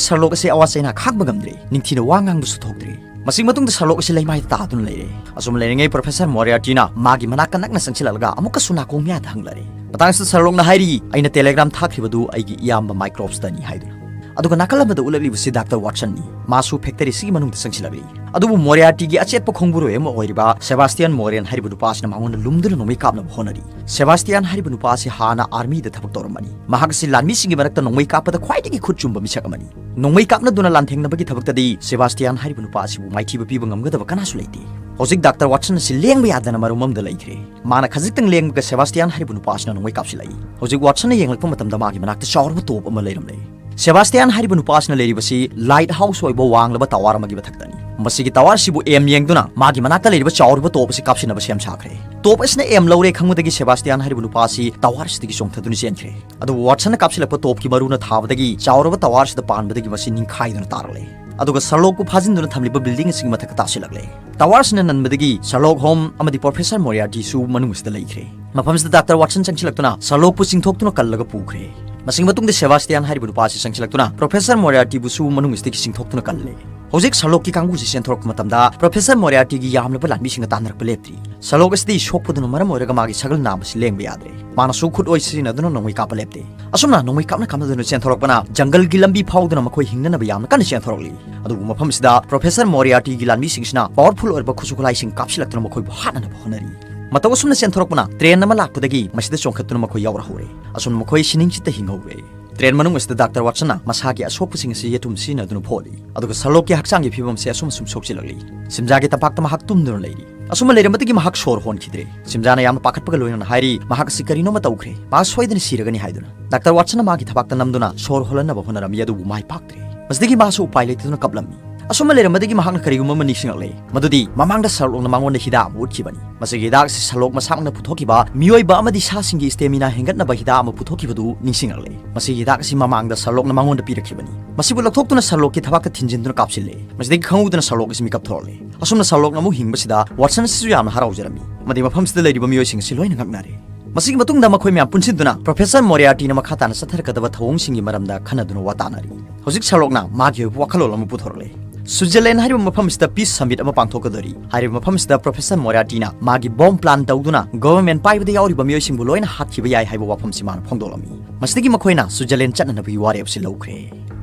ꯁꯔꯂꯣꯛ ꯑꯁꯤ ꯑꯋꯥ ꯆꯩꯅꯥ ꯈꯥꯡꯕ ꯉꯝꯗ꯭ꯔꯦ꯫ ꯅꯤꯡꯊꯤꯅ ꯋꯥ ꯉꯥꯡꯕꯁꯨ ꯊꯣꯛꯇ꯭ꯔꯦ꯫ ꯃꯁꯤꯒꯤ ꯃꯇꯨꯡꯗ ꯁꯔꯂꯣꯛ ꯑꯁꯤ ꯂꯩꯃꯥꯏꯗ ꯇꯥꯗꯨꯅ ꯂꯩꯔꯦ꯫ ꯑꯁꯨꯝ ꯂꯩꯔꯤꯉꯩ ꯄ꯭ꯔꯣꯐꯦꯁꯔ ꯃꯣꯔꯤꯌꯥꯔꯇꯤꯅ ꯃꯥꯒꯤ ꯃꯅꯥꯛꯇ ꯅꯛꯅ ꯆꯪꯁꯤꯜꯂꯛꯂꯒ ꯑꯃꯨꯛꯀꯁꯨ ꯅꯥꯀꯣꯡ ꯃꯌꯥꯗ ꯍꯪꯂꯔꯦ꯫ ꯃꯇꯥꯡꯁꯤꯗ ꯁꯔꯂꯣꯛꯅ ꯍꯥꯏꯔꯤ, "ꯑꯩꯅ ꯇꯦꯂꯦꯒ꯭ꯔꯥꯝ ꯊꯥꯈ꯭ꯔꯤꯕꯗꯨ ꯑꯩꯒꯤ ꯏꯌꯥꯝꯕ ꯃꯥꯏꯀ꯭ꯔꯣꯞꯁꯇꯅꯤ" ꯍꯥꯏꯗꯨꯅ꯫ ꯑꯗꯨꯒ ꯅꯥꯀꯜ ꯑꯃꯗ ꯎꯠꯂꯛꯂꯤꯕꯁꯤ ꯗꯥꯛꯇꯔ ꯋꯥꯠꯁꯟꯅꯤ꯫ ꯃꯥꯁꯨ ꯐꯦꯛꯇꯔꯤ ꯑꯁꯤꯒꯤ ꯃꯅꯨꯡꯗ ꯆꯪꯁꯤꯜꯂꯛꯂꯤ꯫ ꯑꯗꯨꯕꯨ ꯃꯣꯔꯤꯌꯥꯔꯇꯤꯒꯤ ꯑꯆꯦꯠꯄ ꯈꯣꯡꯕꯨꯔꯣꯏ ꯑꯃ ꯑꯣꯏꯔꯤꯕ ꯁꯦꯕꯥꯁꯇꯤꯌꯥꯟ ꯃꯣꯔꯦꯟ ꯍꯥꯏꯔꯤꯕ ꯅꯨꯄꯥ ꯑꯁꯤꯅ ꯃꯉꯣꯟꯗ ꯂꯨꯝꯗꯨꯅ ꯅꯣꯡꯃꯩ ꯀꯥꯞꯅꯕ ꯍꯣꯠꯅꯔꯤ꯫ ꯁꯦꯕꯥꯁꯇꯤꯌꯥꯟ ꯍꯥꯏꯔꯤꯕ ꯅꯨꯄꯥ ꯑꯁꯤ ꯍꯥꯟꯅ ꯑꯥꯔꯃꯤꯗ ꯊꯕꯛ ꯇꯧꯔꯝꯕꯅꯤ꯫ ꯃꯍꯥꯛ ꯑꯁꯤ ꯂꯥꯟꯃꯤꯁꯤꯡꯒꯤ ꯃꯔꯛꯇ ꯅꯣꯡꯃꯩ ꯀꯥꯞꯄꯗ ꯈ꯭ꯋꯥꯏꯗꯒꯤ ꯈꯨꯠ ꯆꯨꯝꯕ ꯃꯤꯁꯛ ꯑꯃꯅꯤ꯫ ꯅꯣꯡꯃꯩ ꯀꯥꯞꯅꯗꯨꯅ ꯂꯥꯟꯊꯦꯡꯅꯕꯒꯤ ꯊꯕꯛꯇꯗꯤ ꯁꯦꯕꯥꯁꯇꯤꯌꯥꯟ ꯍꯥꯏꯔꯤꯕ ꯅꯨꯄꯥ ꯑꯁꯤꯕꯨ ꯃꯥꯏꯊꯤꯕ ꯄꯤꯕ ꯉꯝꯒꯗꯕ ꯀꯅꯥꯁꯨ ꯂꯩꯇꯦ꯫ ꯍꯧꯖꯤꯛ ꯗꯥꯛꯇꯔ ꯋꯥꯠꯁꯟ ꯑꯁꯤ ꯂꯦꯡꯕ ꯌꯥꯗꯅ ꯃꯔꯨꯝ ꯑꯃꯗ ꯂꯩꯈ꯭ꯔꯦ꯫ ꯃꯥꯅ ꯈꯖꯤꯛꯇꯪ ꯂꯦꯡꯕꯒ ꯁꯦꯕꯥꯁꯇꯤꯌꯥꯟ ꯍꯥꯏꯔꯤꯕ ꯅꯨꯄꯥ ꯑꯁꯤꯅ ꯅꯣꯡꯃꯩ ꯀꯥꯞꯁꯤꯜꯂꯛꯏ꯫ ꯍꯧꯖꯤꯛ ꯋꯥꯠꯁꯟꯅ ꯌꯦꯡꯂꯛꯄ ꯃꯇꯝꯗ ꯃꯥꯒꯤ ꯃꯅꯥꯛꯇ ꯆꯥꯎꯔꯕ ꯇꯣꯞ ꯑꯃ ꯂꯩꯔꯝꯂꯦ꯫ ꯁꯦꯕꯥꯁꯇꯤꯌꯥꯟ ꯍꯥꯏꯔꯤꯕ ꯅꯨꯄꯥ ꯑꯁꯤꯅ ꯂꯩꯔꯤꯕꯁꯤ ꯂꯥꯏꯠ ꯍꯥꯎꯁ ꯑꯣꯏꯕ ꯋꯥꯡꯂꯕ ꯇꯋꯥꯔ ꯑꯃꯒꯤ ꯃꯊꯛꯇꯅꯤ꯫ ꯃꯁꯤꯒꯤ ꯇꯋꯥꯔꯁꯤꯕꯨ ꯑꯦꯝ ꯌꯦꯡꯗꯨꯅ ꯃꯥꯒꯤ ꯃꯅꯥꯛꯇ ꯂꯩꯔꯤꯕ ꯆꯥꯎꯔꯕ ꯇꯣꯞ ꯑꯁꯤ ꯀꯥꯞꯁꯤꯟꯅꯕ ꯁꯦꯝ ꯁꯥꯈ꯭ꯔꯦ꯫ ꯇꯣꯞ ꯑꯁꯤꯅ ꯑꯦꯝ ꯂꯧꯔꯦ ꯈꯪꯕꯗꯒꯤ ꯁꯦꯕꯥꯁꯇꯤꯌꯥꯟ ꯍꯥꯏꯔꯤꯕ ꯅꯨꯄꯥ ꯑꯁꯤ ꯇꯋꯥꯔ ꯑꯁꯤꯗꯒꯤ ꯆꯣꯡꯊꯗꯨꯅ ꯆꯦꯟꯈ꯭ꯔꯦ꯫ ꯑꯗꯨꯕꯨ ꯋꯥꯠꯁꯟꯅ ꯀꯥꯞꯁꯤꯜꯂꯛꯄ ꯇꯣꯞꯀꯤ ꯃꯔꯨꯅ ꯊꯥꯕꯗꯒꯤ ꯆꯥꯎꯔꯕ ꯇꯋꯥꯔ ꯑꯁꯤꯗ ꯄꯥꯟꯕꯗꯒꯤ ꯃꯁꯤ ꯅꯤꯡꯈꯥꯏꯗꯨꯅ ꯇꯥꯔꯛꯂꯦ꯫ ꯑꯗꯨꯒ ꯁꯔꯂꯣꯛꯄꯨ ꯐꯥꯖꯤꯟꯗꯨꯅ ꯊꯝꯂꯤꯕ ꯕꯤꯜꯗꯤꯡ ꯑꯁꯤꯒꯤ ꯃꯊꯛꯇ ꯇꯥꯁꯤꯜꯂꯛꯂꯦ꯫ ꯇꯋꯥꯔꯁꯤꯅ ꯅꯟꯕꯗꯒꯤ ꯁꯔꯂꯣꯛ ꯍꯣꯝ ꯑꯃꯗꯤ ꯄ꯭ꯔꯣꯐꯦꯁꯔ ꯃꯣꯔꯤꯌꯥꯔꯇꯤꯁꯨ ꯃꯅꯨꯡ ꯑꯁꯤꯗ ꯂꯩꯈ꯭ꯔꯦ꯫ ꯃꯐꯝꯁꯤꯗ ꯗꯥꯛꯇꯔ ꯋꯥꯠꯁꯟ ꯆꯪꯁꯤꯜꯂꯛꯇꯨꯅ ꯁꯔꯂꯣꯛꯄꯨ ꯆꯤꯡꯊꯣꯛꯇꯨꯅ ꯀꯜꯂꯒ ꯄꯨꯈ꯭ꯔꯦ꯫ ꯃꯁꯤꯒꯤ ꯃꯇꯨꯡꯗ ꯁꯦꯕꯥꯁꯇꯤꯌꯥꯟ ꯍꯥꯏꯔꯤꯕ ꯅꯨꯄꯥ ꯑꯁꯤ ꯆꯪꯁꯤꯜꯂꯛꯇꯨꯅ ꯄ꯭ꯔꯣꯐꯦꯁꯔ ꯃꯣꯔꯤꯌꯥꯔꯇꯤꯕꯨꯁꯨ ꯃꯅꯨꯡ ꯑꯁꯤꯗꯒꯤ ꯆꯤꯡꯊꯣꯛꯇꯨꯅ ꯀꯜꯂꯦ꯫ ꯍꯧꯖꯤꯛ ꯁꯔꯂꯣꯛꯀꯤ ꯀꯥꯡꯕꯨꯁꯤ ꯆꯦꯟꯊꯣꯔꯛꯄ ꯃꯇꯝꯗ ꯄ꯭ꯔꯣꯐꯦꯁꯔ ꯃꯣꯔꯤꯌꯥꯔꯇꯤꯒꯤ ꯌꯥꯝꯂꯕ ꯂꯥꯟꯃꯤꯁꯤꯡꯅ ꯇꯥꯟꯅꯔꯛꯄ ꯂꯦꯞꯇ꯭ꯔꯤ꯫ ꯁꯔꯂꯣꯛ ꯑꯁꯤꯗꯤ ꯁꯣꯛꯄꯗꯨꯅ ꯃꯔꯝ ꯑꯣꯏꯔꯒ ꯃꯥꯒꯤ ꯁꯒꯜ ꯅꯥꯝ ꯑꯁꯤ ꯂꯦꯡꯕ ꯌꯥꯗ꯭ꯔꯦ꯫ ꯃꯥꯅꯁꯨ ꯈꯨꯠ ꯑꯣꯏ ꯁꯤꯖꯤꯟꯅꯗꯨꯅ ꯅꯣꯡꯃꯩ ꯀꯥꯞꯄ ꯂꯦꯞꯇꯦ꯫ ꯑꯁꯨꯝꯅ ꯅꯣꯡꯃꯩ ꯀꯥꯞꯅ ꯀꯥꯞꯅꯗꯨꯅ ꯆꯦꯟꯊꯣꯔꯛꯄꯅ ꯖꯪꯒꯜꯒꯤ ꯂꯝꯕꯤ ꯐꯥꯎꯗꯨꯅ ꯃꯈꯣꯏ ꯍꯤꯡꯅꯅꯕ ꯌꯥꯝꯅ ꯀꯟꯅ ꯆꯦꯟꯊꯣꯔꯛꯂꯤ꯫ ꯑꯗꯨꯕꯨ ꯃꯐꯝꯁꯤꯗ ꯄ꯭ꯔꯣꯐꯦꯁꯔ ꯃꯣꯔꯤꯌꯥꯔꯇꯤꯒꯤ ꯂꯥꯟꯃꯤꯁꯤꯡꯁꯤꯅ ꯄꯥꯋꯔꯐꯨꯜ ꯑꯣꯏꯔꯕ ꯈꯨꯠꯁꯨ ꯈꯨꯠꯂꯥꯏꯁꯤꯡ ꯀꯥꯞꯁꯤꯜꯂꯛꯇꯨꯅ ꯃꯈꯣꯏꯕꯨ ꯍꯥꯠꯅꯅꯕ ꯍꯣꯠꯅꯔꯤ꯫ ꯃꯇꯧ ꯑꯁꯨꯝꯅ ꯆꯦꯟꯊꯣꯔꯛꯄꯅ ꯇ꯭ꯔꯦꯟ ꯑꯃ ꯂꯥꯛꯄꯗꯒꯤ ꯃꯁꯤꯗ ꯆꯣꯡꯈꯠꯇꯨꯅ ꯃꯈꯣꯏ ꯌꯥꯎꯔꯍꯧꯔꯦ꯫ ꯑꯁꯨꯝꯅ ꯃꯈꯣꯏ ꯁꯤꯅꯤꯡꯆꯤꯠꯇ ꯍꯤꯡꯍꯧꯔꯦ꯫ ꯇ꯭ꯔꯦꯟ ꯃꯅꯨꯡ ꯑꯁꯤꯗ ꯗꯥꯛꯇꯔ ꯋꯥꯠꯁꯟꯅ ꯃꯁꯥꯒꯤ ꯑꯁꯣꯛꯄꯁꯤꯡ ꯑꯁꯤ ꯌꯦꯇꯨꯝ ꯁꯤꯖꯤꯟꯅꯗꯨꯅ ꯐꯣꯠꯂꯤ꯫ ꯑꯗꯨꯒ ꯁꯔꯂꯣꯛꯀꯤ ꯍꯛꯆꯥꯡꯒꯤ ꯐꯤꯕꯝ ꯑꯁꯤ ꯑꯁꯨꯝ ꯑꯁꯨꯝ ꯁꯣꯛꯆꯤꯜꯂꯛꯂꯤ꯫ ꯁꯤꯝꯖꯥꯒꯤ ꯇꯝꯄꯥꯛꯇ ꯃꯍꯥꯛ ꯇꯨꯝꯗꯨꯅ ꯂꯩꯔꯤ꯫ ꯑꯁꯨꯝꯅ ꯂꯩꯔꯝꯕꯗꯒꯤ ꯃꯍꯥꯛ ꯁꯣꯔ ꯍꯣꯟꯈꯤꯗ꯭ꯔꯦ꯫ ꯁꯤꯝꯖꯥꯅ ꯌꯥꯝꯅ ꯄꯥꯈꯠꯄꯒ ꯂꯣꯏꯅꯅ ꯍꯥꯏꯔꯤ, ꯃꯍꯥꯛ ꯑꯁꯤ ꯀꯔꯤꯅꯣꯃ ꯇꯧꯈ꯭ꯔꯦ, ꯃꯍꯥꯛ ꯁꯣꯏꯗꯅ ꯁꯤꯔꯒꯅꯤ ꯍꯥꯏꯗꯨꯅ꯫ ꯗꯥꯛꯇꯔ ꯋꯥꯠꯁꯟꯅ ꯃꯥꯒꯤ ꯊꯕꯥꯛꯇ ꯅꯝꯗꯨꯅ ꯁꯣꯔ ꯍꯣꯜꯍꯟꯅꯕ ꯍꯣꯠꯅꯔꯝꯃꯤ, ꯑꯗꯨꯕꯨ ꯃꯥꯏ ꯄꯥꯛꯇ꯭ꯔꯦ꯫ ꯃꯁꯤꯗꯒꯤ ꯃꯥꯁꯨ ꯎꯄꯥꯏ ꯂꯩꯇꯗꯨꯅ ꯀꯞꯂꯝꯃꯤ꯫ ꯑꯁꯨꯝꯅ ꯂꯩꯔꯝꯕꯗꯒꯤ ꯃꯍꯥꯛꯅ ꯀꯔꯤꯒꯨꯝꯕ ꯑꯃ ꯅꯤꯡꯁꯤꯡꯂꯛꯂꯦ, ꯃꯗꯨꯗꯤ ꯃꯃꯥꯡꯗ ꯁꯔꯂꯣꯛꯅ ꯃꯉꯣꯟꯗ ꯍꯤꯗꯥꯛ ꯑꯃ ꯎꯠꯈꯤꯕꯅꯤ꯫ ꯃꯁꯤꯒꯤ ꯍꯤꯗꯥꯛ ꯑꯁꯤ ꯁꯔꯂꯣꯛ ꯃꯁꯥꯃꯛꯅ ꯄꯨꯊꯣꯛꯈꯤꯕ, ꯃꯤꯑꯣꯏꯕ ꯑꯃꯗꯤ ꯁꯥꯁꯤꯡꯒꯤ stamina ꯍꯦꯟꯒꯠꯅꯕ ꯍꯤꯗꯥꯛ ꯑꯃ ꯄꯨꯊꯣꯛꯈꯤꯕꯗꯨ ꯅꯤꯡꯁꯤꯡꯂꯛꯂꯦ꯫ ꯃꯁꯤꯒꯤ ꯍꯤꯗꯥꯛ ꯑꯁꯤ ꯃꯃꯥꯡꯗ ꯁꯔꯂꯣꯛꯅ ꯃꯉꯣꯟꯗ ꯄꯤꯔꯛꯈꯤꯕꯅꯤ꯫ ꯃꯁꯤꯕꯨ ꯂꯧꯊꯣꯛꯇꯨꯅ ꯁꯔꯂꯣꯛꯀꯤ ꯊꯕꯥꯛꯇ ꯊꯤꯟꯖꯤꯟꯗꯨꯅ ꯀꯥꯞꯁꯤꯜꯂꯦ꯫ ꯃꯁꯤꯗꯒꯤ ꯈꯪꯍꯧꯗꯅ ꯁꯔꯂꯣꯛ ꯑꯁꯤ ꯃꯤꯀꯞ ꯊꯣꯛꯂꯛꯂꯦ꯫ ꯑꯁꯨꯝꯅ ꯁꯔꯂꯣꯛꯅ ꯑꯃꯨꯛ ꯍꯤꯡꯕꯁꯤꯗ ꯋꯥꯠꯁꯟ ꯑꯁꯤꯁꯨ ꯌꯥꯝꯅ ꯍꯔꯥꯎꯖꯔꯝꯃꯤ, ꯑꯃꯗꯤ ꯃꯐꯝꯁꯤꯗ ꯂꯩꯔꯤꯕ ꯃꯤꯑꯣꯏꯁꯤꯡ ꯑꯁꯤ ꯂꯣꯏꯅ ꯉꯛꯅꯔꯦ꯫ ꯃꯁꯤꯒꯤ ꯃꯇꯨꯡꯗ ꯃꯈꯣꯏ ꯃꯌꯥꯝ ꯄꯨꯟꯁꯤꯟꯗꯨꯅ ꯄ꯭ꯔꯣꯐꯦꯁꯔ ꯃꯣꯔꯤꯌꯥꯔꯇꯤꯅ ꯃꯈꯥ ꯇꯥꯅ ꯆꯠꯊꯔꯛꯀꯗꯕ ꯊꯧꯑꯣꯡꯁꯤꯡꯒꯤ ꯃꯔꯝꯗ ꯈꯟꯅꯗꯨꯅ ꯋꯥ ꯇꯥꯅꯔꯤ꯫ ꯍꯧꯖꯤꯛ ꯁꯔꯂꯣꯛꯅ ꯃꯥꯒꯤ ꯑꯣꯏꯕ ꯋꯥꯈꯜꯂꯣꯟ ꯑꯃ ꯄꯨꯊꯣꯔꯛꯂꯦ꯫ ꯁ꯭ꯋꯤꯠꯖꯔꯂꯦꯟ ꯍꯥꯏꯔꯤꯕ ꯃꯐꯝ ꯑꯁꯤꯗ peace summit ꯑꯃ ꯄꯥꯡꯊꯣꯛꯀꯗꯧꯔꯤ꯫ ꯍꯥꯏꯔꯤꯕ ꯃꯐꯝ ꯑꯁꯤꯗ ꯄ꯭ꯔꯣꯐꯦꯁꯔ ꯃꯣꯔꯤꯌꯥꯔꯇꯤꯅ ꯃꯥꯒꯤ bomb plan ꯇꯧꯗꯨꯅ government ꯄꯥꯏꯕꯗ ꯌꯥꯎꯔꯤꯕ ꯃꯤꯑꯣꯏꯁꯤꯡꯕꯨ ꯂꯣꯏꯅ ꯍꯥꯠꯈꯤꯕ ꯌꯥꯏ ꯍꯥꯏꯕ ꯋꯥꯐꯝꯁꯤ ꯃꯥꯅ ꯐꯣꯡꯗꯣꯛꯂꯝꯃꯤ꯫ ꯃꯁꯤꯗꯒꯤ ꯃꯈꯣꯏꯅ ꯁ꯭ꯋꯤꯠꯖꯔꯂꯦꯟ ꯆꯠꯅꯅꯕꯒꯤ ꯋꯥꯔꯦꯞ ꯑꯁꯤ ꯂꯧꯈ꯭ꯔꯦ꯫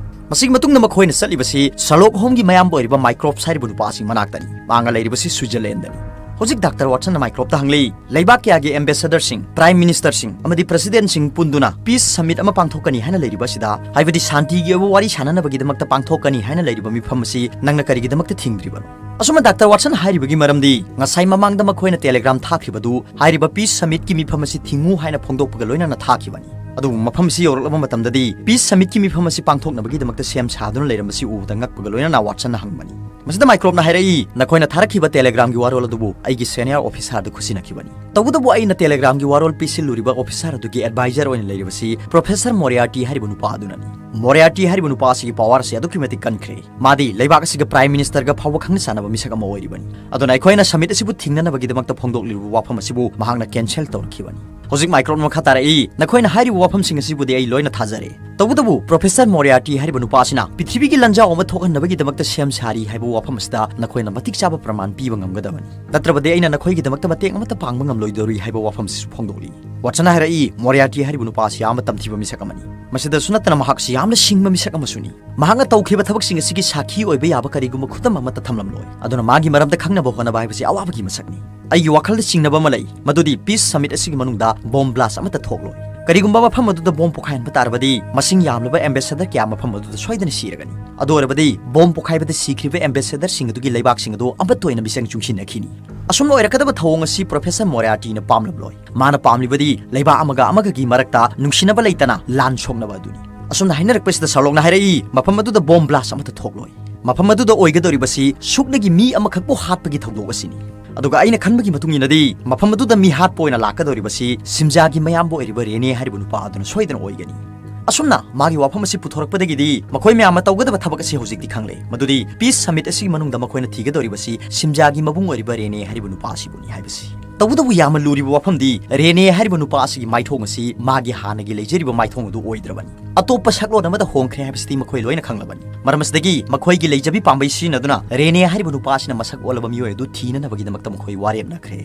ꯃꯁꯤꯒꯤ ꯃꯇꯨꯡꯗ ꯃꯈꯣꯏꯅ ꯆꯠꯂꯤꯕꯁꯤ ꯁꯔꯂꯣꯛ ꯍꯣꯝꯒꯤ ꯃꯌꯥꯝꯕ ꯑꯣꯏꯔꯤꯕ ꯃꯥꯏꯀ꯭ꯔꯣꯞꯁ ꯍꯥꯏꯔꯤꯕ ꯅꯨꯄꯥ ꯑꯁꯤ ꯃꯅꯥꯛꯇꯅꯤ꯫ ꯃꯥꯅ ꯂꯩꯔꯤꯕꯁꯤ ꯁ꯭ꯋꯤꯠꯖꯔꯂꯦꯟꯗꯅꯤ꯫ ꯍꯧꯖꯤꯛ ꯗꯥꯛꯇꯔ ꯋꯥꯠꯁꯟꯅ ꯃꯥꯏꯀ꯭ꯔꯣꯞꯇ ꯍꯪꯂꯤ, ꯂꯩꯕꯥꯛ ꯀꯌꯥꯒꯤ ambassadorꯁꯤꯡ, prime ministerꯁꯤꯡ ꯑꯃꯗꯤ presidentꯁꯤꯡ ꯄꯨꯟꯗꯨꯅ peace summit ꯑꯃ ꯄꯥꯡꯊꯣꯛꯀꯅꯤ ꯍꯥꯏꯅ ꯂꯩꯔꯤꯕ ꯑꯁꯤꯗ, ꯍꯥꯏꯕꯗꯤ ꯁꯥꯟꯇꯤꯒꯤ ꯑꯣꯏꯕ ꯋꯥꯔꯤ ꯁꯥꯟꯅꯅꯕꯒꯤꯗꯃꯛꯇ ꯄꯥꯡꯊꯣꯛꯀꯅꯤ ꯍꯥꯏꯅ ꯂꯩꯔꯤꯕ ꯃꯤꯐꯝ ꯑꯁꯤ ꯅꯪꯅ ꯀꯔꯤꯒꯤꯗꯃꯛꯇ ꯊꯤꯡꯗ꯭ꯔꯤꯕꯅꯣ? ꯑꯁꯨꯝꯅ ꯗꯥꯛꯇꯔ ꯋꯥꯠꯁꯟ ꯍꯥꯏꯔꯤꯕꯒꯤ ꯃꯔꯝꯗꯤ ꯉꯁꯥꯏ ꯃꯃꯥꯡꯗ ꯃꯈꯣꯏꯅ telegram ꯊꯥꯈꯤꯕꯗꯨ ꯍꯥꯏꯔꯤꯕ peace summitꯀꯤ ꯃꯤꯐꯝ ꯑꯁꯤ ꯊꯤꯡꯉꯨ ꯍꯥꯏꯅ ꯐꯣꯡꯗꯣꯛꯄꯒ ꯂꯣꯏꯅꯅ ꯊꯥꯈꯤꯕꯅꯤ꯫ ꯑꯗꯨꯕꯨ ꯃꯐꯝ ꯑꯁꯤ ꯌꯧꯔꯛꯂꯕ ꯃꯇꯝꯗꯗꯤ peace summitꯀꯤ ꯃꯤꯐꯝ ꯑꯁꯤ ꯄꯥꯡꯊꯣꯛꯅꯕꯒꯤꯗꯃꯛꯇ ꯁꯦꯝ ꯁꯥꯗꯨꯅ ꯂꯩꯔꯝꯕꯁꯤ ꯎꯕꯗ ꯉꯛꯄꯒ ꯂꯣꯏꯅꯅ ꯋꯥꯠꯁꯟꯅ ꯍꯪꯕꯅꯤ꯫ ꯃꯁꯤꯗ ꯃꯥꯏꯀ꯭ꯔꯣꯞꯅ ꯍꯥꯏꯔꯛꯏ, "ꯅꯈꯣꯏꯅ ꯊꯥꯔꯛꯈꯤꯕ telegramꯒꯤ ꯋꯥꯔꯣꯜ ꯑꯗꯨꯕꯨ ꯑꯩꯒꯤ senior officerꯗ ꯈꯨꯠꯁꯤꯟꯅꯈꯤꯕꯅꯤ꯫ ꯇꯧꯕꯇꯕꯨ ꯑꯩꯅ telegramꯒꯤ ꯋꯥꯔꯣꯜ ꯄꯤꯁꯤꯜꯂꯨꯔꯤꯕ officer ꯑꯗꯨꯒꯤ advisor ꯑꯣꯏꯅ ꯂꯩꯔꯤꯕꯁꯤ ꯄ꯭ꯔꯣꯐꯦꯁꯔ ꯃꯣꯔꯤꯌꯥꯔꯇꯤ ꯍꯥꯏꯔꯤꯕ ꯅꯨꯄꯥ ꯑꯗꯨꯅꯅꯤ꯫ ꯃꯣꯔꯤꯌꯥꯔꯇꯤ ꯍꯥꯏꯔꯤꯕ ꯅꯨꯄꯥ ꯑꯁꯤꯒꯤ power ꯑꯁꯤ ꯑꯗꯨꯛꯀꯤ ꯃꯇꯤꯛ ꯀꯟꯈ꯭ꯔꯦ꯫ ꯃꯥꯗꯤ ꯂꯩꯕꯥꯛ ꯑꯁꯤꯒ prime ministerꯒ ꯐꯥꯎꯕ ꯈꯪꯅ ꯆꯥꯟꯅꯕ ꯃꯤꯁꯛ ꯑꯃ ꯑꯣꯏꯔꯤꯕꯅꯤ꯫ ꯑꯗꯨꯅ ꯑꯩꯈꯣꯏꯅ summit ꯑꯁꯤꯕꯨ ꯊꯤꯡꯅꯅꯕꯒꯤꯗꯃꯛꯇ ꯐꯣꯡꯗꯣꯛꯂꯤꯕ ꯋꯥꯐꯝ ꯑꯁꯤꯕꯨ ꯃꯍꯥꯛꯅ cancel ꯇꯧꯔꯛꯈꯤꯕꯅꯤ"꯫ ꯍꯧꯖꯤꯛ ꯃꯥꯏꯀ꯭ꯔꯣꯞꯅ ꯃꯈꯥ ꯇꯥꯔꯛꯏ, "ꯅꯈꯣꯏꯅ ꯍꯥꯏꯔꯤꯕ ꯋꯥꯐꯝꯁꯤꯡ ꯑꯁꯤꯕꯨꯗꯤ ꯑꯩ ꯂꯣꯏꯅ ꯊꯥꯖꯔꯦ꯫ ꯇꯧꯕꯇꯕꯨ ꯄ꯭ꯔꯣꯐꯦꯁꯔ ꯃꯣꯔꯤꯌꯥꯔꯇꯤ ꯍꯥꯏꯔꯤꯕ ꯅꯨꯄꯥ ꯑꯁꯤꯅ ꯄ꯭ꯔꯤꯊꯤꯕꯤꯒꯤ ꯂꯥꯟꯖꯥꯎ ꯑꯃ ꯊꯣꯛꯍꯟꯅꯕꯒꯤꯗꯃꯛꯇ ꯁꯦꯝ ꯁꯥꯔꯤ ꯍꯥꯏꯕ ꯋꯥꯐꯝ ꯑꯁꯤꯗ ꯅꯈꯣꯏꯅ ꯃꯇꯤꯛ ꯆꯥꯕ ꯄ꯭ꯔꯃꯥꯟ ꯄꯤꯕ ꯉꯝꯒꯗꯕꯅꯤ꯫ ꯅꯠꯇ꯭ꯔꯕꯗꯤ ꯑꯩꯅ ꯅꯈꯣꯏꯒꯤꯗꯃꯛꯇ ꯃꯇꯦꯡ ꯑꯃꯠꯇ ꯄꯥꯡꯕ ꯉꯝꯂꯣꯏꯗꯧꯔꯤ ꯍꯥꯏꯕ ꯋꯥꯐꯝꯁꯤꯁꯨ ꯐꯣꯡꯗꯣꯛꯂꯤ"꯫ ꯋꯥꯠꯁꯟꯅ ꯍꯥꯏꯔꯛꯏ, "ꯃꯣꯔꯤꯌꯥꯔꯇꯤ ꯍꯥꯏꯔꯤꯕ ꯅꯨꯄꯥ ꯑꯁꯤ ꯌꯥꯝꯅ ꯇꯝꯊꯤꯕ ꯃꯤꯁꯛ ꯑꯃꯅꯤ꯫ ꯃꯁꯤꯗꯁꯨ ꯅꯠꯇꯅ ꯃꯍꯥꯛꯁꯤ ꯌꯥꯝꯅ ꯁꯤꯡꯕ ꯃꯤꯁꯛ ꯑꯃꯁꯨꯅꯤ꯫ ꯃꯍꯥꯛꯅ ꯇꯧꯈꯤꯕ ꯊꯕꯛꯁꯤꯡ ꯑꯁꯤꯒꯤ ꯁꯥꯈꯤ ꯑꯣꯏꯕ ꯌꯥꯕ ꯀꯔꯤꯒꯨꯝꯕ ꯈꯨꯗꯝ ꯑꯃꯠꯇ ꯊꯝꯂꯝꯂꯣꯏ꯫ ꯑꯗꯨꯅ ꯃꯥꯒꯤ ꯃꯔꯝꯗ ꯈꯪꯅꯕ ꯍꯣꯠꯅꯕ ꯍꯥꯏꯕꯁꯤ ꯑꯋꯥꯕꯒꯤ ꯃꯁꯛꯅꯤ꯫ ꯑꯩꯒꯤ ꯋꯥꯈꯜꯗ ꯆꯤꯡꯅꯕ ꯑꯃ ꯂꯩ, ꯃꯗꯨꯗꯤ peace summit ꯑꯁꯤꯒꯤ ꯃꯅꯨꯡꯗ bomb blast ꯑꯃꯠꯇ ꯊꯣꯛꯂꯣꯏ꯫ ꯀꯔꯤꯒꯨꯝꯕ ꯃꯐꯝ ꯑꯗꯨꯗ bomb ꯄꯣꯈꯥꯏꯍꯟꯕ ꯇꯥꯔꯕꯗꯤ, ꯃꯁꯤꯡ ꯌꯥꯝꯂꯕ ambassador ꯀꯌꯥ ꯃꯐꯝ ꯑꯗꯨꯗ ꯁꯣꯏꯗꯅ ꯁꯤꯔꯒꯅꯤ꯫ ꯑꯗꯨ ꯑꯣꯏꯔꯕꯗꯤ bomb ꯄꯣꯈꯥꯏꯕꯗ ꯁꯤꯈ꯭ꯔꯤꯕ ambassadorꯁꯤꯡ ꯑꯗꯨꯒꯤ ꯂꯩꯕꯥꯛꯁꯤꯡ ꯑꯗꯨ ꯑꯃꯠꯇ ꯑꯣꯏꯅ ꯃꯤꯆꯪ ꯆꯨꯡꯁꯤꯟꯅꯈꯤꯅꯤ꯫ ꯑꯁꯨꯝꯅ ꯑꯣꯏꯔꯛꯀꯗꯕ ꯊꯧꯑꯣꯡ ꯑꯁꯤ ꯄ꯭ꯔꯣꯐꯦꯁꯔ ꯃꯣꯔꯤꯌꯥꯔꯇꯤꯅ ꯄꯥꯝꯂꯝꯂꯣꯏ꯫ ꯃꯥꯅ ꯄꯥꯝꯂꯤꯕꯗꯤ ꯂꯩꯕꯥꯛ ꯑꯃꯒ ꯑꯃꯒꯒꯤ ꯃꯔꯛꯇ ꯅꯨꯡꯁꯤꯅꯕ ꯂꯩꯇꯅ ꯂꯥꯟ ꯁꯣꯛꯅꯕ ꯑꯗꯨꯅꯤ꯫ ꯑꯁꯨꯝꯅ ꯍꯥꯏꯅꯔꯛꯄꯁꯤꯗ ꯁꯔꯂꯣꯛꯅ ꯍꯥꯏꯔꯛꯏ, "ꯃꯐꯝ ꯑꯗꯨꯗ bomb blast ꯑꯃꯠꯇ ꯊꯣꯛꯂꯣꯏ"꯫ ꯃꯐꯝ ꯑꯗꯨꯗ ꯑꯣꯏꯒꯗꯧꯔꯤꯕꯁꯤ ꯁꯨꯞꯅꯒꯤ ꯃꯤ ꯑꯃꯈꯛꯄꯨ ꯍꯥꯠꯄꯒꯤ ꯊꯧꯗꯣꯛ ꯑꯁꯤꯅꯤ꯫ ꯑꯗꯨꯒ ꯑꯩꯅ ꯈꯟꯕꯒꯤ ꯃꯇꯨꯡ ꯏꯟꯅꯗꯤ ꯃꯐꯝ ꯑꯗꯨꯗ ꯃꯤ ꯍꯥꯠꯄ ꯑꯣꯏꯅ ꯂꯥꯛꯀꯗꯧꯔꯤꯕꯁꯤ ꯁꯤꯝꯖꯥꯒꯤ ꯃꯌꯥꯝꯕ ꯑꯣꯏꯔꯤꯕ ꯔꯦꯅꯦ ꯍꯥꯏꯔꯤꯕ ꯅꯨꯄꯥ ꯑꯗꯨꯅ ꯁꯣꯏꯗꯅ ꯑꯣꯏꯒꯅꯤ꯫ ꯑꯁꯨꯝꯅ ꯃꯥꯒꯤ ꯋꯥꯐꯝ ꯑꯁꯤ ꯄꯨꯊꯣꯔꯛꯄꯗꯒꯤꯗꯤ ꯃꯈꯣꯏ ꯃꯌꯥꯝꯅ ꯇꯧꯒꯗꯕ ꯊꯕꯛ ꯑꯁꯤ ꯍꯧꯖꯤꯛꯇꯤ ꯈꯪꯂꯦ, ꯃꯗꯨꯗꯤ ꯄꯤꯁ ꯁꯃꯤꯠ ꯑꯁꯤꯒꯤ ꯃꯅꯨꯡꯗ ꯃꯈꯣꯏꯅ ꯊꯤꯒꯗꯧꯔꯤꯕꯁꯤ ꯁꯤꯝꯖꯥꯒꯤ ꯃꯕꯨꯡ ꯑꯣꯏꯔꯤꯕ ꯔꯦꯅꯦ ꯍꯥꯏꯔꯤꯕ ꯅꯨꯄꯥ ꯑꯁꯤꯕꯨꯅꯤ ꯍꯥꯏꯕꯁꯤ꯫ ꯇꯧꯕꯇꯕꯨ ꯌꯥꯝꯅ ꯂꯨꯔꯤꯕ ꯋꯥꯐꯝꯗꯤ ꯔꯦꯅꯦ ꯍꯥꯏꯔꯤꯕ ꯅꯨꯄꯥ ꯑꯁꯤꯒꯤ ꯃꯥꯏꯊꯣꯡ ꯑꯁꯤ ꯃꯥꯒꯤ ꯍꯥꯟꯅꯒꯤ ꯂꯩꯖꯔꯤꯕ ꯃꯥꯏꯊꯣꯡ ꯑꯗꯨ ꯑꯣꯏꯗ꯭ꯔꯕꯅꯤ꯫ ꯑꯇꯣꯞꯄ ꯁꯛꯂꯣꯟ ꯑꯃꯗ ꯍꯣꯡꯈ꯭ꯔꯦ ꯍꯥꯏꯕꯁꯤꯗꯤ ꯃꯈꯣꯏ ꯂꯣꯏꯅ ꯈꯪꯂꯕꯅꯤ꯫ ꯃꯔꯝ ꯑꯁꯤꯗꯒꯤ ꯃꯈꯣꯏꯒꯤ ꯂꯩꯖꯕꯤ ꯄꯥꯝꯕꯩ ꯁꯤꯖꯤꯟꯅꯗꯨꯅ ꯔꯦꯅꯦ ꯍꯥꯏꯔꯤꯕ ꯅꯨꯄꯥ ꯑꯁꯤꯅ ꯃꯁꯛ ꯑꯣꯜꯂꯕ ꯃꯤꯑꯣꯏ ꯑꯗꯨ ꯊꯤꯅꯅꯕꯒꯤꯗꯃꯛꯇ ꯃꯈꯣꯏ ꯋꯥꯔꯦꯞꯅꯈ꯭ꯔꯦ꯫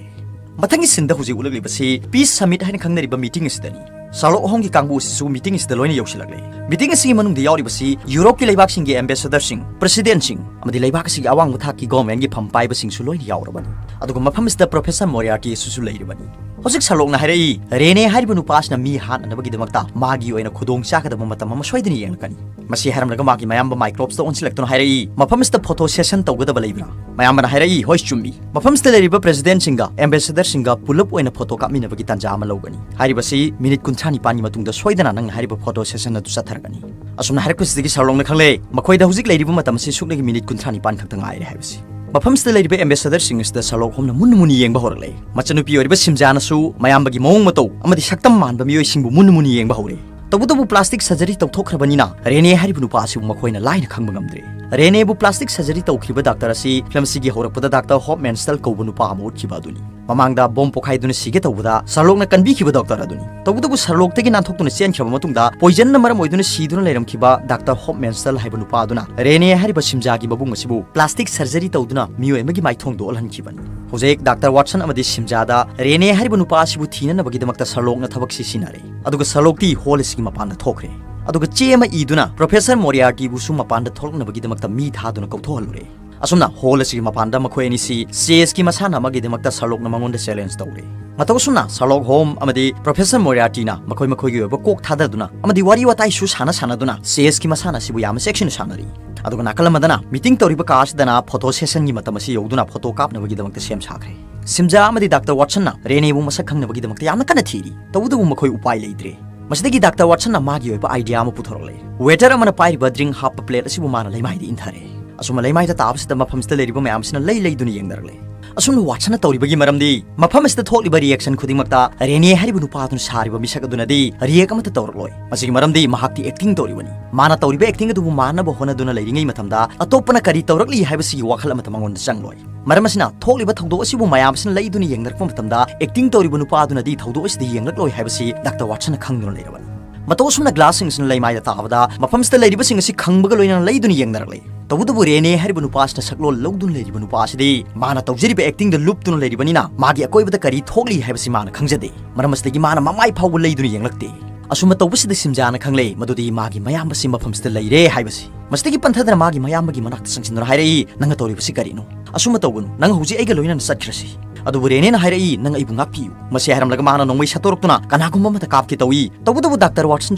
ꯃꯊꯪꯒꯤ ꯁꯤꯟꯗ ꯍꯧꯖꯤꯛ ꯎꯠꯂꯛꯂꯤꯕꯁꯤ ꯄꯤꯁ ꯁꯃꯤꯠ ꯍꯥꯏꯅ ꯈꯪꯅꯔꯤꯕ ꯃꯤꯇꯤꯡ ꯑꯁꯤꯗꯅꯤ꯫ ꯁꯥꯔꯂꯣꯛ ꯍꯣꯝꯒꯤ ꯀꯥꯡꯕꯨ ꯑꯁꯤꯁꯨ ꯃꯤꯇꯤꯡ ꯑꯁꯤꯗ ꯂꯣꯏꯅ ꯌꯧꯁꯤꯜꯂꯛꯂꯦ꯫ ꯃꯤꯇꯤꯡ ꯑꯁꯤꯒꯤ ꯃꯅꯨꯡꯗ ꯌꯥꯎꯔꯤꯕꯁꯤ ꯌꯨꯔꯣꯞꯀꯤ ꯂꯩꯕꯥꯛꯁꯤꯡꯒꯤ ꯑꯦꯝꯕꯦꯁꯦꯗꯔꯁꯤꯡ, ꯄ꯭ꯔꯦꯁꯤꯗꯦꯟꯠꯁꯤꯡ ꯑꯃꯗꯤ ꯂꯩꯕꯥꯛ ꯑꯁꯤꯒꯤ ꯑꯋꯥꯡꯕ ꯊꯥꯛꯀꯤ ꯒꯣꯔꯃꯦꯟꯒꯤ ꯐꯝ ꯄꯥꯏꯕꯁꯤꯡꯁꯨ ꯂꯣꯏꯅ ꯌꯥꯎꯔꯕꯅꯤ꯫ ꯑꯗꯨꯒ ꯃꯐꯝ ꯑꯁꯤꯗ ꯄ꯭ꯔꯣꯐꯦꯁꯔ ꯃꯣꯔꯤꯌꯥꯔꯇꯤ ꯑꯁꯤꯁꯨ ꯂꯩꯔꯤꯕꯅꯤ꯫ ꯍꯧꯖꯤꯛ ꯁꯥꯔꯂꯣꯛꯅ ꯍꯥꯏꯔꯛꯏ, ꯔꯦꯅꯦ ꯍꯥꯏꯔꯤꯕ ꯅꯨꯄꯥ ꯑꯁꯤꯅ ꯃꯤ ꯍꯥꯠꯅꯅꯕꯒꯤꯗꯃꯛꯇ ꯃꯥꯒꯤ ꯑꯣꯏꯅ ꯈꯨꯗꯣꯡ ꯆꯥꯒꯗꯕ ꯃꯇꯝ ꯑꯃ ꯁꯣꯏꯗꯅ ꯌꯦꯡꯂꯛꯀꯅꯤ꯫ ꯃꯁꯤ ꯍꯥꯏꯔꯝꯂꯒ ꯃꯥꯒꯤ ꯃꯌꯥꯝꯕ ꯃꯥꯏꯀ꯭ꯔꯣꯞꯁꯇ ꯑꯣꯟꯁꯤꯜꯂꯛꯇꯨꯅ ꯍꯥꯏꯔꯛꯏ, ꯃꯐꯝꯁꯤꯗ ꯐꯣꯇꯣ ꯁꯦꯁꯟ ꯇꯧꯒꯗꯕ ꯂꯩꯕ꯭ꯔꯥ? ꯃꯌꯥꯝꯕꯅ ꯍꯥꯏꯔꯛꯏ, ꯍꯣꯏ, ꯆꯨꯝꯃꯤ꯫ ꯃꯐꯝꯁꯤꯗ ꯂꯩꯔꯤꯕ ꯄ꯭ꯔꯦꯁꯤꯗꯦꯟꯠꯁꯤꯡꯒ ꯑꯦꯝꯕꯦꯁꯦꯗꯔꯁꯤꯡꯒ ꯄꯨꯂꯞ ꯑꯣꯏꯅ ꯐꯣꯇꯣ ꯀꯥꯞꯃꯤꯟꯅꯕꯒꯤ ꯇꯥꯟꯖꯥ ꯑꯃ ꯂꯧꯒꯅꯤ꯫ ꯍꯥꯏꯔꯤꯕꯁꯤ ꯃꯤꯅꯤꯠ ꯀꯨꯟꯊ꯭ꯔꯥ ꯅꯤꯄꯥꯟꯒꯤ ꯃꯇꯨꯡꯗ ꯁꯣꯏꯗꯅ ꯅꯪꯅ ꯍꯥꯏꯔꯤꯕ ꯐꯣꯇꯣ ꯁꯦꯁꯟ ꯑꯗꯨ ꯆꯠꯊꯔꯒꯅꯤ꯫ ꯑꯁꯨꯝꯅ ꯍꯥꯏꯔꯛꯄꯁꯤꯗꯒꯤ ꯁꯥꯔꯂꯣꯛꯅ ꯈꯪꯂꯦ, ꯃꯈꯣꯏꯗ ꯍꯧꯖꯤꯛ ꯂꯩꯔꯤꯕ ꯃꯇꯝ ꯑꯁꯤ ꯁꯨꯞꯅꯒꯤ ꯃꯤꯅꯤꯠ ꯀꯨꯟꯊ꯭ꯔꯥ ꯅꯤꯄꯥꯟ ꯈꯛꯇ ꯉꯥꯏꯔꯦ ꯍꯥꯏꯕꯁꯤ꯫ ꯃꯐꯝꯁꯤꯗ ꯂꯩꯔꯤꯕ ꯑꯦꯝꯕꯦꯁꯦꯗꯔꯁꯤꯡ ꯑꯁꯤꯗ ꯁꯥꯔꯂꯣꯛ ꯍꯣꯝꯅ ꯃꯨꯟꯅ ꯃꯨꯟꯅ ꯌꯦꯡꯕ ꯍꯧꯔꯛꯂꯦ꯫ ꯃꯆꯟꯅꯨꯄꯤ ꯑꯣꯏꯔꯤꯕ ꯁꯤꯝꯖꯥꯅꯁꯨ ꯃꯌꯥꯝꯕꯒꯤ ꯃꯑꯣꯡ ꯃꯇꯧ ꯑꯃꯗꯤ ꯁꯛꯇꯝ ꯃꯥꯟꯕ ꯃꯤꯑꯣꯏꯁꯤꯡꯕꯨ ꯃꯨꯟꯅ ꯃꯨꯟꯅ ꯌꯦꯡꯕ ꯍꯧꯔꯦ꯫ ꯇꯧꯕꯇꯕꯨ ꯄ꯭ꯂꯥꯁꯇꯤꯛ ꯁꯔꯖꯔꯤ ꯇꯧꯊꯣꯛꯈ꯭ꯔꯕꯅꯤꯅ ꯔꯦꯅꯦ ꯍꯥꯏꯔꯤꯕ ꯅꯨꯄꯥ ꯑꯁꯤꯕꯨ ꯃꯈꯣꯏꯅ ꯂꯥꯏꯅ ꯈꯪꯕ ꯉꯝꯗ꯭ꯔꯦ꯫ ꯔꯦꯅꯦꯕꯨ ꯄ꯭ꯂꯥꯁꯇꯤꯛ ꯁꯔꯖꯔꯤ ꯇꯧꯈꯤꯕ ꯗꯥꯛꯇꯔ ꯑꯁꯤ ꯐꯤꯂꯝ ꯑꯁꯤꯒꯤ ꯍꯧꯔꯛꯄꯗ ꯗꯥꯛꯇꯔ ꯍꯣꯞ ꯃꯦꯟꯁꯇꯜ ꯀꯧꯕ ꯅꯨꯄꯥ ꯑꯃ ꯎꯠꯈꯤꯕ ꯑꯗꯨꯅꯤ꯫ ꯃꯃꯥꯡꯗ ꯕꯣꯝ ꯄꯣꯈꯥꯏꯗꯨꯅ ꯁꯤꯒꯦ ꯇꯧꯕꯗ ꯁꯥꯔꯂꯣꯛꯅ ꯀꯟꯕꯤꯈꯤꯕ ꯗꯥꯛꯇꯔ ꯑꯗꯨꯅꯤ꯫ ꯇꯧꯕꯇꯕꯨ ꯁꯥꯔꯂꯣꯛꯇꯒꯤ ꯅꯥꯟꯊꯣꯛꯇꯨꯅ ꯆꯦꯟꯈ꯭ꯔꯕ ꯃꯇꯨꯡꯗ ꯄꯣꯏꯖꯟꯅ ꯃꯔꯝ ꯑꯣꯏꯗꯨꯅ ꯁꯤꯗꯨꯅ ꯂꯩꯔꯝꯈꯤꯕ ꯗꯥꯛꯇꯔ ꯍꯣꯞ ꯃꯦꯟꯁꯇꯜ ꯍꯥꯏꯕ ꯅꯨꯄꯥ ꯑꯗꯨꯅ ꯔꯦꯅꯦ ꯍꯥꯏꯔꯤꯕ ꯁꯤꯝꯖꯥꯒꯤ ꯃꯕꯨꯡ ꯑꯁꯤꯕꯨ ꯄ꯭ꯂꯥꯁꯇꯤꯛ ꯁꯔꯖꯔꯤ ꯇꯧꯗꯨꯅ ꯃꯤꯑꯣꯏ ꯑꯃꯒꯤ ꯃꯥꯏꯊꯣꯡꯗ ꯑꯣꯜꯍꯟꯈꯤꯕꯅꯤ꯫ ꯍꯧꯖꯤꯛ ꯗꯥꯛꯇꯔ ꯋꯥꯠꯁꯟ ꯑꯃꯗꯤ ꯁꯤꯝꯖꯥꯗ ꯔꯦꯅꯦ ꯍꯥꯏꯔꯤꯕ ꯅꯨꯄꯥ ꯑꯁꯤꯕꯨ ꯊꯤꯅꯅꯕꯒꯤꯗꯃꯛꯇ ꯁꯥꯔꯂꯣꯛꯅ ꯊꯕꯛ ꯁꯤꯖꯤꯟꯅꯔꯦ꯫ ꯑꯗꯨꯒ ꯁꯥꯔꯂꯣꯛꯇꯤ ꯍꯣꯜ ꯑꯁꯤꯒꯤ ꯃꯄꯥꯟꯗ ꯊꯣꯛꯈ꯭ꯔꯦ꯫ ꯑꯗꯨꯒ ꯆꯦ ꯑꯃ ꯏꯗꯨꯅ ꯄ꯭ꯔꯣꯐꯦꯁꯔ ꯃꯣꯔꯤꯌꯥꯔꯇꯤꯕꯨꯁꯨ ꯃꯄꯥꯟꯗ ꯊꯣꯛꯂꯛꯅꯕꯒꯤꯗꯃꯛꯇ ꯃꯤ ꯊꯥꯗꯨꯅ ꯀꯧꯊꯣꯛꯍꯜꯂꯨꯔꯦ꯫ ꯑꯁꯨꯝꯅ ꯍꯣꯜ ꯑꯁꯤꯒꯤ ꯃꯄꯥꯟꯗ ꯃꯈꯣꯏ ꯑꯅꯤꯁꯤ ꯆꯦꯁꯀꯤ ꯃꯁꯥꯟꯅ ꯑꯃꯒꯤꯗꯃꯛꯇ ꯁꯥꯔꯂꯣꯛꯅ ꯃꯉꯣꯟꯗ ꯆꯦꯂꯦꯟꯖ ꯇꯧꯔꯦ꯫ ꯃꯇꯧ ꯑꯁꯨꯝꯅ ꯁꯥꯔꯂꯣꯛ ꯍꯣꯝ ꯑꯃꯗꯤ ꯄ꯭ꯔꯣꯐꯦꯁꯔ ꯃꯣꯔꯤꯌꯥꯔꯇꯤꯅ ꯃꯈꯣꯏ ꯃꯈꯣꯏꯒꯤ ꯑꯣꯏꯕ ꯀꯣꯛ ꯊꯥꯗꯗꯨꯅ ꯑꯃꯗꯤ ꯋꯥꯔꯤ ꯋꯥꯇꯥꯏꯁꯨ ꯁꯥꯟꯅ ꯁꯥꯟꯅꯗꯨꯅ ꯆꯦꯁꯀꯤ ꯃꯁꯥꯟꯅ ꯑꯁꯤꯕꯨ ꯌꯥꯝꯅ ꯆꯦꯛꯁꯤꯟꯅ ꯁꯥꯟꯅꯔꯤ꯫ ꯑꯗꯨꯒ ꯅꯥꯀꯜ ꯑꯃꯗꯅ ꯃꯤꯇꯤꯡ ꯇꯧꯔꯤꯕ ꯀꯥ ꯑꯁꯤꯗꯅ ꯐꯣꯇꯣ ꯁꯦꯁꯟꯒꯤ ꯃꯇꯝ ꯑꯁꯤ ꯌꯧꯗꯨꯅ ꯐꯣꯇꯣ ꯀꯥꯞꯅꯕꯒꯤꯗꯃꯛꯇ ꯁꯦꯝ ꯁꯥꯈ꯭ꯔꯦ꯫ ꯁꯤꯝꯖꯥ ꯑꯃꯗꯤ ꯗꯥꯛꯇꯔ ꯋꯥꯠꯁꯟꯅ ꯔꯦꯅꯦꯕꯨ ꯃꯁꯛ ꯈꯪꯅꯕꯒꯤꯗꯃꯛꯇ ꯌꯥꯝꯅ ꯀꯟꯅ ꯊꯤꯔꯤ꯫ ꯇꯧꯕꯇꯕꯨ ꯃꯈꯣꯏ ꯎꯄꯥꯏ ꯂꯩꯇ꯭ꯔꯦ꯫ ꯃꯁꯤꯗꯒꯤ ꯗꯥꯛꯇꯔ ꯋꯥꯠꯁꯟꯅ ꯃꯥꯒꯤ ꯑꯣꯏꯕ ꯑꯥꯏꯗꯤꯌꯥ ꯑꯃ ꯄꯨꯊꯣꯔꯛꯂꯦ꯫ ꯋꯦꯇꯔ ꯑꯃꯅ ꯄꯥꯏꯔꯤꯕ ꯗ꯭ꯔꯤꯡ ꯍꯥꯞꯄ ꯄ꯭ꯂꯦꯠ ꯑꯁꯤꯕꯨ ꯃꯥꯅ ꯂꯩꯃꯥꯏꯗ ꯏꯟꯊꯔꯦ꯫ ꯑꯁꯨꯝꯅ ꯂꯩꯃꯥꯏꯗ ꯇꯥꯕꯁꯤꯗ ꯃꯐꯝꯁꯤꯗ ꯂꯩꯔꯤꯕ ꯃꯌꯥꯝꯁꯤꯅ ꯂꯩ ꯂꯩꯗꯨꯅ ꯌꯦꯡꯅꯔꯛꯂꯦ꯫ ꯑꯁꯨꯝꯅ ꯋꯥꯠꯁꯟꯅ ꯇꯧꯔꯤꯕꯒꯤ ꯃꯔꯝꯗꯤ ꯃꯐꯝ ꯑꯁꯤꯗ ꯊꯣꯛꯂꯤꯕ ꯔꯤꯌꯦꯛꯁꯟ ꯈꯨꯗꯤꯡꯃꯛꯇ ꯔꯦꯅꯦ ꯍꯥꯏꯔꯤꯕ ꯅꯨꯄꯥ ꯑꯗꯨꯅ ꯁꯥꯔꯤꯕ ꯃꯤꯁꯛ ꯑꯗꯨꯅꯗꯤ ꯔꯤꯌꯦꯛ ꯑꯃꯠꯇ ꯇꯧꯔꯛꯂꯣꯏ꯫ ꯃꯁꯤꯒꯤ ꯃꯔꯝꯗꯤ ꯃꯍꯥꯛꯇꯤ ꯑꯦꯛꯇꯤꯡ ꯇꯧꯔꯤꯕꯅꯤ꯫ ꯃꯥꯅ ꯇꯧꯔꯤꯕ ꯑꯦꯛꯇꯤꯡ ꯑꯗꯨꯕꯨ ꯃꯥꯟꯅꯕ ꯍꯣꯠꯅꯗꯨꯅ ꯂꯩꯔꯤꯉꯩ ꯃꯇꯝꯗ ꯑꯇꯣꯞꯄꯅ ꯀꯔꯤ ꯇꯧꯔꯛꯂꯤ ꯍꯥꯏꯕꯁꯤꯒꯤ ꯋꯥꯈꯜ ꯑꯃꯠꯇ ꯃꯉꯣꯟꯗ ꯆꯪꯂꯣꯏ꯫ ꯃꯔꯝ ꯑꯁꯤꯅ ꯊꯣꯛꯂꯤꯕ ꯊꯧꯗꯣꯛ ꯑꯁꯤꯕꯨ ꯃꯌꯥꯝ ꯑꯁꯤꯅ ꯂꯩꯗꯨꯅ ꯌꯦꯡꯅꯔꯛꯄ ꯃꯇꯝꯗ ꯑꯦꯛꯇꯤꯡ ꯇꯧꯔꯤꯕ ꯅꯨꯄꯥ ꯑꯗꯨꯅꯗꯤ ꯊꯧꯗꯣꯛ ꯑꯁꯤꯗ ꯌꯦꯡꯂꯛꯂꯣꯏ ꯍꯥꯏꯕꯁꯤ ꯗꯥꯛꯇꯔ ꯋꯥꯠꯁꯟꯅ ꯈꯪꯗꯨꯅ ꯂꯩꯔꯕꯅꯤ꯫ ꯃꯇꯧ ꯑꯁꯨꯝꯅ ꯒ꯭ꯂꯥꯁꯁꯤꯡ ꯑꯁꯤꯅ ꯂꯩꯃꯥꯏꯗ ꯇꯥꯕꯗ ꯃꯐꯝꯁꯤꯗ ꯂꯩꯔꯤꯕꯁꯤꯡ ꯑꯁꯤ ꯈꯪꯕꯒ ꯂꯣꯏꯅꯅ ꯂꯩꯗꯨꯅ ꯌꯦꯡꯅꯔꯛꯂꯦ꯫ ꯇꯧꯕꯇꯕꯨ ꯔꯦꯅꯦ ꯍꯥꯏꯔꯤꯕ ꯅꯨꯄꯥ ꯑꯁꯤꯅ ꯁꯛꯂꯣꯟ ꯂꯧꯗꯨꯅ ꯂꯩꯔꯤꯕ ꯅꯨꯄꯥ ꯑꯁꯤꯗꯤ ꯃꯥꯅ ꯇꯧꯖꯔꯤꯕ ꯑꯦꯛꯇꯤꯡꯗ ꯂꯨꯞꯇꯨꯅ ꯂꯩꯔꯤꯕꯅꯤꯅ ꯃꯥꯒꯤ ꯑꯀꯣꯏꯕꯗ ꯀꯔꯤ ꯊꯣꯛꯂꯤ ꯍꯥꯏꯕꯁꯤ ꯃꯥꯅ ꯈꯪꯖꯗꯦ꯫ ꯃꯔꯝ ꯑꯁꯤꯗꯒꯤ ꯃꯥꯅ ꯃꯃꯥꯏ ꯐꯥꯎꯕ ꯂꯩꯗꯨꯅ ꯌꯦꯡꯂꯛꯇꯦ꯫ ꯑꯁꯨꯝꯅ ꯇꯧꯕꯁꯤꯗ ꯁꯤꯝꯖꯥꯅ ꯈꯪꯂꯦ ꯃꯗꯨꯗꯤ ꯃꯥꯒꯤ ꯃꯌꯥꯝꯕꯁꯤ ꯃꯐꯝꯁꯤꯗ ꯂꯩꯔꯦ ꯍꯥꯏꯕꯁꯤ꯫ ꯃꯁꯤꯗꯒꯤ ꯄꯟꯊꯗꯅ ꯃꯥꯒꯤ ꯃꯌꯥꯝꯕꯒꯤ ꯃꯅꯥꯛꯇ ꯆꯪꯁꯤꯟꯗꯨꯅ ꯍꯥꯏꯔꯛꯏ, "ꯅꯪꯅ ꯇꯧꯔꯤꯕꯁꯤ ꯀꯔꯤꯅꯣ? ꯑꯁꯨꯝꯅ ꯇꯧꯒꯅꯨ, ꯅꯪ ꯍꯧꯖꯤꯛ ꯑꯩꯒ ꯂꯣꯏꯅꯅ ꯆꯠꯈ꯭ꯔꯁꯤ"꯫ ꯑꯗꯨꯕꯨ ꯔꯦꯅꯦꯅ ꯍꯥꯏꯔꯛꯏ, "ꯅꯪ ꯑꯩꯕꯨ ꯉꯥꯛꯄꯤꯌꯨ"꯫ ꯃꯁꯤ ꯍꯥꯏꯔꯝꯂꯒ ꯃꯥꯅ ꯅꯣꯡꯃꯩ ꯁꯠꯇꯣꯔꯛꯇꯨꯅ ꯀꯅꯥꯒꯨꯝꯕ ꯑꯃꯗ ꯀꯥꯞꯀꯦ ꯇꯧꯏ꯫ ꯇꯧꯕꯇꯕꯨ ꯗꯥꯛꯇꯔ ꯋꯥꯠꯁꯟ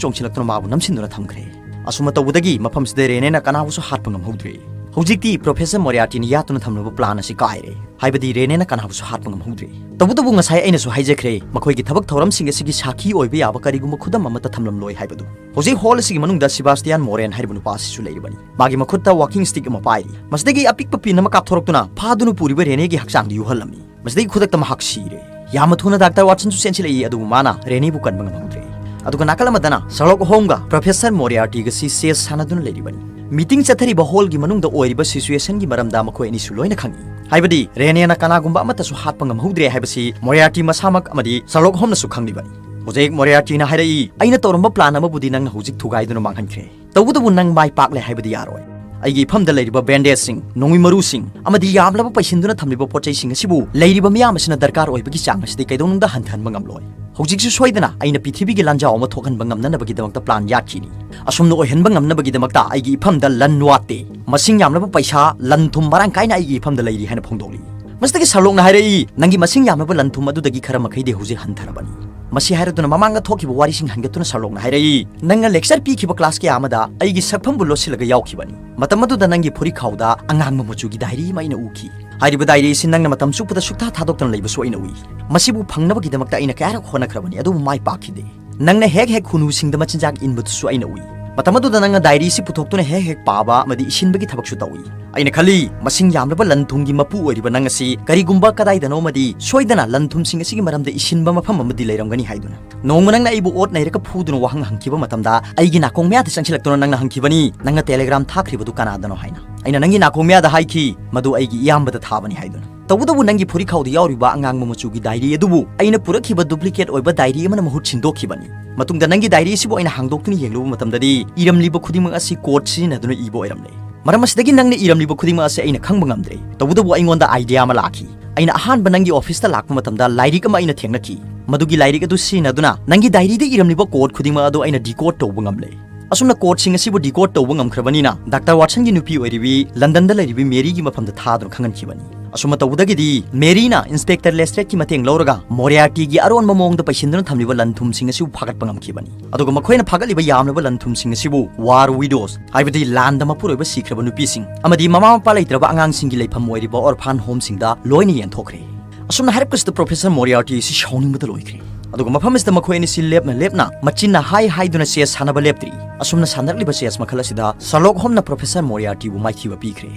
ꯆꯣꯡꯁꯤꯜꯂꯛꯇꯨꯅ ꯃꯥꯕꯨ ꯅꯝꯁꯤꯟꯗꯨꯅ ꯊꯝꯈ꯭ꯔꯦ꯫ ꯑꯁꯨꯝꯅ ꯇꯧꯕꯗꯒꯤ ꯃꯐꯝꯁꯤꯗ ꯔꯦꯅꯦꯅ ꯀꯅꯥꯕꯨꯁꯨ ꯍꯥꯠꯄ ꯉꯝꯍꯧꯗ꯭ꯔꯦ꯫ ꯍꯧꯖꯤꯛꯇꯤ ꯄ꯭ꯔꯣꯐꯦꯁꯔ ꯃꯣꯔꯤꯌꯥꯔꯇꯤꯅ ꯌꯥꯠꯇꯨꯅ ꯊꯝꯂꯕ ꯄ꯭ꯂꯥꯟ ꯑꯁꯤ ꯀꯥꯏꯔꯦ꯫ ꯍꯥꯏꯕꯗꯤ ꯔꯦꯅꯦꯅ ꯀꯅꯥꯕꯨꯁꯨ ꯍꯥꯠꯄ ꯉꯝꯍꯧꯗ꯭ꯔꯦ꯫ ꯇꯧꯕꯇꯕꯨ ꯉꯁꯥꯏ ꯑꯩꯅꯁꯨ ꯍꯥꯏꯖꯈ꯭ꯔꯦ, ꯃꯈꯣꯏꯒꯤ ꯊꯕꯛ ꯊꯧꯔꯝꯁꯤꯡ ꯑꯁꯤꯒꯤ ꯁꯥꯈꯤ ꯑꯣꯏꯕ ꯌꯥꯕ ꯀꯔꯤꯒꯨꯝꯕ ꯈꯨꯗꯝ ꯑꯃꯠꯇ ꯊꯝꯂꯝꯂꯣꯏ ꯍꯥꯏꯕꯗꯨ꯫ ꯍꯧꯖꯤꯛ ꯍꯣꯜ ꯑꯁꯤꯒꯤ ꯃꯅꯨꯡꯗ ꯁꯤꯕꯥꯁꯇꯤꯌꯥꯟ ꯃꯣꯔꯦꯟ ꯍꯥꯏꯔꯤꯕ ꯅꯨꯄꯥ ꯑꯁꯤꯁꯨ ꯂꯩꯔꯤꯕꯅꯤ꯫ ꯃꯥꯒꯤ ꯃꯈꯨꯠꯇ ꯋꯥꯀꯤꯡ ꯁ꯭ꯇꯤꯛ ꯑꯃ ꯄꯥꯏꯔꯤ꯫ ꯃꯁꯤꯗꯒꯤ ꯑꯄꯤꯛꯄ ꯄꯤꯟ ꯑꯃ ꯀꯥꯞꯊꯣꯔꯛꯇꯨꯅ ꯐꯥꯗꯨꯅ ꯄꯨꯔꯤꯕ ꯔꯦꯅꯦꯒꯤ ꯍꯛꯆꯥꯡꯗ ꯌꯨꯍꯜꯂꯝꯃꯤ꯫ ꯃꯁꯤꯗꯒꯤ ꯈꯨꯗꯛꯇ ꯃꯍꯥꯛ ꯁꯤꯔꯦ꯫ ꯌꯥꯝꯅ ꯊꯨꯅ ꯗꯥꯛꯇꯔ ꯋꯥꯠꯁꯟꯁꯨ ꯆꯦꯟꯁꯤꯜꯂꯛꯏ, ꯑꯗꯨꯕꯨ ꯃꯥꯅ ꯔꯦꯅꯦꯕꯨ ꯀꯟꯕ ꯉꯝꯍꯧꯗ꯭ꯔꯦ꯫ ꯑꯗꯨꯒ ꯅꯥꯀꯜ ꯑꯃꯗꯅ ꯁꯔꯂꯣꯛ ꯍꯣꯝꯒ ꯄ꯭ꯔꯣꯐꯦꯁꯔ ꯃꯣꯔꯤꯌꯥꯔꯇꯤꯒꯁꯤ ꯆꯦꯁ ꯁꯥꯟꯅꯗꯨꯅ ꯂꯩꯔꯤꯕꯅꯤ꯫ ꯃꯤꯇꯤꯡ ꯆꯠꯊꯔꯤꯕ ꯍꯣꯜꯒꯤ ꯃꯅꯨꯡꯗ ꯑꯣꯏꯔꯤꯕ ꯁꯤꯆꯨꯌꯦꯁꯟꯒꯤ ꯃꯔꯝꯗ ꯃꯈꯣꯏ ꯑꯅꯤꯁꯨ ꯂꯣꯏꯅ ꯈꯪꯏ꯫ ꯍꯥꯏꯕꯗꯤ ꯔꯦꯅꯦꯅ ꯀꯅꯥꯒꯨꯝꯕ ꯑꯃꯠꯇꯁꯨ ꯍꯥꯠꯄ ꯉꯝꯍꯧꯗ꯭ꯔꯦ ꯍꯥꯏꯕꯁꯤ ꯃꯣꯔꯤꯌꯥꯔꯇꯤ ꯃꯁꯥꯃꯛ ꯑꯃꯗꯤ ꯁꯔꯂꯣꯛ ꯍꯣꯝꯅꯁꯨ ꯈꯪꯂꯤꯕꯅꯤ꯫ ꯍꯧꯖꯤꯛ ꯃꯣꯔꯤꯌꯥꯔꯇꯤꯅ ꯍꯥꯏꯔꯛꯏ, "ꯑꯩꯅ ꯇꯧꯔꯝꯕ ꯄ꯭ꯂꯥꯟ ꯑꯃꯕꯨꯗꯤ ꯅꯪꯅ ꯍꯧꯖꯤꯛ ꯊꯨꯒꯥꯏꯗꯨꯅ ꯃꯥꯡꯍꯟꯈ꯭ꯔꯦ꯫ ꯇꯧꯕꯇꯕꯨ ꯅꯪ ꯃꯥꯏ ꯄꯥꯛꯂꯦ ꯍꯥꯏꯕꯗꯤ ꯌꯥꯔꯣꯏ꯫ ꯑꯩꯒꯤ ꯏꯐꯝꯗ ꯂꯩꯔꯤꯕ ꯕꯦꯟꯗꯦꯖꯁꯤꯡ, ꯅꯣꯡꯃꯩ ꯃꯔꯨꯁꯤꯡ ꯑꯃꯗꯤ ꯌꯥꯝꯂꯕ ꯄꯩꯁꯤꯟꯗꯨꯅ ꯊꯝꯂꯤꯕ ꯄꯣꯠ ꯆꯩꯁꯤꯡ ꯑꯁꯤꯕꯨ ꯂꯩꯔꯤꯕ ꯃꯤꯌꯥꯝ ꯑꯁꯤꯅ ꯗꯔꯀꯥꯔ ꯑꯣꯏꯕꯒꯤ ꯆꯥꯡ ꯑꯁꯤꯗꯤ ꯀꯩꯗꯧꯅꯨꯡꯗ ꯍꯟꯊꯍꯟꯕ ꯉꯝꯂꯣꯏ꯫ ꯍꯧꯖꯤꯛꯁꯨ ꯁꯣꯏꯗꯅ ꯑꯩꯅ ꯄ꯭ꯔꯤꯊꯤꯕꯤꯒꯤ ꯂꯥꯟꯖꯥꯎ ꯑꯃ ꯊꯣꯛꯍꯟꯕ ꯉꯝꯅꯅꯕꯒꯤꯗꯃꯛꯇ ꯄ꯭ꯂꯥꯟ ꯌꯥꯠꯈꯤꯅꯤ꯫ ꯑꯁꯨꯝꯅ ꯑꯣꯏꯍꯟꯕ ꯉꯝꯅꯕꯒꯤꯗꯃꯛꯇ ꯑꯩꯒꯤ ꯏꯐꯝꯗ ꯂꯟ ꯋꯥꯠꯇꯦ꯫ ꯃꯁꯤꯡ ꯌꯥꯝꯂꯕ ꯄꯩꯁꯥ, ꯂꯟ ꯊꯨꯝ ꯃꯔꯥꯡ ꯀꯥꯏꯅ ꯑꯩꯒꯤ ꯏꯐꯝꯗ ꯂꯩꯔꯤ" ꯍꯥꯏꯅ ꯐꯣꯡꯗꯣꯛꯂꯤ꯫ ꯃꯁꯤꯗꯒꯤ ꯁꯔꯂꯣꯛꯅ ꯍꯥꯏꯔꯛꯏ, "ꯅꯪꯒꯤ ꯃꯁꯤꯡ ꯌꯥꯝꯂꯕ ꯂꯟ ꯊꯨꯝ ꯑꯗꯨꯗꯒꯤ ꯈꯔ ꯃꯈꯩꯗꯤ ꯍꯧꯖꯤꯛ ꯍꯟꯊꯔꯕꯅꯤ"꯫ ꯃꯁꯤ ꯍꯥꯏꯔꯗꯨꯅ ꯃꯃꯥꯡꯗ ꯊꯣꯛꯈꯤꯕ ꯋꯥꯔꯤꯁꯤꯡ ꯍꯟꯒꯠꯇꯨꯅ ꯁꯔꯂꯣꯛꯅ ꯍꯥꯏꯔꯛꯏ, "ꯅꯪꯅ ꯂꯦꯛꯆꯔ ꯄꯤꯈꯤꯕ ꯀ꯭ꯂꯥꯁ ꯀꯌꯥ ꯑꯃꯗ ꯑꯩꯒꯤ ꯁꯛꯐꯝꯕꯨ ꯂꯣꯠꯁꯤꯜꯂꯒ ꯌꯥꯎꯈꯤꯕꯅꯤ꯫ ꯃꯇꯝ ꯑꯗꯨꯗ ꯅꯪꯒꯤ ꯐꯨꯔꯤꯠꯈꯥꯎꯗ ꯑꯉꯥꯡꯕ ꯃꯆꯨꯒꯤ ꯗꯥꯏꯔꯤ ꯑꯃ ꯑꯩꯅ ꯎꯈꯤ꯫ ꯍꯥꯏꯔꯤꯕ ꯗꯥꯏꯔꯤ ꯑꯁꯤ ꯅꯪꯅ ꯃꯇꯝ ꯆꯨꯞꯄꯗ ꯁꯨꯛꯊꯥ ꯊꯥꯗꯣꯛꯇꯅ ꯂꯩꯕꯁꯨ ꯑꯩꯅ ꯎꯏ꯫ ꯃꯁꯤꯕꯨ ꯐꯪꯅꯕꯒꯤꯗꯃꯛꯇ ꯑꯩꯅ ꯀꯌꯥꯔꯛ ꯍꯣꯠꯅꯈ꯭ꯔꯕꯅꯤ, ꯑꯗꯨꯕꯨ ꯃꯥꯏ ꯄꯥꯛꯈꯤꯗꯦ꯫ ꯅꯪꯅ ꯍꯦꯛ ꯍꯦꯛ ꯈꯨꯅꯨꯁꯤꯡꯗ ꯃꯆꯤꯟꯖꯥꯛ ꯏꯟꯕꯗꯨꯁꯨ ꯑꯩꯅ ꯎꯏ꯫ ꯃꯇꯝ ꯑꯗꯨꯗ ꯅꯪꯅ ꯗꯥꯏꯔꯤ ꯑꯁꯤ ꯄꯨꯊꯣꯛꯇꯨꯅ ꯍꯦꯛ ꯍꯦꯛ ꯄꯥꯕ ꯑꯃꯗꯤ ꯏꯁꯤꯟꯕꯒꯤ ꯊꯕꯛꯁꯨ ꯇꯧꯏ꯫ ꯑꯩꯅ ꯈꯜꯂꯤ, ꯃꯁꯤꯡ ꯌꯥꯝꯂꯕ ꯂꯟ ꯊꯨꯝꯒꯤ ꯃꯄꯨ ꯑꯣꯏꯔꯤꯕ ꯅꯪ ꯑꯁꯤ ꯀꯔꯤꯒꯨꯝꯕ ꯀꯗꯥꯏꯗꯅꯣ ꯑꯃꯗꯤ ꯁꯣꯏꯗꯅ ꯂꯟ ꯊꯨꯝꯁꯤꯡ ꯑꯁꯤꯒꯤ ꯃꯔꯝꯗ ꯏꯁꯤꯟꯕ ꯃꯐꯝ ꯑꯃꯗꯤ ꯂꯩꯔꯝꯒꯅꯤ ꯍꯥꯏꯗꯨꯅ꯫ ꯅꯣꯡꯃ ꯅꯪꯅ ꯑꯩꯕꯨ ꯑꯣꯠ ꯅꯩꯔꯒ ꯐꯨꯗꯨꯅ ꯋꯥꯍꯪ ꯍꯪꯈꯤꯕ ꯃꯇꯝꯗ, ꯑꯩꯒꯤ ꯅꯥꯀꯣꯡ ꯃꯌꯥꯗ ꯆꯪꯁꯤꯜꯂꯛꯇꯨꯅ ꯅꯪꯅ ꯍꯪꯈꯤꯕꯅꯤ, "ꯅꯪꯅ ꯇꯦꯂꯦꯒ꯭ꯔꯥꯝ ꯊꯥꯈ꯭ꯔꯤꯕꯗꯨ ꯀꯅꯥꯗꯅꯣ?" ꯍꯥꯏꯅ꯫ ꯑꯩꯅ ꯅꯪꯒꯤ ꯅꯥꯀꯣꯡ ꯃꯌꯥꯗ ꯍꯥꯏꯈꯤ, "ꯃꯗꯨ ꯑꯩꯒꯤ ꯏꯌꯥꯝꯕꯗ ꯊꯥꯕꯅꯤ" ꯍꯥꯏꯗꯨꯅ꯫ ꯇꯧꯕꯇꯕꯨ ꯅꯪꯒꯤ ꯐꯨꯔꯤꯠꯈꯥꯎꯗ ꯌꯥꯎꯔꯤꯕ ꯑꯉꯥꯡꯕ ꯃꯆꯨꯒꯤ ꯗꯥꯏꯔꯤ ꯑꯗꯨꯕꯨ ꯑꯩꯅ ꯄꯨꯔꯛꯈꯤꯕ duplicate ꯑꯣꯏꯕ ꯗꯥꯏꯔꯤ ꯑꯃꯅ ꯃꯍꯨꯠ ꯁꯤꯟꯗꯣꯛꯈꯤꯕꯅꯤ꯫ ꯃꯇꯨꯡꯗ ꯅꯪꯒꯤ ꯗꯥꯏꯔꯤ ꯑꯁꯤꯕꯨ ꯑꯩꯅ ꯍꯥꯡꯗꯣꯛꯇꯨꯅ ꯌꯦꯡꯂꯨꯕ ꯃꯇꯝꯗꯗꯤ, ꯏꯔꯝꯂꯤꯕ ꯈꯨꯗꯤꯡꯃꯛ ꯑꯁꯤ code ꯁꯤꯖꯤꯟꯅꯗꯨꯅ ꯏꯕ ꯑꯣꯏꯔꯝꯂꯦ꯫ ꯃꯔꯝ ꯑꯁꯤꯗꯒꯤ ꯅꯪꯅ ꯏꯔꯝꯂꯤꯕ ꯈꯨꯗꯤꯡꯃꯛ ꯑꯁꯤ ꯑꯩꯅ ꯈꯪꯕ ꯉꯝꯗ꯭ꯔꯦ꯫ ꯇꯧꯕꯇꯕꯨ ꯑꯩꯉꯣꯟꯗ idea ꯑꯃ ꯂꯥꯛꯈꯤ꯫ ꯑꯩꯅ ꯑꯍꯥꯟꯕ ꯅꯪꯒꯤ officeꯇ ꯂꯥꯛꯄ ꯃꯇꯝꯗ ꯂꯥꯏꯔꯤꯛ ꯑꯃ ꯑꯩꯅ ꯊꯦꯡꯅꯈꯤ꯫ ꯃꯗꯨꯒꯤ ꯂꯥꯏꯔꯤꯛ ꯑꯗꯨ ꯁꯤꯖꯤꯟꯅꯗꯨꯅ ꯅꯪꯒꯤ ꯗꯥꯏꯔꯤꯗ ꯏꯔꯝꯂꯤꯕ code ꯈꯨꯗꯤꯡꯃꯛ ꯑꯗꯨ ꯑꯩꯅ decode ꯇꯧꯕ ꯉꯝꯂꯦ꯫ ꯑꯁꯨꯝꯅ codeꯁꯤꯡ ꯑꯁꯤꯕꯨ decode ꯇꯧꯕ ꯉꯝꯈ꯭ꯔꯕꯅꯤꯅ, ꯗꯥꯛꯇꯔ ꯋꯥꯠꯁꯟꯒꯤ ꯅꯨꯄꯤ ꯑꯣꯏꯔꯤꯕꯤ ꯂꯟꯗꯟꯗ ꯂꯩꯔꯤꯕꯤ ꯃꯦꯔꯤꯒꯤ ꯃꯐꯝꯗ ꯊꯥꯗꯨꯅ ꯈꯪꯍꯟꯈꯤꯕꯅꯤ꯫ ꯑꯁꯨꯝꯅ ꯇꯧꯕꯗꯒꯤꯗꯤ ꯃꯦꯔꯤꯅ Inspector Lestredꯀꯤ ꯃꯇꯦꯡ ꯂꯧꯔꯒ Moriartyꯒꯤ ꯑꯔꯣꯟꯕ ꯃꯑꯣꯡꯗ ꯄꯩꯁꯤꯟꯗꯨꯅ ꯊꯝꯂꯤꯕ ꯂꯟ ꯊꯨꯝꯁꯤꯡ ꯑꯁꯤꯕꯨ ꯐꯥꯒꯠꯄ ꯉꯝꯈꯤꯕꯅꯤ꯫ ꯑꯗꯨꯒ ꯃꯈꯣꯏꯅ ꯐꯥꯒꯠꯂꯤꯕ ꯌꯥꯝꯂꯕ ꯂꯟ ꯊꯨꯝꯁꯤꯡ ꯑꯁꯤꯕꯨ war widows, ꯍꯥꯏꯕꯗꯤ ꯂꯥꯟꯗ ꯃꯄꯨꯔꯣꯏꯕ ꯁꯤꯈ꯭ꯔꯕ ꯅꯨꯄꯤꯁꯤꯡ ꯑꯃꯗꯤ ꯃꯃꯥ ꯃꯄꯥ ꯂꯩꯇ꯭ꯔꯕ ꯑꯉꯥꯡꯁꯤꯡꯒꯤ ꯂꯩꯐꯝ ꯑꯣꯏꯔꯤꯕ orphan homeꯁꯤꯡꯗ ꯂꯣꯏꯅ ꯌꯦꯟꯊꯣꯛꯈ꯭ꯔꯦ꯫ ꯑꯁꯨꯝꯅ ꯍꯥꯏꯔꯛꯄꯁꯤꯗ Professor Moriarty ꯑꯁꯤ ꯁꯥꯎꯅꯤꯡꯕꯗ ꯂꯣꯏꯈ꯭ꯔꯦ꯫ ꯑꯗꯨꯒ ꯃꯐꯝ ꯑꯁꯤꯗ ꯃꯈꯣꯏ ꯑꯅꯤꯁꯤ ꯂꯦꯞꯅ ꯂꯦꯞꯅ ꯃꯆꯤꯟꯅ ꯍꯥꯏ ꯍꯥꯏꯗꯨꯅ chess ꯁꯥꯟꯅꯕ ꯂꯦꯞꯇ꯭ꯔꯤ꯫ ꯑꯁꯨꯝꯅ ꯁꯥꯟꯅꯔꯛꯂꯤꯕ chess ꯃꯈꯜ ꯑꯁꯤꯗ Sherlock Holmesꯅ Professor Moriartyꯕꯨ ꯃꯥꯏꯊꯤꯕ ꯄꯤꯈ꯭ꯔꯦ꯫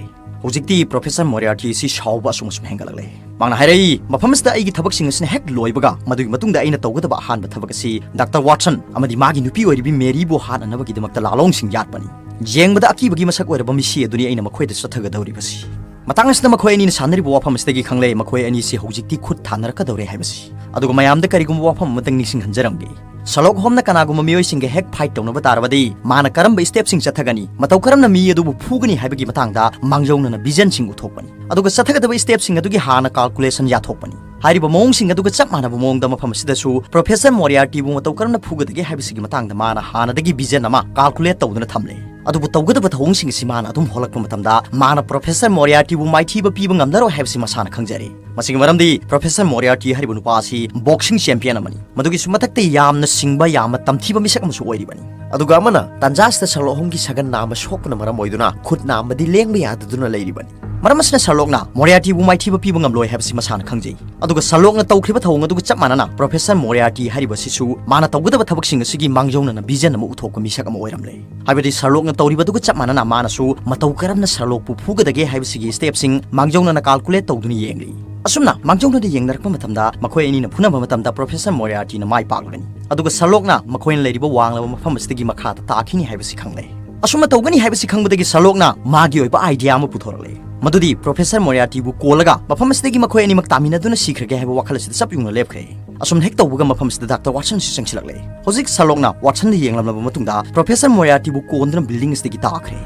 ꯍꯧꯖꯤꯛꯇꯤ Professor Moriarty ꯑꯁꯤ ꯁꯥꯎꯕ ꯑꯁꯨꯝ ꯑꯁꯨꯝ ꯍꯦꯟꯒꯠꯂꯛꯂꯦ꯫ ꯃꯥꯅ ꯍꯥꯏꯔꯛꯏ, "ꯃꯐꯝ ꯑꯁꯤꯗ ꯑꯩꯒꯤ ꯊꯕꯛꯁꯤꯡ ꯑꯁꯤꯅ ꯍꯦꯛ ꯂꯣꯏꯕꯒ, ꯃꯗꯨꯒꯤ ꯃꯇꯨꯡꯗ ꯑꯩꯅ ꯇꯧꯒꯗꯕ ꯑꯍꯥꯟꯕ ꯊꯕꯛ ꯑꯁꯤ ꯗꯥꯛꯇꯔ ꯋꯥꯠꯁꯟ ꯑꯃꯗꯤ ꯃꯥꯒꯤ ꯅꯨꯄꯤ ꯑꯣꯏꯔꯤꯕꯤ ꯃꯦꯔꯤꯕꯨ ꯍꯥꯠꯅꯅꯕꯒꯤꯗꯃꯛꯇ ꯂꯥꯂꯣꯡꯁꯤꯡ ꯌꯥꯠꯄꯅꯤ꯫ ꯌꯦꯡꯕꯗ ꯑꯀꯤꯕꯒꯤ ꯃꯁꯛ ꯑꯣꯏꯔꯕ ꯃꯤꯁꯤ ꯑꯗꯨꯅꯤ ꯑꯩꯅ ꯃꯈꯣꯏꯗ ꯆꯠꯊꯒꯗꯧꯔꯤꯕꯁꯤ꯫" ꯃꯇꯥꯡ ꯑꯁꯤꯗ ꯃꯈꯣꯏ ꯑꯅꯤꯅ ꯁꯥꯟꯅꯔꯤꯕ ꯋꯥꯐꯝ ꯑꯁꯤꯗꯒꯤ ꯈꯪꯂꯦ, ꯃꯈꯣꯏ ꯑꯅꯤꯁꯤ ꯍꯧꯖꯤꯛꯇꯤ ꯈꯨꯠ ꯊꯥꯅꯔꯛꯀꯗꯧꯔꯦ ꯍꯥꯏꯕꯁꯤ꯫ ꯑꯗꯨꯒ ꯃꯌꯥꯝꯗ ꯀꯔꯤꯒꯨꯝꯕ ꯋꯥꯐꯝ ꯑꯃꯇꯪ ꯅꯤꯡꯁꯤꯡꯍꯟꯖꯔꯝꯒꯦ꯫ Sherlock Holmesꯅ ꯀꯀꯥꯟꯒꯨꯝꯕ ꯃꯤꯑꯣꯏꯁꯤꯡꯒ ꯍꯦꯛ fight ꯇꯧꯅꯕ ꯇꯥꯔꯕꯗꯤ, ꯃꯥꯅ ꯀꯔꯝꯕ stepꯁꯤꯡ ꯆꯠꯊꯒꯅꯤ, ꯃꯇꯧ ꯀꯔꯝꯅ ꯃꯤ ꯑꯗꯨꯕꯨ ꯐꯨꯒꯅꯤ ꯍꯥꯏꯕꯒꯤ ꯃꯇꯥꯡꯗ ꯃꯥꯡꯖꯧꯅꯅ visionꯁꯤꯡ ꯎꯊꯣꯛꯄꯅꯤ꯫ ꯑꯗꯨꯒ ꯆꯠꯊꯒꯗꯕ stepꯁꯤꯡ ꯑꯗꯨꯒꯤ ꯍꯥꯟꯅ calculation ꯌꯥꯊꯣꯛꯄꯅꯤ꯫ ꯍꯥꯏꯔꯤꯕ ꯃꯑꯣꯡꯁꯤꯡ ꯑꯗꯨꯒ ꯆꯞ ꯃꯥꯟꯅꯕ ꯃꯑꯣꯡꯗ ꯃꯐꯝ ꯑꯁꯤꯗꯁꯨ Professor Moriartyꯕꯨ ꯃꯇꯧ ꯀꯔꯝꯅ ꯐꯨꯒꯗꯒꯦ ꯍꯥꯏꯕꯁꯤꯒꯤ ꯃꯇꯥꯡꯗ ꯃꯥꯅ ꯍꯥꯟꯅꯗꯒꯤ vision ꯑꯃ calculate ꯇꯧꯗꯨꯅ ꯊꯝꯂꯦ꯫ ꯑꯗꯨꯕꯨ ꯇꯧꯒꯗꯕ ꯊꯧꯑꯣꯡꯁꯤꯡ ꯑꯁꯤ ꯃꯥꯅ ꯑꯗꯨꯝ ꯍꯣꯜꯂꯛꯄ ꯃꯇꯝꯗ, ꯃꯥꯅ Professor Moriartyꯕꯨ ꯃꯥꯏꯊꯤꯕ ꯄꯤꯕ ꯉꯝꯂꯔꯣꯏ ꯍꯥꯏꯕꯁꯤ ꯃꯁꯥꯅ ꯈꯪꯖꯔꯦ꯫ ꯃꯁꯤꯒꯤ ꯃꯔꯝꯗꯤ Professor Moriarty ꯍꯥꯏꯔꯤꯕ ꯅꯨꯄꯥ ꯑꯁꯤ boxing champion ꯑꯃꯅꯤ꯫ ꯃꯗꯨꯒꯤꯁꯨ ꯃꯊꯛꯇ ꯌꯥꯝꯅ ꯁꯤꯡꯕ, ꯌꯥꯝꯅ ꯇꯝꯊꯤꯕ ꯃꯤꯁꯛ ꯑꯃꯁꯨ ꯑꯣꯏꯔꯤꯕꯅꯤ꯫ ꯑꯗꯨꯒ ꯑꯃꯅ ꯇꯥꯟꯖꯥ ꯑꯁꯤꯗ Sherlock Holmesꯀꯤ ꯁꯒꯟ ꯅꯥꯝꯃ ꯁꯣꯛꯄꯅ ꯃꯔꯝ ꯑꯣꯏꯗꯨꯅ ꯈꯨꯠ ꯅꯥꯝꯃꯗꯤ ꯂꯦꯡꯕ ꯌꯥꯗꯗꯨꯅ ꯂꯩꯔꯤꯕꯅꯤ꯫ ꯃꯔꯝ ꯑꯁꯤꯅ ꯁꯔꯂꯣꯛꯅ ꯃꯣꯔꯤꯌꯥꯔꯇꯤꯕꯨ ꯃꯥꯏꯊꯤꯕ ꯄꯤꯕ ꯉꯝꯂꯣꯏ ꯍꯥꯏꯕꯁꯤ ꯃꯁꯥꯅ ꯈꯪꯖꯩ꯫ ꯑꯗꯨꯒ ꯁꯔꯂꯣꯛꯅ ꯇꯧꯈ꯭ꯔꯤꯕ ꯊꯧꯑꯣꯡ ꯑꯗꯨꯒ ꯆꯞ ꯃꯥꯟꯅꯅ ꯄ꯭ꯔꯣꯐꯦꯁꯔ ꯃꯣꯔꯤꯌꯥꯔꯇꯤ ꯍꯥꯏꯔꯤꯕ ꯑꯁꯤꯁꯨ ꯃꯥꯅ ꯇꯧꯒꯗꯕ ꯊꯕꯛꯁꯤꯡ ꯑꯁꯤꯒꯤ ꯃꯥꯡꯖꯧꯅꯅ ꯚꯤꯖꯟ ꯑꯃ ꯎꯊꯣꯛꯄ ꯃꯤꯁꯛ ꯑꯃ ꯑꯣꯏꯔꯝꯂꯦ꯫ ꯍꯥꯏꯕꯗꯤ ꯁꯔꯂꯣꯛꯅ ꯇꯧꯔꯤꯕꯗꯨꯒ ꯆꯞ ꯃꯥꯟꯅꯅ ꯃꯥꯅꯁꯨ ꯃꯇꯧ ꯀꯔꯝꯅ ꯁꯔꯂꯣꯛꯄꯨ ꯐꯨꯒꯗꯒꯦ ꯍꯥꯏꯕꯁꯤꯒꯤ ꯁ꯭ꯇꯦꯞꯁꯤꯡ ꯃꯥꯡꯖꯧꯅꯅ ꯀꯥꯜꯀꯨꯂꯦꯠ ꯇꯧꯗꯨꯅ ꯌꯦꯡꯂꯤ꯫ ꯑꯁꯨꯝꯅ ꯃꯥꯡꯖꯧꯅꯅ ꯌꯦꯡꯅꯔꯛꯄ ꯃꯇꯝꯗ ꯃꯈꯣꯏ ꯑꯅꯤꯅ ꯐꯨꯅꯕ ꯃꯇꯝꯗ ꯄ꯭ꯔꯣꯐꯦꯁꯔ ꯃꯣꯔꯤꯌꯥꯔꯇꯤꯅ ꯃꯥꯏ ꯄꯥꯛꯂꯒꯅꯤ꯫ ꯑꯗꯨꯒ ꯁꯔꯂꯣꯛꯅ ꯃꯈꯣꯏꯅ ꯂꯩꯔꯤꯕ ꯋꯥꯡꯂꯕ ꯃꯐꯝ ꯑꯁꯤꯗꯒꯤ ꯃꯈꯥꯗ ꯇꯥꯈꯤꯅꯤ ꯍꯥꯏꯕꯁꯤ ꯈꯪꯂꯦ꯫ ꯑꯁꯨꯝꯅ ꯇꯧꯒꯅꯤ ꯍꯥꯏꯕꯁꯤ ꯈꯪꯕꯗꯒꯤ ꯁꯔꯂꯣꯛꯅ ꯃꯥꯒꯤ ꯑꯣꯏꯕ ꯑꯥꯏꯗꯤꯌꯥ ꯑꯃ ꯄꯨꯊꯣꯔꯛꯂꯦ꯫ ꯃꯗꯨꯗꯤ ꯄ꯭ꯔꯣꯐꯦꯁꯔ ꯃꯣꯔꯤꯌꯥꯔꯇꯤꯕꯨ ꯀꯣꯜꯂꯒ ꯃꯐꯝ ꯑꯁꯤꯗꯒꯤ ꯃꯈꯣꯏ ꯑꯅꯤꯃꯛ ꯇꯥꯃꯤꯟꯅꯗꯨꯅ ꯁꯤꯈ꯭ꯔꯒꯦ ꯍꯥꯏꯕ ꯋꯥꯈꯜ ꯑꯁꯤꯗ ꯆꯞ ꯌꯨꯡꯅ ꯂꯦꯞꯈ꯭ꯔꯦ꯫ ꯑꯁꯨꯝꯅ ꯍꯦꯛ ꯇꯧꯕꯒ ꯃꯐꯝ ꯑꯁꯤꯗ ꯗꯥꯛꯇꯔ ꯋꯥꯠꯁꯟꯁꯨ ꯆꯪꯁꯤꯜꯂꯛꯂꯦ꯫ ꯍꯧꯖꯤꯛ ꯁꯔꯂꯣꯛꯅ ꯋꯥꯠꯁꯟꯗ ꯌꯦꯡꯂꯝꯂꯕ ꯃꯇꯨꯡꯗ ꯄ꯭ꯔꯣꯐꯦꯁꯔ ꯃꯣꯔꯤꯌꯥꯔꯇꯤꯕꯨ ꯀꯣꯟꯗꯨꯅ ꯕꯤꯜꯗꯤꯡ ꯑꯁꯤꯗꯒꯤ ꯇꯥꯈ꯭ꯔꯦ꯫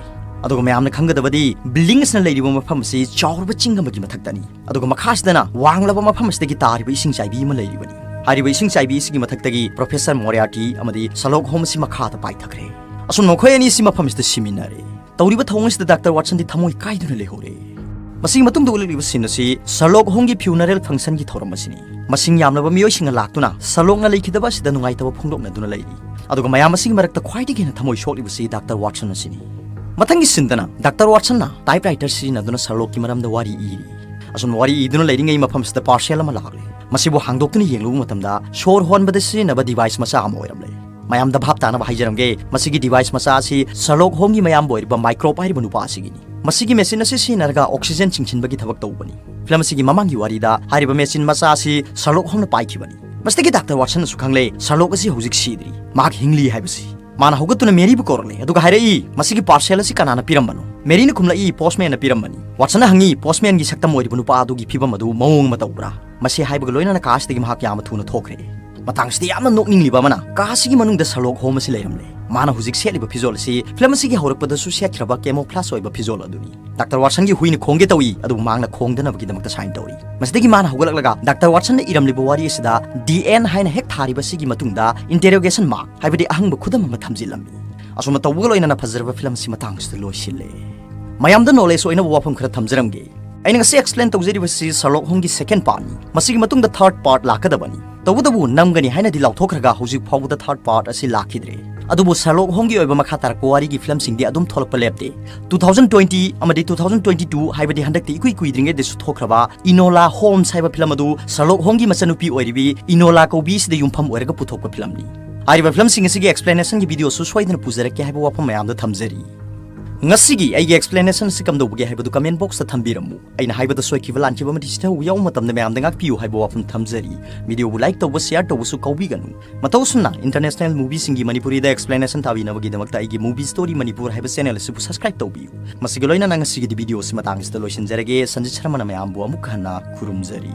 ꯑꯗꯨꯒ ꯃꯌꯥꯝꯅ ꯈꯪꯒꯗꯕꯗꯤ ꯕꯤꯜꯗꯤꯡ ꯑꯁꯤꯅ ꯂꯩꯔꯤꯕ ꯃꯐꯝ ꯑꯁꯤ ꯆꯥꯎꯔꯕ ꯆꯤꯡ ꯑꯃꯒꯤ ꯃꯊꯛꯇꯅꯤ꯫ ꯑꯗꯨꯒ ꯃꯈꯥꯁꯤꯗꯅ ꯋꯥꯡꯂꯕ ꯃꯐꯝ ꯑꯁꯤꯗꯒꯤ ꯇꯥꯔꯤꯕ ꯏꯁꯤꯡ ꯆꯥꯏꯕꯤ ꯑꯃ ꯂꯩꯔꯤꯕꯅꯤ꯫ ꯍꯥꯏꯔꯤꯕ ꯏꯁꯤꯡ ꯆꯥꯏꯕꯤ ꯑꯁꯤꯒꯤ ꯃꯊꯛꯇꯒꯤ ꯄ꯭ꯔꯣꯐꯦꯁꯔ ꯃꯣꯔꯤꯌꯥꯔꯇꯤ ꯑꯃꯗꯤ ꯁꯔꯂꯣꯛ ꯍꯣꯝ ꯑꯁꯤ ꯃꯈꯥꯗ ꯄꯥꯏꯊꯈ꯭ꯔꯦ꯫ ꯑꯁꯨꯝ ꯃꯈꯣꯏ ꯑꯅꯤ ꯑꯁꯤ ꯃꯐꯝ ꯑꯁꯤꯗ ꯁꯤꯃꯤꯟꯅꯔꯦ꯫ ꯇꯧꯔꯤꯕ ꯊꯧꯑꯣꯡ ꯑꯁꯤꯗ ꯗꯥꯛꯇꯔ ꯋꯥꯠꯁꯟꯗꯤ ꯊꯃꯣꯏ ꯀꯥꯏꯗꯨꯅ ꯂꯩꯍꯧꯔꯦ꯫ ꯃꯁꯤꯒꯤ ꯃꯇꯨꯡꯗ ꯎꯠꯂꯛꯂꯤꯕ ꯁꯤꯟ ꯑꯁꯤ ꯁꯔꯂꯣꯛ ꯍꯣꯝꯒꯤ ꯐ꯭ꯌꯨꯅꯔꯦꯜ ꯐꯪꯁꯟꯒꯤ ꯊꯧꯔꯝ ꯑꯁꯤꯅꯤ꯫ ꯃꯁꯤꯡ ꯌꯥꯝꯂꯕ ꯃꯤꯑꯣꯏꯁꯤꯡꯅ ꯂꯥꯛꯇꯨꯅ ꯁꯔꯂꯣꯛꯅ ꯂꯩꯈꯤꯗꯕ ꯑꯁꯤꯗ ꯅꯨꯡꯉꯥꯏꯇꯕ ꯐꯣꯡꯗꯣꯛꯅꯗꯨꯅ ꯂꯩꯔꯤ꯫ ꯑꯗꯨꯒ ꯃꯌꯥꯝ ꯑꯁꯤꯒꯤ ꯃꯔꯛꯇ ꯈ꯭ꯋꯥꯏꯗꯒꯤ ꯍꯦꯟꯅ ꯊꯃꯣꯏ ꯁꯣꯛꯂꯤꯕꯁꯤ ꯗꯥꯛꯇꯔ ꯋꯥꯠꯁꯟ ꯑꯁꯤꯅꯤ꯫ ꯃꯊꯪꯒꯤ ꯁꯤꯟꯗꯅ ꯗꯥꯛꯇꯔ ꯋꯥꯠꯁꯟꯅ ꯇꯥꯏꯞꯔꯥꯏꯇꯔ ꯁꯤꯖꯤꯟꯅꯗꯨꯅ ꯁꯔꯂꯣꯛꯀꯤ ꯃꯔꯝꯗ ꯋꯥꯔꯤ ꯏꯔꯤ꯫ ꯑꯁꯨꯝꯅ ꯋꯥꯔꯤ ꯏꯗꯨꯅ ꯂꯩꯔꯤꯉꯩ ꯃꯐꯝꯁꯤꯗ ꯄꯥꯔꯁꯦꯜ ꯑꯃ ꯂꯥꯛꯂꯦ꯫ ꯃꯁꯤꯕꯨ ꯍꯥꯡꯗꯣꯛꯇꯨꯅ ꯌꯦꯡꯂꯨꯕ ꯃꯇꯝꯗ ꯁꯣꯔ ꯍꯣꯟꯕꯗ ꯁꯤꯖꯤꯟꯅꯕ ꯗꯤꯚꯥꯏꯁ ꯃꯆꯥ ꯑꯃ ꯑꯣꯏꯔꯝꯂꯦ꯫ ꯃꯌꯥꯝꯗ ꯚꯥꯞ ꯇꯥꯅꯕ ꯍꯥꯏꯖꯔꯝꯒꯦ, ꯃꯁꯤꯒꯤ ꯗꯤꯚꯥꯏꯁ ꯃꯆꯥ ꯑꯁꯤ ꯁꯔꯂꯣꯛ ꯍꯣꯝꯒꯤ ꯃꯌꯥꯝꯕ ꯑꯣꯏꯔꯤꯕ ꯃꯥꯏꯀ꯭ꯔꯣꯞ ꯍꯥꯏꯔꯤꯕ ꯅꯨꯄꯥ ꯑꯁꯤꯒꯤꯅꯤ꯫ ꯃꯁꯤꯒꯤ ꯃꯦꯆꯤꯟ ꯑꯁꯤ ꯁꯤꯖꯤꯟꯅꯔꯒ ꯑꯣꯛꯁꯤꯖꯦꯟ ꯆꯤꯡꯁꯤꯟꯕꯒꯤ ꯊꯕꯛ ꯇꯧꯕꯅꯤ꯫ ꯐꯤꯂꯝ ꯑꯁꯤꯒꯤ ꯃꯃꯥꯡꯒꯤ ꯋꯥꯔꯤꯗ ꯍꯥꯏꯔꯤꯕ ꯃꯦꯆꯤꯟ ꯃꯆꯥ ꯑꯁꯤ ꯁꯔꯂꯣꯛ ꯍꯣꯝꯅ ꯄꯥꯏꯈꯤꯕꯅꯤ꯫ ꯃꯁꯤꯗꯒꯤ ꯗꯥꯛꯇꯔ ꯋꯥꯠꯁꯟꯅꯁꯨ ꯈꯪꯂꯦ, ꯁꯔꯂꯣꯛ ꯑꯁꯤ ꯍꯧꯖꯤꯛ ꯁꯤꯗ꯭ꯔꯤ, ꯃꯍꯥꯛ ꯍꯤꯡꯂꯤ ꯍꯥꯏꯕꯁꯤ꯫ ꯃꯥꯅ ꯍꯧꯒꯠꯇꯨꯅ ꯃꯦꯔꯤꯕꯨ ꯀꯧꯔꯛꯂꯦ, ꯑꯗꯨꯒ ꯍꯥꯏꯔꯛꯏ, "ꯃꯁꯤꯒꯤ ꯄꯥꯔꯁꯦꯜ ꯑꯁꯤ ꯀꯅꯥꯅ ꯄꯤꯔꯝꯕꯅꯣ?" ꯃꯦꯔꯤꯅ ꯈꯨꯝꯂꯛꯏ, "ꯄꯣꯁꯃꯦꯟꯅ ꯄꯤꯔꯝꯕꯅꯤ꯫" ꯋꯥꯠꯁꯟꯅ ꯍꯪꯉꯤ, "ꯄꯣꯁꯃꯦꯟꯒꯤ ꯁꯛꯇꯝ ꯑꯣꯏꯔꯤꯕ ꯅꯨꯄꯥ ꯑꯗꯨꯒꯤ ꯐꯤꯕꯝ ꯑꯗꯨ ꯃꯑꯣꯡ ꯑꯃ ꯇꯧꯕ꯭ꯔꯥ?" ꯃꯁꯤ ꯍꯥꯏꯕꯒ ꯂꯣꯏꯅꯅ ꯀꯥ ꯑꯁꯤꯗꯒꯤ ꯃꯍꯥꯛ ꯌꯥꯝꯅ ꯊꯨꯅ ꯊꯣꯛꯈ꯭ꯔꯦ꯫ ꯃꯇꯥꯡꯁꯤꯗ ꯌꯥꯝꯅ ꯅꯣꯛꯅꯤꯡꯂꯤꯕ ꯑꯃꯅ, ꯀꯥ ꯑꯁꯤꯒꯤ ꯃꯅꯨꯡꯗ ꯁꯔꯂꯣꯛ ꯍꯣꯝ ꯑꯁꯤ ꯂꯩꯔꯝꯂꯦ꯫ ꯃꯥꯅ ꯍꯧꯖꯤꯛ ꯁꯦꯠꯂꯤꯕ ꯐꯤꯖꯣꯜ ꯑꯁꯤ ꯐꯤꯂꯝ ꯑꯁꯤꯒꯤ ꯍꯧꯔꯛꯄꯗꯁꯨ ꯁꯦꯠꯈ꯭ꯔꯕ ꯀꯦꯃꯣꯐ꯭ꯂꯥꯖ ꯑꯣꯏꯕ ꯐꯤꯖꯣꯜ ꯑꯗꯨꯅꯤ꯫ ꯗꯥꯛꯇꯔ ꯋꯥꯠꯁꯟꯒꯤ ꯍꯨꯏꯅ ꯈꯣꯡꯒꯦ ꯇꯧꯏ, ꯑꯗꯨꯕꯨ ꯃꯍꯥꯛꯅ ꯈꯣꯡꯗꯅꯕꯒꯤꯗꯃꯛꯇ ꯁꯥꯏꯟ ꯇꯧꯔꯤ꯫ ꯃꯁꯤꯗꯒꯤ ꯃꯥꯅ ꯍꯧꯒꯠꯂꯛꯂꯒ ꯗꯥꯛꯇꯔ ꯋꯥꯠꯁꯟꯅ ꯏꯔꯝꯂꯤꯕ ꯋꯥꯔꯤ ꯑꯁꯤꯗ "ꯗꯤ ꯑꯦꯟ" ꯍꯥꯏꯅ ꯍꯦꯛ ꯊꯥꯔꯤꯕ ꯑꯁꯤꯒꯤ ꯃꯇꯨꯡꯗ ꯏꯟꯇꯦꯔꯣꯒꯦꯁꯟ ꯃꯥꯔꯛ, ꯍꯥꯏꯕꯗꯤ ꯑꯍꯪꯕ ꯈꯨꯗꯝ ꯑꯃ ꯊꯝꯖꯤꯜꯂꯝꯃꯤ꯫ ꯑꯁꯨꯝꯅ ꯇꯧꯕꯒ ꯂꯣꯏꯅꯅ ꯐꯖꯔꯕ ꯐꯤꯂꯝ ꯑꯁꯤ ꯃꯇꯥꯡ ꯑꯁꯤꯗ ꯂꯣꯏꯁꯤꯜꯂꯦ꯫ ꯃꯌꯥꯝꯗ ꯅꯣꯂꯦꯖ ꯑꯣꯏꯅꯕ ꯋꯥꯐꯝ ꯈꯔ ꯊꯝꯖꯔꯝꯒꯦ꯫ ꯑꯩꯅ ꯉꯁꯤ explain ꯇꯧꯖꯔꯤꯕꯁꯤ Sherlock Holmesꯀꯤ second partꯅꯤ꯫ ꯃꯁꯤꯒꯤ ꯃꯇꯨꯡꯗ third part ꯂꯥꯛꯀꯗꯕꯅꯤ꯫ ꯇꯧꯕꯇꯕꯨ ꯅꯝꯒꯅꯤ ꯍꯥꯏꯅꯗꯤ ꯂꯥꯎꯊꯣꯛꯈ꯭ꯔꯒ ꯍꯧꯖꯤꯛ ꯐꯥꯎꯕꯗ third part ꯑꯁꯤ ꯂꯥꯛꯈꯤꯗ꯭ꯔꯦ꯫ ꯑꯗꯨꯕꯨ Sherlock Holmesꯀꯤ ꯑꯣꯏꯕ ꯃꯈꯥ ꯇꯥꯔꯛꯄ ꯋꯥꯔꯤꯒꯤ ꯐꯤꯂꯝꯁꯤꯡꯗꯤ ꯑꯗꯨꯝ ꯊꯣꯛꯂꯛꯄ ꯂꯦꯞꯇꯦ꯫ Two thousand twenty ꯑꯃꯗꯤ two thousand twenty two, ꯍꯥꯏꯕꯗꯤ ꯍꯟꯗꯛꯇꯤ ꯏꯀꯨꯏ ꯀꯨꯏꯗ꯭ꯔꯤꯉꯩꯗꯁꯨ ꯊꯣꯛꯈ꯭ꯔꯕ Enola Holmes ꯍꯥꯏꯕ ꯐꯤꯂꯝ ꯑꯗꯨ Sherlock Holmesꯀꯤ ꯃꯆꯟꯅꯨꯄꯤ ꯑꯣꯏꯔꯤꯕꯤ Enola ꯀꯧꯕꯤꯁꯤꯗ ꯌꯨꯝꯐꯝ ꯑꯣꯏꯔꯒ ꯄꯨꯊꯣꯛꯄ ꯐꯤꯂꯝꯅꯤ꯫ ꯍꯥꯏꯔꯤꯕ ꯐꯤꯂꯝꯁꯤꯡ ꯑꯁꯤꯒꯤ explanationꯒꯤ videoꯁꯨ ꯁꯣꯏꯗꯅ ꯄꯨꯖꯔꯛꯀꯦ ꯍꯥꯏꯕ ꯋꯥꯐꯝ ꯃꯌꯥꯝꯗ ꯊꯝꯖꯔꯤ꯫ ꯉꯁꯤꯒꯤ ꯑꯩꯒꯤ explanationꯁꯤ ꯀꯝꯗꯧꯕꯒꯦ ꯍꯥꯏꯕꯗꯨ comment boxꯇ ꯊꯝꯕꯤꯔꯝꯃꯨ꯫ ꯑꯩꯅ ꯍꯥꯏꯕꯗ ꯁꯣꯏꯈꯤꯕ ꯂꯥꯟꯈꯤꯕ ꯑꯃꯗꯤ ꯆꯤꯊꯍꯧꯕ ꯌꯥꯎꯕ ꯃꯇꯝꯗ ꯃꯌꯥꯝꯗ ꯉꯥꯛꯄꯤꯌꯨ ꯍꯥꯏꯕ ꯋꯥꯐꯝ ꯊꯝꯖꯔꯤ꯫ Videoꯕꯨ like ꯇꯧꯕ, share ꯇꯧꯕꯁꯨ ꯀꯥꯎꯕꯤꯒꯅꯨ꯫ ꯃꯇꯧ ꯑꯁꯨꯝꯅ international movieꯁꯤꯡꯒꯤ ꯃꯅꯤꯄꯨꯔꯤꯗ explanationꯊꯥꯕꯤꯅꯕꯒꯤꯗꯃꯛꯇ ꯑꯩꯒꯤ Movie Story Manipur ꯍꯥꯏꯕ channel ꯑꯁꯤꯕꯨ subscribe ꯇꯧꯕꯤꯌꯨ꯫ ꯃꯁꯤꯒ ꯂꯣꯏꯅꯅ ꯉꯁꯤꯒꯤꯗꯤ videoꯁꯤ ꯃꯇꯥꯡꯁꯤꯗ ꯂꯣꯏꯁꯤꯟꯖꯔꯒꯦ꯫ ꯁꯟꯖꯤꯠ ꯁꯔꯃꯅ ꯃꯌꯥꯝꯕꯨ ꯑꯃꯨꯛ ꯍꯟꯅ ꯈꯨꯔꯨꯝꯖꯔꯤ꯫